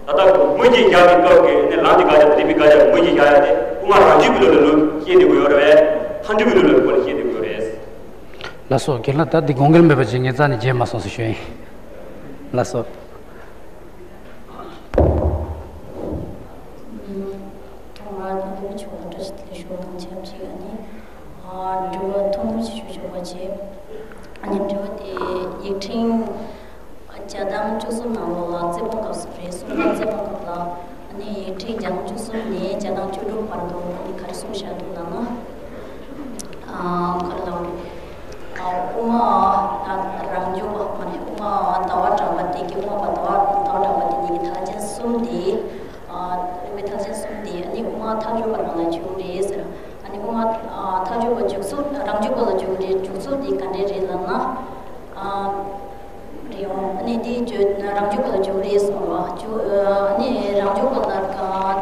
ད་ལྟ་མུ་གེ་བཞག་པའི་སྐོར་གྱི་ནི་ལམ་གྱི་དགག་བྱ་དང་རིགས་པའི་དགག་བྱ་མུ་གེ་བཞག་ཡ་དེ་དབུ་མ་རང་རྒྱུད་ཀྱི་ལུགས་ལ་ལུགས་བཤད་བསྡད་དགོས་ཡོད་རེད་བས། མཐའ་འབྲས་བུའི་ལུགས་ལ་སྐོར་ལ་བཤད་བསྡད་དགོས་རེད། ལགས་སོ། རྒན་ལགས། ད་འདི་དགོངས་འགལ་མེད་པ་ཅིག་ངས་རྩ་ནས་བརྗེད་མ་སོང་ཟེར་ཞུ་ཡིན། ལགས་སོ། ཐོག་མར་དང་པོ་ཆོག་ལ་བཀྲ་ཤིས་བདེ་ལེགས་ཞུ་བ་དང་ཆབས་ཅིག་ཨ་ནི། ཨ། དྲི་བ་ཐུང་ཐུང་ཞིག་ཞུ་ཆོག་པ་བྱས། ཨ་ནི་དྲི་བ་དེ་ཡིག་ཕྲེང་བརྒྱ་དང་བཅུ་གསུམ་ནང་ལོགས་ལ་རྩེ་ཕུང་སྐབས་སུ་རེད། གསུམ་པ་རྩེ་ཕུང་སྐབས་ལ། ཨ་ནི་ཡིག་ཕྲེང་བརྒྱ་དང་བཅུ་གསུམ་ནས་བརྒྱ་དང་བཅུ་དྲུག་བར་དུ་ཨ་ནི་ག་རེ་གསུངས་བཞག་འདུག་ལབ་ན། ཨ། ག་རེ་ལབ་རེད། ཨ། དབུ་མ་རང་རྒྱུད་པ་མ་རེད། དབུ་མ་ཟླ་བ་གྲགས་པ་དེ་གི། དབུ་མ་པ་ཟླ་བ་ཟླ་བ་གྲགས་པ་དེ་གཉིས་ཀྱི་མཐར་ཕྱིན་གསུམ་དེ། ཨ། རིམ་པའི་མཐར་ཕྱིན་གསུམ་དེ་ཨ་ནི་དབུ་མ་ཐལ་འགྱུར་བ་ནང་ལ་འཇུག་རེད་ཟེར། ཨ་ནི་དབུ་མ། ཨ། ཐལ་འགྱུར་བ་འཇུག་ཚུལ། རང་རྒྱུད་པ་ལ་འཇུག་རེད། འཇུག་ཚུལ་དེ་ག་འདྲས་རེད་ལབ་ན། ཨ། རེད་འོང་། ཨ་ནི་དེ་བརྗོད། རང་རྒྱུད་པ་ལ་འཇུག་རེད་གསུངས་པ། འཇུག་ཨ་ནི་རང་རྒྱུད་པ་ལ་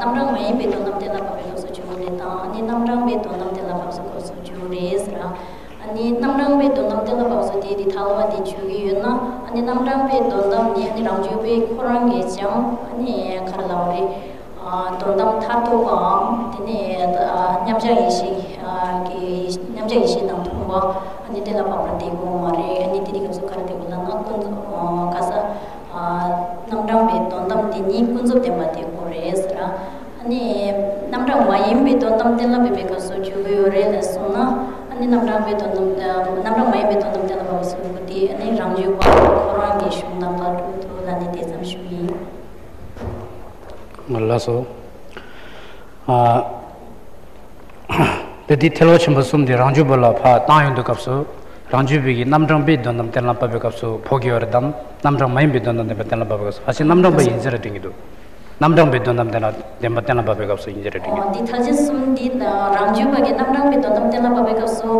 རྣམ་གྲངས་མ་ཡིན་པའི་དོན་དམ་གཏན་ལ་ཕབ་པའི་སྐབས་སུ་འཇུག་རེད་དང་། ཨ་ནི་རྣམ་གྲངས་པའི་དོན་དམ་གཏན་ལ་ཕབ་པའི་སྐབས་སུ་འཇུག་རེད་ཟེར། ཨ་ནི་རྣམ་གྲངས་པའི་དོན་དམ་གཏན་ལ་ཕབ་པ་སོགས་དེ་དེ་ཐལ་བ་དེ་འཇུག་གི་ཡོད་ན། ཨ་ནི་རྣམ་གྲངས་པའི་དོན་དམ་ནི་ཨ་ནི་རང་རྒྱུད་པའི་ཁོ་རང་གིས་ཀྱང་ཨ་ནི་ག་རེ་ལབ་རེད། ཨ། དོན་དམ་མཐར་ཐུག་པའམ། དེ་ནས་ཨ་མཉམ་གཞག་ཡེ་ཤེས། ཨ། གི་མཉམ་གཞག་ཡེ་ཤེས་དང་མཐུན་པ་ཨ་ནི་གཏན་ལ་ཕབ་པ་དེ་དགོས་མ་རེད། ཨ་ནི་དེ་དེ་སྐབས་སུ་ག་རེ་དེ་དགོས་ལབ་ན། ཀུན། ཨ། ག་ས། ཨ། རྣམ་གྲངས་པའི་དོན་དམ་དེ་ཉིད་ཀུན་རྫོབ་བདེན་པ་དེ་དགོས་རེད་ཟེར། ཨ་ནི་རྣམ་གྲངས་མ་ཡིན་པའི་དོན་དམ་གཏན་ལ་འབེབས་པའི་སྐབས་སུ་འཇུག་གི་ཡོད་རེད་ལབ་སོང་ན། ཨ་ནི་རྣམ་གྲངས་པའི་དོན་དམ། རྣམ་གྲངས་མ་ཡིན་པའི་དོན་དམ་གཏན་ལ་ཕབ་པ་སོགས་དེ་ཨ་ནི་རང་རྒྱུད་པ་ཁོ་རང་གི་གཞུང་དང་འགལ་འགྲོ་འདུག་ལབ་ནས་དེ་ཙམ་ཞུ་ཡིན། ལགས་སོ། ཨ། དེ་དེ་ཐལ་བ་ཆེན་པོ་གསུམ་དེ་རང་རྒྱུད་པ་ལ་ཕར་བཏང་ཡོང་དུས་སྐབས་སུ། རང་རྒྱུད་པའི་གི་རྣམ་གྲངས་པའི་དོན་དམ་གཏན་ལ་ཕབ་པའི་སྐབས་སུ་ཕོག་གི་ཡོད་རེད་དམ། རྣམ་གྲངས་མ་ཡིན་པའི་དོན་དམ་བདེན་པ་གཏན་ལ་ཕབ་པའི་སྐབས་སུ། ཕལ་ཆེར་རྣམ་གྲངས་པ་ཡིན་ཟེར་ར་དྲན་གྱི་འདུག་རྣམ་གྲངས་པའི་དོན་དམ་གཏན་ལ། བདེན་པ་གཏན་ལ་ཕབ་པའི་སྐབས་སུ་ཡིན་ཟེར་ར་དྲན་གྱི་འདུག་འདི་ཐལ་ཆེན་གསུམ་འདི་རང་རྒྱུད་པ་གི་རྣམ་གྲངས་པའི་དོན་དམ་གཏན་ལ་ཕབ་པའི་སྐབས་སུ་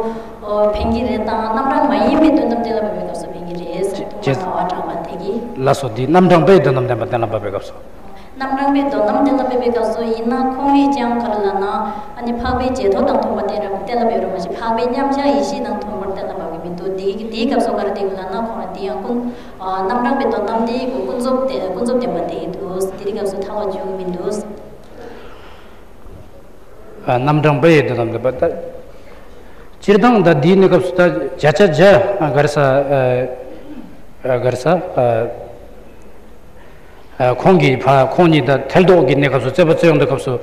ཕན་གྱི་རེད་དང་། རྣམ་གྲངས་མ་ཡིན་པའི་དོན་དམ་གཏན་ལ་ཕབ་པའི་སྐབས་སུ་ཕན་གྱི་རེད་ཟེར། དབུ་མ་ཟླ་བ་གྲགས་པ་དེ་གིས། ལགས་སོ། འདི་རྣམ་གྲངས་པའི་དོན་དམ་བདེན་པ་གཏན་ལ་ཕབ་པའི་སྐབས་སུ། རྣམ་གྲངས་པའི་དོན་དམ་གཏན་ལ་ཕབ་པའི་སྐབས་སུ་ཡིན་ན། ཁོང་གིས་ཀྱང་ག་རེ་ལབ་ན། ཨ་ནི་འཕགས་པའི་རྗེས་ཐོབ་དང་མཐུན་པ་གཏན་རབ་གཏན་ལ་ཕབ་ཡོད་རེད་མ་གཏོགས། འཕགས་པའི་མཉམ་གཞག་ཡེ་ཤེས་དང་མཐུན་པར་གཏན་ལ་ཕབ་ཀྱི་མི་འདུག་དེའི་དེའི་སྐབས་སུ་ག་རེ་བསྟན་ཡོད་ལབ་ན། ཁོང་རང་དེ་ཡང་ཀུན། ཨ། རྣམ་གྲངས་པའི་དོན་དམ་དེ་ཀུན་རྫོབ་དེ། ཀུན་རྫོབ་བདེན་པ་དེ་ཡིན་འདུག་དེ་དེའི་སྐབས་སུ་ཐལ་བ་འཇུག་གི་མི་འདུག་ཨ། རྣམ་གྲངས་པའི་དོན་དམ་བདེན་པ། ད་སྤྱིར་བཏང་ད་འདིའི་གནས་སྐབས་སུ་ད་བརྒྱ་ཆ་བརྒྱ། ཨ། ག་རེ་ཟེར། ཨ། ཨ། ག་རེ་ཟེར། ཨ། ཨ། ཁོང་གིས་ཕ། ཁོང་གཉིས་ད་ཐལ་ལྡོག་གི་གནས་སྐབས་སུ་རྩོད་པ་རྩོད་ཡོང་དུས་སྐབས་སུ།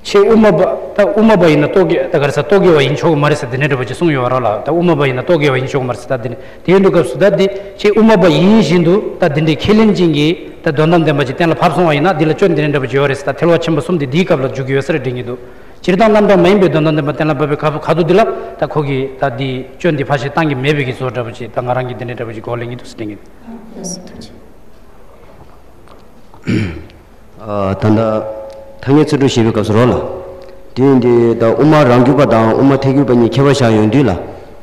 ཁྱེད་དབུ་མ་པ། ད་དབུ་མ་པ་ཡིན་ན་རྟོག་གེ། ད་ག་རེ་ཟེར། རྟོག་གེ་བ་ཡིན་ཆོག་གི་མ་རེད་ཟེར་དེ་འདྲའི་འདྲ་པོ་ཅིག་གསུངས་ཡོད་རེད་ལ། ད་དབུ་མ་པ་ཡིན་ན་རྟོག་གེ་བ་ཡིན་ཆོག་གི་མ་རེད་ཟེར། ད་དེ་ནི་དེ་ཡིན་དུས་སྐབས་སུ་ད་འདི་ཁྱེད་དབུ་མ་པ་ཡིན་བཞིན་དུ་ད་དེ་འདྲའི་ཁས་ལེན་ཅན་གྱི་ད་དོན་དམ་བདེན་པ་ཅིག་གཏན་ལ་ཕབ་སོང་བ་ཡིན་ན། འདི་ལ་སྐྱོན་དེ་འདྲའི་འདྲ་པོ་ཅིག་ཡོད་རེད་ཟེར། ད་ཐལ་བ་ཆེན་པོ་གསུམ་དེ་འདིའི་སྐབས་ལ་འཇུག་གི་ཡོད་ས་རེད་དྲན་གྱི་འདུག་སྤྱིར་བཏང་རྣམ་གྲངས་མ་ཡིན་པའི་དོན་དམ་བདེན་པ་གཏན་ལ་ཕབ་པའི་ཁ། ཁ་ཐུག་འདི་ལ་ད་ཁོ་གིས་ད་འདི་སྐྱོན་འདི་ཕལ་ཆེར་བཏང་གི་མེད་པའི་གི་བཟོ་འདྲ་པོ་ཅིག་ད་ང་རང་གིས་དེ་འདྲའི་འདྲ་པོ་ཅིག་གོ་ལེན་གྱི་འདུག་ཟེར་དྲན་གྱི་འདུག་ལགས་སོ། ཐུགས་རྗེ་ཆེ། ཨ། ད་ལྟ་ཐ་སྙད་ཚིག་གྲོགས་ཞེས་པའི་སྐབས་སུ་རོ་ལ། དེ་ཡིན་ཏེ་ད་དབུ་མ་རང་རྒྱུད་པ་དང་དབུ་མ་ཐལ་འགྱུར་བ་གཉིས་ཁྱད་པར་བཞག་ཡོང་དུས་ལ།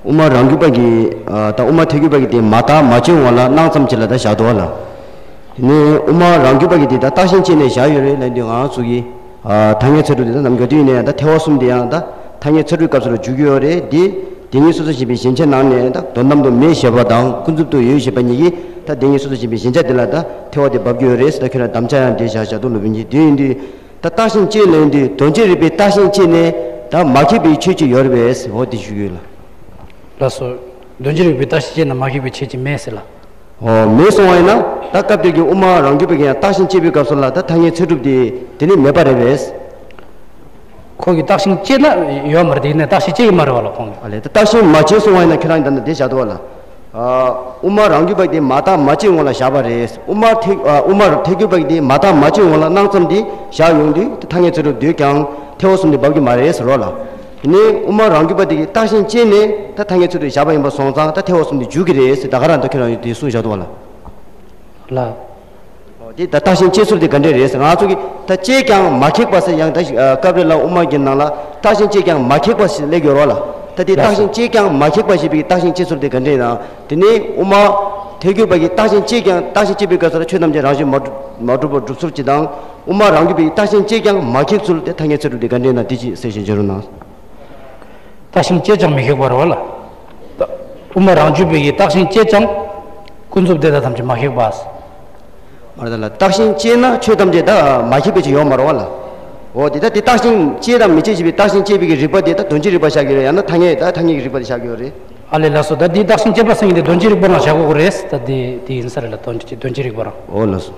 དབུ་མ་རང་རྒྱུད་པ་གིས། ཨ། ད་དབུ་མ་ཐལ་འགྱུར་བ་གིས་དེ་མ་དག་མ་བཅོས་ངོ་ལ་སྣང་ཙམ་ཅིག་ལ་ད་བཞག་འདུག་བ་ལ། དེ་ནས་དབུ་མ་རང་རྒྱུད་པ་གི་དེ་ད་བརྟགས་ཤིང་དཔྱད་ནས་བཞག་ཡོད་རེད་ལབ་དུས། ང་ཚོ་གི་ཨ་ཐ་སྙད་ཚད་གྲུབ་དེ་ད་ནམ་རྒྱུན་དུ་ཡིན་ན་ཡང་ད་ཐེག་པ་གསུམ་དེ་ཡང་ད་ཐ་སྙད་ཚད་གྲུབ་སྐབས་སུ་ལ་འཇུག་གི་ཡོད་རེད། དེ་དེ་ཉིད་སོ་སོར་ཞེན་པའི་ཞེན་ཆ་ནང་ནས་ད་དོན་དམ་དུ་མེད་ཞེས་པ་དང་ཀུན་རྫོབ་ཏུ་ཡོད་ཞེས་པ་གཉིས་ཀྱིས་ད་དེ་ཉིད་སོ་སོར་ཞེན་པའི་ཞེན་ཆ་དེ་ལ་ད་ཐེག་པ་དེ་འབབ་ཀྱི་ཡོད་རེད་ཟེར། ད་ཁྱོད་རང་དམ་བཅའ་ཡང་འགྲེལ་བཞག་བཞག་འདུག་ལབ་པ་ཡིན། དེ་ཡིན་དུས་ད་བརྟགས་ཤིང་དཔྱད་ལབ་དུས་དོན་བྱེད་རིགས་པའི་བརྟགས་ཤིང་དཔྱད་ནས་ད་མ་ཁེགས་པའི་ཆོས་ཅིག་ཡོད་རེད་པས་ཟེར། འོ་དེ་ཞུ་གི་ཡོད་ལ། ལགས་སོ། དོན་བྱེད་རིགས་པའི་བརྟགས་ཤིང་དཔྱད་ན་མ་ཁེགས་པའི་ཆོས་ཅིག་མེད་ཟེར་ལ། ཨོ་མེད་གསུང་བ་ཡིན་ན་ད་སྐབས་དེར་གྱི་དབུ་མ་རང་རྒྱུད་པ་གིས་ཡང་བརྟགས་ཤིང་དཔྱད་པའི་སྐབས་སུ་ལ་ད་ཐ་སྙད་ཚད་གྲུབ་དེ་དེ་ནི་མེད་པ་རེད་པས། ཁོང་གིས་བརྟགས་ཤིང་དཔྱད་ན་ཡོད་མ་རེད། དེ་ཡིན་ན་བརྟགས་ཤིང་དཔྱད་ཀྱི་མ་རེད་བ་ལ་ཁོང་གིས། ཨ་ལས། ད་བརྟགས་ཤིང་མ་དཔྱད་གསུང་བ་ཡིན་ན་ཁྱེད་རང་གིས་ད་ལྟ་དེ་བཞག་འདུག་བ་ལ། ཨ་དབུ་མ་རང་རྒྱུད་པ་དེ་མ་བརྟགས་མ་དཔྱད་ངོ་ལ་བཞག་པ་རེད། དབུ་མ་ཐེག་ཨ་དབུ་མ་ཐལ་འགྱུར་པ་གིས་དེ་མ་བརྟགས་མ་དཔྱད་ངོ་ལ་སྣང་ཙམ་དེ་བཞག་ཡོང་དུས་ད་ཐ་སྙད་ཚད་གྲུབ་འདོད་ཀྱང་ཐེག་པ་གསུམ་དེ་འབབ་ཀྱི་མ་རེད་ཟེར་བ་ལ། དེ་ནས་དབུ་མ་རང་རྒྱུད་པ་དེ་གིས་བརྟགས་ཤིང་དཔྱད་ནས་ད་ཐ་སྙད་ཚད་གྲུབ་བཞག་པ་ཡིན་པ་སོང་ཙང་ད་ཐེག་པ་གསུམ་དེ་འཇུག་གི་རེད་ཟེར། ད་ག་རང་ད་ཁྱེད་རང་ཡོད་དེ་གསུངས་བཞག་འདུག་བ་ལ། ལ། འོ་དེ་ད་བརྟགས་ཤིང་དཔྱད་ཚུལ་དེ་ག་འདྲས་རེད་ཟེར། ང་ཚོ་གིས་ད་དཔྱད་ཀྱང་མ་ཁེགས་པ་ཟེར། ཡང་ད་ཨ་སྐབས་རེ་ལ་དབུ་མ་གི་ནང་ལ་བརྟགས་ཤིང་དཔྱད་ཀྱང་མ་ཁེགས་པ་ཞེས་སླེབས་ཡོད་རེད་བ་ལ། ད་དེ་བརྟགས་ཤིང་དཔྱད་ཀྱང་མ་ཁེགས་པ་ཞེས་པའི་བརྟགས་ཤིང་དཔྱད་ཚུལ་དེ་ག་འདྲས་ན། དེ་ནས་དབུ་མ་ཐལ་འགྱུར་པ་གིས་བརྟགས་ཤིང་དཔྱད་ཀྱང་བརྟགས་ཤིང་དཔྱད་པའི་སྐབས་སུ་ལ་ཆོས་ཐམས་ཅད་རང་བཞིན་མ་གྲུབ་མ་གྲུབ་པར་སྒྲུབ་ཚུལ་གཅིག་དང་། དབུ་མ་རང་རྒྱུད་པ་གིས་བརྟགས་ཤིང་དཔྱད་ཀྱང་མ་ཁེགས་ཚུལ་དེ་ཐ་སྙད་ཚད་གྲུབ་དེ་ག་འདྲས་ན་དེ་ཅིག་གསལ་བཤད་བྱེད་རོགས་གནང་། བརྟགས་ཤིང་དཔྱད་ཀྱང་མི་ཁེགས་པ་རེད་བ་ལ། ད་དབུ་མ་རང་རྒྱུད་པ་གིས་བརྟགས་ཤིང་དཔྱད་ཀྱང་ཀུན་རྫོབ་དེ་དག་ཐམས་ཅད་མ་ཁེགས་པ། མ་རེད་ད་ལ། བརྟགས་ཤིང་དཔྱད་ན་ཆོས་ཐམས་ཅད་ད་མ་ཁེགས་པ་ཅིག་ཡོད་མ་རེད་བ་ལ། འོ་དེ་ད་དེ་བརྟགས་ཤིང་དཔྱད་དང་མི་དཔྱད་ཅེས་པའི་བརྟགས་ཤིང་དཔྱད་པའི་གི་རིགས་པ་དེ་ད་དོན་བྱེད་རིགས་པ་བཞག་གི་རེད། ཡང་ན་ཐ་སྙད་ད་ཐ་སྙད་ཀྱི་རིགས་པ་དེ་བཞག་གི་ཡོད་རེད། ཨ་ལས། ལགས་སོ། ད་འདི་བརྟགས་ཤིང་དཔྱད་པ་ཟེར་མཁན་དེ་དོན་བྱེད་རིགས་པ་རང་བཞག་དགོས་རེད། ད་དེ་དེ་ཡིན་ས་རེད་ལ། དོན་བྱེད་དོན་བྱེད་རིགས་པ་རང་། འོ་ལགས་སོ།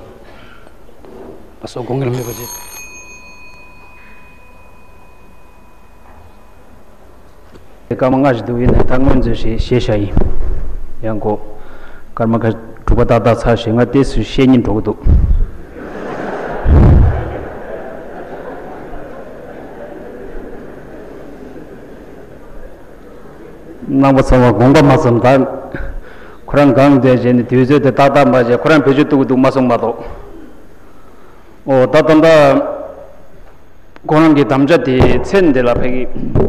ལགས་སོ། དགོངས་འགལ་མེད་པ་བྱེད། སྐར་མ་ལྔ་ཞིག་འདུག་ཡིན་ནའི་ད་སྔོན་ཚོད་ཞིག་བཞེས་བཞག་ཡིན། ཡང་གོ། སྐར་མ་ཁ་དྲུག་པ་ཏག་ཏག་ཚར་ཞེས་ང་ཏོག་ཙམ་བཤད་སྙིང་འདོད་ཀྱི་འདུག་རྣམ་པ་ཚང་མ་དགོངས་པ་མ་ཚོམས། ད་ཁོ་རང་གང་བསྡད་བྱས་ནས་དུས་ཚོད་དེ་ཏག་ཏག་མ་བྱས། ཁོ་རང་བེད་སྤྱོད་གཏོང་གི་འདུག་མ་སོང་མ་གཏོགས། ཨོ་ད་ད་ད། ཁོ་རང་གི་དམ་བཅའ་དེ་ཚེ་འདི་ལ་ཕ་གི། དབུ་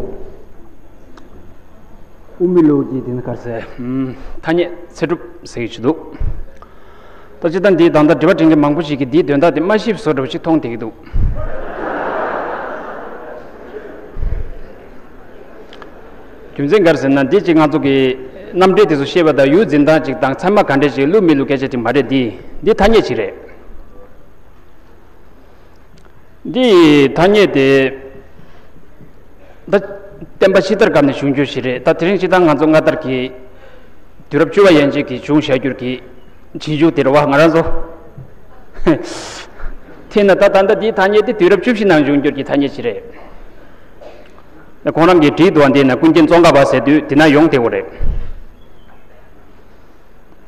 མའི་ལུགས་ཀྱི་དེ་ནི་ག་རེ་ཟེར། ཐ་སྙད་ཚད་གྲུབ་ཟེར་གྱི་འདུག་ད་ཅི་ད་འདི་ད་ལྟ་དྲི་བ་དྲི་མཁན་མང་པོ་ཞིག་གིས་འདིའི་དོན་དག་དེ་མ་ཤེས་བཟོ་འདྲ་བ་ཞིག་མཐོང་བསྡད་ཀྱི་འདུག་རྒྱུ་མཚན་ག་རེ་ཟེར་ན། འདི་ཅིག་ང་ཚོ་གི་རྣམ་འགྲེལ་དེ་ཚོ་ཤེས་པ་དང་ཡུལ་འཛིན་སྟངས་ཅིག་དང་ཚད་མ་ག་འདྲས་ཅིག་བླུགས་མི་བླུགས་སྐད་ཆ་ཅིག་མ་རེད། འདི་འདི་ཐ་སྙད་ཅིག་རེད། འདི་ཐ་སྙད་དེ་ད་བསྟན་པ་ཕྱི་དར་སྐབས་ནས་བྱུང་རྒྱུ་ཞིག་རེད། ད་དེ་རིང་སྤྱིར་བཏང་ང་ཚོ་སྔ་དར་གྱི་དུས་རབས་བཅུ་པ་ཡན་ཆད་ཀྱི་བྱུང་བཞག་རྒྱུར་གྱི་རྗེས་འཇུག་དེ་རེད་བ། ང་རང་ཚོ་དེས་ན་ད་ད་ལྟ་འདིའི་ཐ་སྙད་དེ་དུས་རབས་བཅུ་བཞི་ནང་བྱུང་རྒྱུར་གྱི་ཐ་སྙད་ཅིག་རེད། ཁོང་རང་གིས་བྲིས་འདུག་བ། འདི་ན་ཀུན་མཁྱེན་ཙོང་ཁ་པ་ཟེར་དུས་དེ་ན་ཡོང་བསྡད་ཡོད་རེད།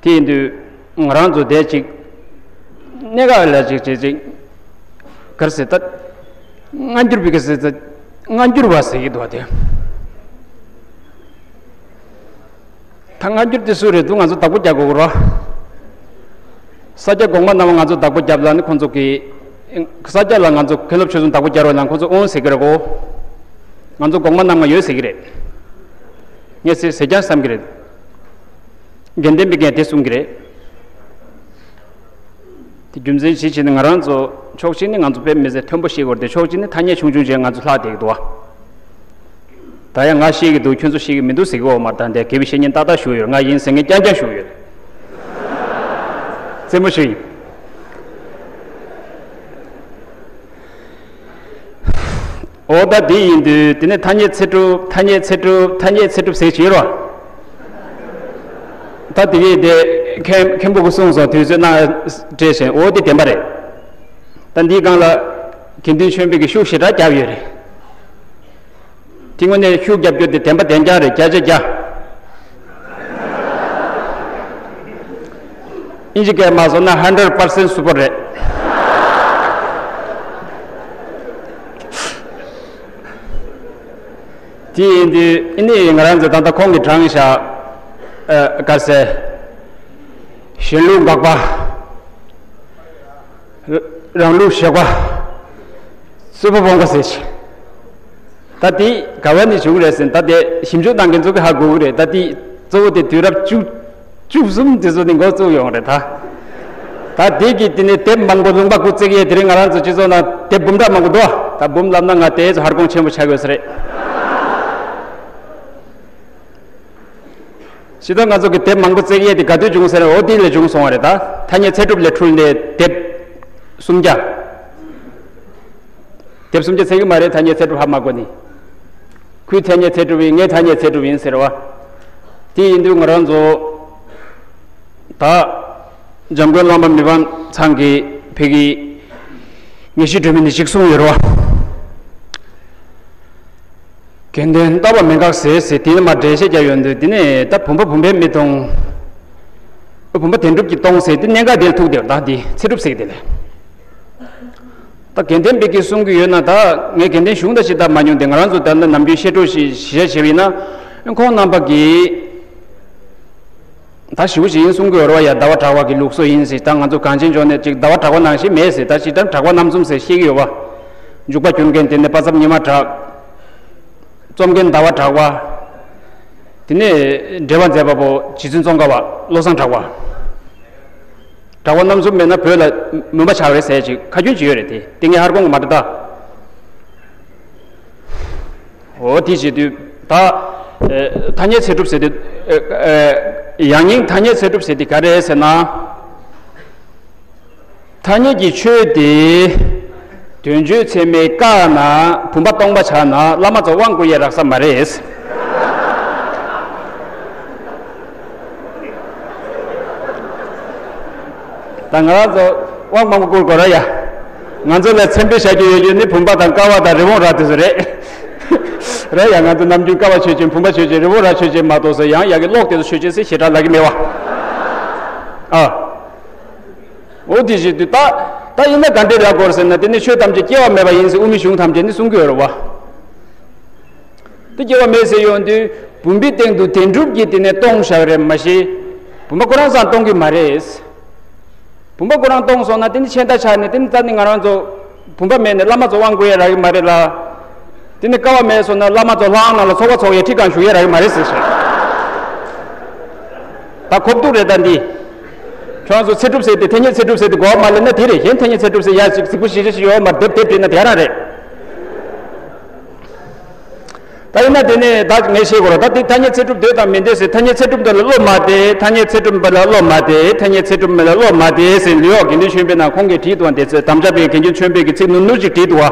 དེ་ཡིན་དུས་ང་རང་ཚོ་དེ་ཅིག་གནད་འགག་ལ་ཅིག་ཅིག་ཅིག་ག་རེ་ཟེར་ད། སྔ་འགྱུར་བའི་ག་ཟེར་ད། སྔ་འགྱུར་བ་ཟེར་གྱི་འདུག་བ་དེ། ད་སྔ་འགྱུར་དེ་སུ་རེད་འདུག་ང་ཚོ་བདག་པོ་རྒྱག་དགོས་ཀྱི་རེད། ས་སྐྱ་གོང་མ་རྣམས་ང་ཚོ་བདག་པོ་རྒྱབ་ལ་ནི་ཁོང་ཚོ་གི། ས་སྐྱ་ལ་ང་ཚོ་མཁན་སློབ་ཆོས་གསུམ་བདག་པོ་རྒྱག་རོགས་གནང་། ཁོང་ཚོ་ཨོང་ཟེར་གྱི་རེད་གོ། ང་ཚོ་གོང་མ་རྣམས་ང་ཡོད་ཟེར་གྱི་རེད། ངས་ཟེར་ཟེར་རྐྱང་བསམ་གྱི་རེད། དགེ་ལྡན་པའི་རྒན་དེ་གསུང་གི་རེད། དེ་རྒྱུ་མཚན་གཞི་བྱས་ནས་ང་རང་ཚོ་ཕྱོགས་གཅིག་ནས་ང་ཚོ་དཔེ་མི་སྲིད་མཐོན་པོ་ཤེས་དགོས་རེད་དེ། ཕྱོགས་གཅིག་ནས་ཐ་སྙད་ཆུང་ཆུང་བྱས་ང་ཚོ་ལྷག་བསྡད་ཀྱི་འདུག་བ། ད་ཡང་ང་ཤེས་ཀྱི་འདུག་ཁྱོད་ཚོ་ཤེས་ཀྱི་མི་འདུག་ཟེར་གྱི་ཡོད་མ་རེད། ད་འདི་དགེ་བའི་བཤེས་གཉེན་ཏག་ཏག་བཞུགས་ཡོད། ང་ཡིན་ཟེར་མཁན་རྐྱང་རྐྱང་བཞུགས་ཡོད། རྩེད་མོ་ཞུ་ཡིན། འོ་ད་དེ་ཡིན་དུས་དེ་ནས་ཐ་སྙད་ཚད་གྲུབ། ཐ་སྙད་ཚད་གྲུབ། ཐ་སྙད་ཚད་གྲུབ་ཟེར་གྱི་ཡོད་རེད། ད་དེ་གས་དེ་མཁན་མཁན་པོ་གིས་གསུངས་སོང་། དུས་ཚོད་ནང་སྤྲད་བཞིན། འོ་དེ་བདེན་པ་རེད། ད་འདིའི་སྒང་ལ་དགེ་འདུན་ཆོས་འཕེལ་གྱིས་ཤུགས་ཞེ་དྲག་བརྒྱབ་ཡོད་རེད། དེ་དངོས་གནས་ཤུགས་རྒྱབ་རྒྱུ་དེ་བདེན་པ་བདེན་རྐྱང་རེད། བརྒྱ་ཆ་བརྒྱ། ཨིན་ཇི་སྐད་མ་སོང་ན་hundred percent super རེད། དེ་ཡིན་དུས་ཨ་ནི་ང་རང་ཚོ་ད་ལྟ་ཁོང་གིས་དྲངས་བཞག་ཨ་ག་རེ་ཟེར། གཞན་ལུགས་འགག་པ། རང་ལུགས་ཞུགས་པ། རྩོད་པ་སྤོང་བ་ཟེར་ཞིང་། ད་དེ་ག་བ་ནས་བྱུང་རེད་ཟེར་ན། ད་དེ་ཞིབ་འཇུག་གནང་མཁན་ཚོ་གིས་ཧ་གོ་གི་རེད། ད་དེ་གཙོ་བོ་དེ་དུས་རབས་བཅུ་བཅུ་གསུམ་དེ་ཚོ་ནས་འགོ་བཙུགས་ཡོང་རེད་ད། ད་དེ་གི་དེ་ནས་དེབ་མང་པོ་ལུང་པ་སྐུ་བརྩེགས་ཡས་དེ་རིང་ང་རང་ཚོ་སྤྱི་ཚོགས་ནང་དེབ་འབུམ་ཕྲག་མང་པོ་འདུག་ད་འབུམ་ལབ་ན་ང་དེ་ཚོ་ཧར་གོང་ཆེན་པོ་ཆགས་དགོས་ས་རེད། ཕྱི་ཟླ་ང་ཚོ་གི་དེབ་མང་པོ་བརྩེགས་ཡས་དེ་ག་དུས་བྱུང་ཟེར་ན། འོ་དེ་ལས་བྱུང་སོང་བ་རེད། ད་ཐ་སྙད་ཚད་གྲུབ་ལས་འཕྲུལ་ནས་དེབ་སུམ་བརྒྱ། དེབ་སུམ་བརྒྱ་ཚད་ཀྱི་མ་རེད། ཐ་སྙད་ཚད་གྲུབ་ཧ་མ་གོ་ནི། ཁོའི་ཐ་སྙད་ཚད་གྲུབ་ཡིན། ངའི་ཐ་སྙད་ཚད་གྲུབ་ཡིན་ཟེར་བ། དེ་ཡིན་དུས་ང་རང་ཚོ་ད་འཇམ་མགོན་བླ་མ་མི་ཕམ་ཚང་གིས་ཕ་གི་ངེས་ཤེས་སྒྲོན་མེ་ནས་ཅིག་གསུངས་ཡོད་རེད་བ། དགེ་འདུན་ལྟ་བ་མི་འགག་ཟེར་ཟེར་དེ་ནི་མ་འགྲེལ་བཤད་རྒྱག་ཡོང་དུས། དེ་ནས་ད་བུམ་པ་བུམ་པས་མི་སྟོང་། བུམ་པ་དོན་གྲུབ་ཀྱིས་སྟོང་ཟེར་དེ་གནད་འགག་དེར་ཐུག་བསྡད་པ། ད་འདི་ཚད་གྲུབ་ཟེར་གི་དེ་ལས། ད་དགེ་ལྡན་པའི་གིས་གསུང་གི་ཡོད་ན། ད་ངས་དགེ་ལྡན་གཞུང་དང་ཕྱི་ཟླ་མ་མྱོང་སྟེ། ང་རང་ཚོ་ད་ནམ་རྒྱུན་བཤད་སྒྲོས་ཤིག་གཞི་བཞག་བྱས་པ་ཡིན་ན། ཁོང་རྣམ་པ་གིས་ད་ཞེ་པོ་ཞིག་ཡིན་གསུང་གི་ཡོད་རེད་བ། ཡ། ཟླ་བ་གྲགས་པ་གི་ལུགས་སྲོལ་ཡིན་ཟེར། ད་ང་ཚོ་གངས་ཅན་ལྗོངས་ནས་ཅིག་ཟླ་བ་གྲགས་པ་ནང་བཞིན་མེད་ཟེར། ད་སྤྱིར་བཏང་གྲགས་པ་རྣམ་གསུམ་ཟེར་བཤད་ཀྱི་ཡོད་བ། འཇུག་པ་སྐྱོན་མཁན། དེ་ནས་དཔག་བསམ་ཉི་མ་གྲགས། རྩོམ་མཁན་ཟླ་བ་གྲགས་པ། དེ་ནས་འགྲེལ་པ་མཛད་པ་པོ་རྗེ་བཙུན་ཙོང་ཁ་པ། བློ་བཟང་གྲགས་པ། གྲགས་པ་རྣམ་གསུམ་མེད་ན་བོད་ལ་མུན་པ་ཆགས་རེད་ཟེར་ཅིག་ཁ་རྒྱུན་ཅིག་ཡོད་རེད། དེ་དེ་ངས་ཧར་གོང་གི་མ་འདྲི་ད། འོ་དེ་བྱེད་དུས་ད་ཨེ་ཐ་སྙད་ཚད་གྲུབ་ཟེར་དུས། ཨེ་ཨེ་ཡང་སྙིང་ཐ་སྙད་ཚད་གྲུབ་ཟེར་དེ་ག་རེ་རེད་ཟེར་ན། ཐ་སྙད་ཀྱི་ཆོས་དེ་དོན་བརྗོད་ཚད་མས་བཀག་ན། བུམ་པ་སྟོང་པ་ཆགས་ན་བླ་མ་ཚོ་དབང་བསྐུར་ཡས་རག་ས་མ་རེད། ད་ང་རང་ཚོ་དབང་མང་པོ་བསྐུར་དགོས་ར་ཡ། ང་ཚོ་ལ་མཚན་དཔེ་བཞག་རྒྱུ་ཡོད་རྒྱུ་ནི་བུམ་པ་དང་ཀ་བ་དང་རི་བོང་རྭ་དེ་ཚོ་རེད། ར་ཡ། ང་ཚོ་ནམ་རྒྱུན་ཀ་བ་མཆོད་ཅིང་བུམ་པ་མཆོད་ཅིང་རི་བོང་རྭ་མཆོད་ཅིང་མ་གཏོགས་སུ་ཡང་ཡ་གི་གློག་དེ་ཚོ་མཆོད་ཅིང་སི་ཞེ་དྲག་ལབ་ཀྱི་མེད་བ། ཨ། འོ་དེ་བཞིན་དུ་ད་ད་ཡིན་ན་ག་འདྲས་ལབ་དགོས་ཟེར་ན། དེ་ནི་ཆོས་ཐམས་ཅད་སྐྱེ་བ་མེད་པ་ཡིན་ཟེར་དབུ་མའི་གཞུང་ཐམས་ཅད་ནི་གསུང་གི་ཡོད་རེད་བ། དེ་སྐྱེ་བ་མེད་ཟེར་ཡོང་དུས་བུམ་པའི་སྟེང་དུ་དོན་གྲུབ་ཀྱིས་དེ་ནས་སྟོང་བཞག་རེད། མ་གཞི་བུམ་པ་ཁོ་རང་ཙམ་སྟོང་གི་མ་རེད། བུམ་པ་ཁོ་རང་སྟོང་སོང་ན་དེ་ནི་ཆད་མཐའ་ཆགས་ནས། དེ་ནི་ད་ནི་ང་རང་ཚོ་བུམ་པ་མེད་ནས་བླ་མ་ཚོ་དབང་བསྐུར་ཡས་རག་གི་མ་རེད་ལ། དེ་ནི་ཀ་བ་མེད་སོང་ན་བླ་མ་ཚོ་ལྷ་ཁང་ནང་ལ་ཚོགས་པ་ཚོགས་ཡས་ཁྲི་སྒང་བཞུགས་ཡས་རག་གི་མ་རེད་ཟེར་ཞིང་། ད་གོ་བསྡུར་རེད་ད་འདི། ཁྱོད་ཚོ་ཚད་གྲུབ་ཟེར་དེ་ཐ་སྙད་ཚད་གྲུབ་ཟེར་དེ་གོ་བ་མ་ལེན་ན་དེ་རེད། གཞན་ཐ་སྙད་ཚད་གྲུབ་ཟེར་ཡ་ཅིག་རྫིག་པོ་ཞེ་ཅིག་ཡོད་མ་རེད། དེབ་དེབ་བྲིས་ན་དེ་རང་རེད། ད་ཡིན་ན་དེ་ནས་ད་ངས་བཤད་དགོས་ར། ད་དེ་ཐ་སྙད་ཚད་གྲུབ་འདོད་དང་མི་འདོད་ཟེར། ཐ་སྙད་ཚད་གྲུབ་འདོད་ལ་བློ་མ་བདེ། ཐ་སྙད་ཚད་གྲུབ་མེད་ལ་བློ་མ་བདེ། ཐ་སྙད་ཚད་གྲུབ་མེད་ལ་བློ་མ་བདེ་ཟེར། ལུས་འོག་དགེ་འདུན་ཆོས་འཕེལ་ནང་ཁོང་གིས་བྲིས་འདུག་བ། དེ་ཚོ་དམ་བཅའ་པའི་དགེ་འདུན་ཆོས་འཕེལ་གྱི་ཚིག་ནུར་ནུར་ཅིག་བྲིས་འདུག་བ།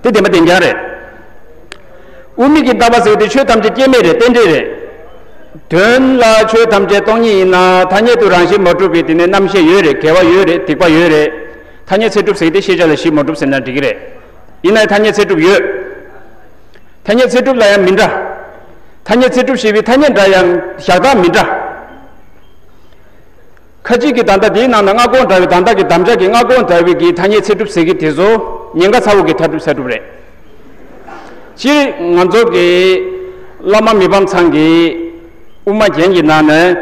དེ་བདེན་པ་བདེན་རྐྱང་རེད། དབུ་མའི་གི་ལྟ་བ་ཟེར་དེ་ཆོས་ཐམས་ཅད་སྐྱེ་མེད་རེད། རྟེན་འབྲེལ་རེད། དོན་ལ་ཆོས་ཐམས་ཅད་སྟོང་ཉིད་ཡིན་ན་ཐ་སྙད་དུ་རང་བཞིན་མ་གྲུབ་པའི་དེ་ནས་རྣམ་ཤེས་ཡོད་རེད། དགེ་བ་ཡོད་རེད། སྡིག་པ་ཡོད་རེད། ཐ་སྙད་ཚད་གྲུབ་ཟེར་དེ་ཤེས་བྱ་ལ་གཞི་མ་གྲུབ་ཟེར་ན་འགྲིག་གི་རེད། ཡིན་ནའི་ཐ་སྙད་ཚད་གྲུབ་ཡོད། ཐ་སྙད་ཚད་གྲུབ་ལ་ཡང་མི་འདྲ། ཐ་སྙད་ཚད་གྲུབ་ཞེས་པའི་ཐ་སྙད་འདྲ་ཡང་བཞག་སྟངས་མི་འདྲ། ཁ་ཅིག་གིས་ད་ལྟ་དེའི་ནང་ན་སྔ་དགོང་འདྲ་བའི། ད་ལྟ་གི་དམ་བཅའ་གི་སྔ་དགོང་འདྲ་བའི་གི་ཐ་སྙད་ཚད་གྲུབ་ཟེར་གི་དེ་ཚོ་ཉེན་ཁ་ཚ་བོ་གི་ཐ་གྲུབ་ཚད་གྲུབ་རེད། སྤྱིར་ང་ཚོ་གི་བླ་མ་མི་ཕམ་ཚང་གིས་དབུ་མ་རྒྱན་གྱི་ནང་ནས་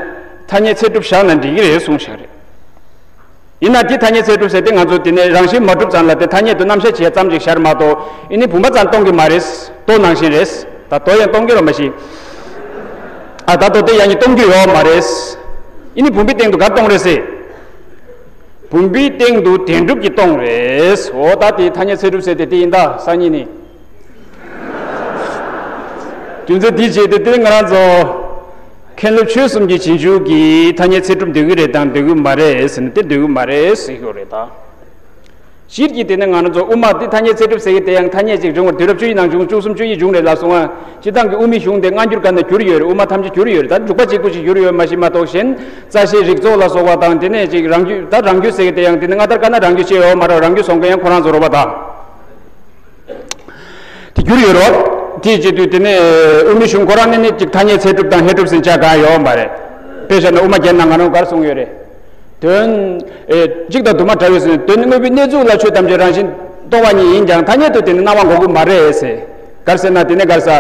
ཐ་སྙད་ཚད་གྲུབ་བཞག་ན་འགྲིག་གི་རེད་གསུངས་བཞག་རེད། ཡིན་ན་དེ་ཐ་སྙད་ཚད་གྲུབ་ཟེར་དེ་ང་ཚོ་དེ་ནས་རང་བཞིན་མ་གྲུབ་ཙམ་ལ་དེ་ཐ་སྙད་དུ་རྣམ་གཞག་བྱས་ཙམ་ཅིག་བཞག་མ་གཏོགས། ཨེ་ནི་བུམ་པ་ཙམ་སྟོང་གི་མ་རེད། རྡོ་ནང་བཞིན་རེད། ད་རྡོ་ཡང་སྟོང་གི་རེད་མ་གཞི། ཨ། ད་རྡོ་དེ་ཡང་ནི་སྟོང་རྒྱུ་ཡོད་མ་རེད། ཨེ་ནི་བུམ་པའི་སྟེང་དུ་ག་སྟོང་རེད་ཟེར། བུམ་པའི་སྟེང་དུ་དོན་གྲུབ་ཀྱིས་སྟོང་རེད། འོ་ད་དེ་ཐ་སྙད་ཚད་གྲུབ་ཟེར་དེ་དེ་ཡིན་ད། སང་ཉིན་ནི། རྒྱུ་མཚན་དེ་བྱས་ཏེ་དེ་ང་རང་ཚོ་མཁན་སློབ་ཆོས་གསུམ་གྱི་རྗེས་འཇུག་གིས་ཐ་སྙད་ཚད་གྲུབ་འདོད་ཀྱི་རེད་དང་འདོད་ཀྱི་མ་རེད་ཟེར་ན་དེ་འདོད་ཀྱི་མ་རེད་ཟེར་གྱི་ཡོད་རེད་ད། སྤྱིར་གྱིས་དེ་ནི་ང་རང་ཚོ་དབུ་མ་དེ་ཐ་སྙད་ཚད་གྲུབ་ཟེར་གྱི་དེ་ཡང་ཐ་སྙད་ཅིག་བྱུང་བར། དུས་རབས་བཅུ་བཞི་ནང་བྱུང་། བཅུ་གསུམ་བཅུ་བཞི་བྱུང་རེད་ལབ་སོང་ང་། སྤྱིར་བཏང་གི་དབུ་མའི་གཞུང་དེ་སྔ་འགྱུར་ག་ན་བསྒྱུར་ཡོད་རེད། དབུ་མ་ཐམས་ཅད་བསྒྱུར་ཡོད་རེད། ད་འབྲུག་པ་གཅིག་པུ་ཞིག་བསྒྱུར་ཡོད་མ་གཞི་མ་གཏོགས། གཞན་རྩ་ཤེའི་རིགས་ཚོགས་ལ་སོགས་པ་དང་དེ་ནས་ཅིག་རང་རྒྱུད། ད་རང་རྒྱུད་ཟེར་གྱི་དེ་ཡང་དེ་ནི་སྔ་དར་ག་ན་རང་རྒྱུད་ཅིག་ཡོད་མ་རེད། རང་རྒྱུད་སོང་མཁན་ཡང་ཁོ་རང་ཚོ་རེད་པ་ད། དེ་བསྒྱུར་ཡོད་རོགས། དེ་བྱེད་དུས་དེ་ནས་དབུ་མའི་གཞུང་ཁོ་རང་ནས་ནི་ཅིག་ཐ་སྙད་ཚད་གྲུབ་དང་ཧེ་གྲུབ་ཟེར་ཆ་གང་ཡོད་མ་རེད། དཔེ་བཞག་ན་དབུ་མ་རྒྱན་ནང་ང་རང་གར་གསུངས་ཡོད་རེད། དོན་ཨེ་གཅིག་དང་དུ་མ་བྲལ་བའི་ཟེར། དོན་དངོས་པོའི་གནས་ཚུལ་ལ་ཆོས་ཐམས་ཅད་རང་བཞིན་སྟོང་པ་ཉིད་ཡིན་ཀྱང་ཐ་སྙད་དུ་དེ་ནི་སྣང་བ་འགོག་གི་མ་རེད་ཟེར། གར་ཟེར་ན་དེ་ནས་གར་ས་ཨེ་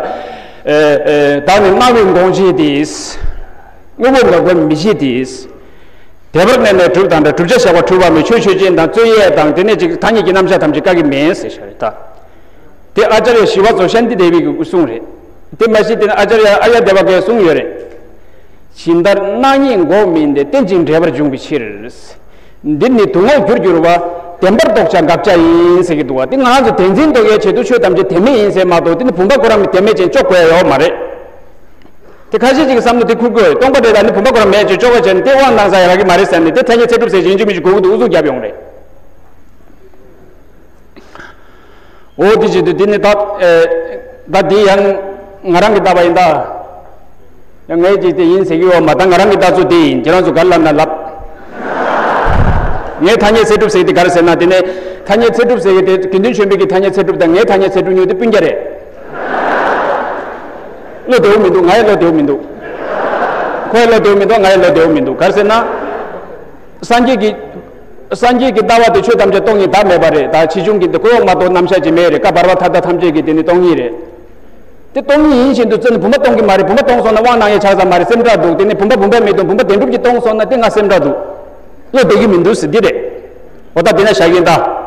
ཨེ་བདག་ནི་སྣང་བས་འགོག་བྱེད་དེ། དངོས་པོ་འགག་པར་མི་བྱེད་དེ། དེ་བར་གནས་ནས་གྲུབ་དང་འདྲ། བསྒྲུབ་བྱ་བཞག་པ་འཁྲུལ་པ་མེད། ཆོས་ཆོས་ཅན་དང་རྩོད་ཡས་དང་དེ་ནས་ཅིག་ཐ་སྙད་ཀྱི་རྣམ་གཞག་ཐམས་ཅད་བཀག་གི་མེད་ཟེར་ཤར་རེད་ད། དེ་ཨ་ཙརྱ་ཞི་བ་འཚོ་ཤཱནྟི་དེ་བི་གི་གསུང་རེད། དེ་མ་གཞི་དེ་ནི་ཨ་ཙརྱ་ཨཱརྱ་དེ་བ་གིས་གསུངས་ཡོད་རེད། ཇི་ལྟར་སྣང་ཉིད་འགོག་མིན་ཏེ། རྟེན་ཅིང་འབྲེལ་པར་འབྱུང་བའི་ཕྱིར། འདི་ནི་དུག་ངོགས་རྒྱུར་གྱུར་པ། བདེན་པར་རྟོགས་བྱ་འགག་བྱ་ཡིན་ཟེར་གྱི་འདུག་བ། འདི་ང་ཚོ་བདེན་འཛིན་རྟོག་ཡའི་ཆེད་དུ་ཆོས་ཐམས་ཅད་བདེན་མེད་ཡིན་ཟེར་མ་གཏོགས། འདི་ནི་བུམ་པ་ཁོ་རང་བདེན་མེད་ཅན་བཅོ་དགོས་ཡ་ཡོད་མ་རེད། དེ་ཁ་ཤས་ཅིག་གི་བསམ་བློ་དེ་འཁུར་དགོས། སྟོང་པ་རེད། ད་ནི་བུམ་པ་ཁོ་རང་མེད་ཅེས་བཅོ་བ་བྱས་ནས་དེ་དབང་གནང་ས་ཡ་རག་གི་མ་རེད་ཟེར་ནས། དེ་ཐ་སྙད་ཚད་གྲུབ་ཟེར་ཞིང་ཆུ་མི་ཞིག་གོ་གི་འདུག། ཨུ་ཚུགས་རྒྱབ་ཡོང་རེད། འོ་དེ་བྱེད་དུས་དེ་ནི་ད་ཨེ་ད་དེ་ཡང་ང་རང་གི་ལྟ་བ་ཡིན་ད། ཡང་ངས་ཅིག་དེ་ཡིན་ཟེར་གི་ཡོད་མ། ད་ང་རང་གི་ལྟ་ཚུལ་དེ་ཡིན། ཁྱེད་རང་ཚོ་ག་རེ་ལབ་ན་ལབ། ངས་ཐ་སྙད་ཚད་གྲུབ་ཟེར་གི་དེ་ག་རེ་ཟེར་ན། དེ་ནས་ཐ་སྙད་ཚད་གྲུབ་ཟེར་གི་དེ་དགེ་འདུན་ཆོས་འཕེལ་གྱི་ཐ་སྙད་ཚད་གྲུབ་དང་ངའི་ཐ་སྙད་ཚད་གྲུབ་གཉིས་དེ་སྤུན་ཀྱག་རེད། བློ་བདེ་བོ་མི་འདུག། ང་ཡི་བློ་བདེ་བོ་མི་འདུག། ཁོ་ཡི་བློ་བདེ་བོ་མི་འདུག། ང་ཡི་བློ་བདེ་བོ་མི་འདུག། ག་རེ་ཟེར་ན། སངས་རྒྱས་ཀྱི། སངས་རྒྱས་ཀྱི་ལྟ་བ་དེ་ཆོས་ཐམས་ཅད་སྟོང་ཉིད་བདག་མེད་པ་རེད། ད་ཕྱིས་བྱུང་གི་འདི་ཁོ་བོ་མ་གཏོགས་རྣམ་གཞག་ཅིག་མེད་རེད། བཀའ་བར་པ་མཐའ་དག་ཐམས་ཅད་ཀྱི་དེ་ནི་སྟོང་ཉིད་རེད། དེ་སྟོང་ཉིད་ཡིན་བཞིན་དུ་བརྩོན་ནས་བུམ་པ་སྟོང་གི་མ་རེད། བུམ་པ་སྟོང་སོང་ན་དབང་གནང་ཡ་ཆགས་ས་མ་རེད། སེམས་ཁྲལ་འདུག། དེ་ནི་བུམ་པ་བུམ་པ་མི་འདུག། བུམ་པ་བདེན་གྲུབ་ཀྱིས་སྟོང་སོང་ན་དེ་ང་སེམས་ཁྲལ་འདུག། བློ་བདེ་གི་མི་འདུག་ཟེར་འདི་རེད། འོ་ད་དེ་ན་བཞག་གི་ཡིན་ད།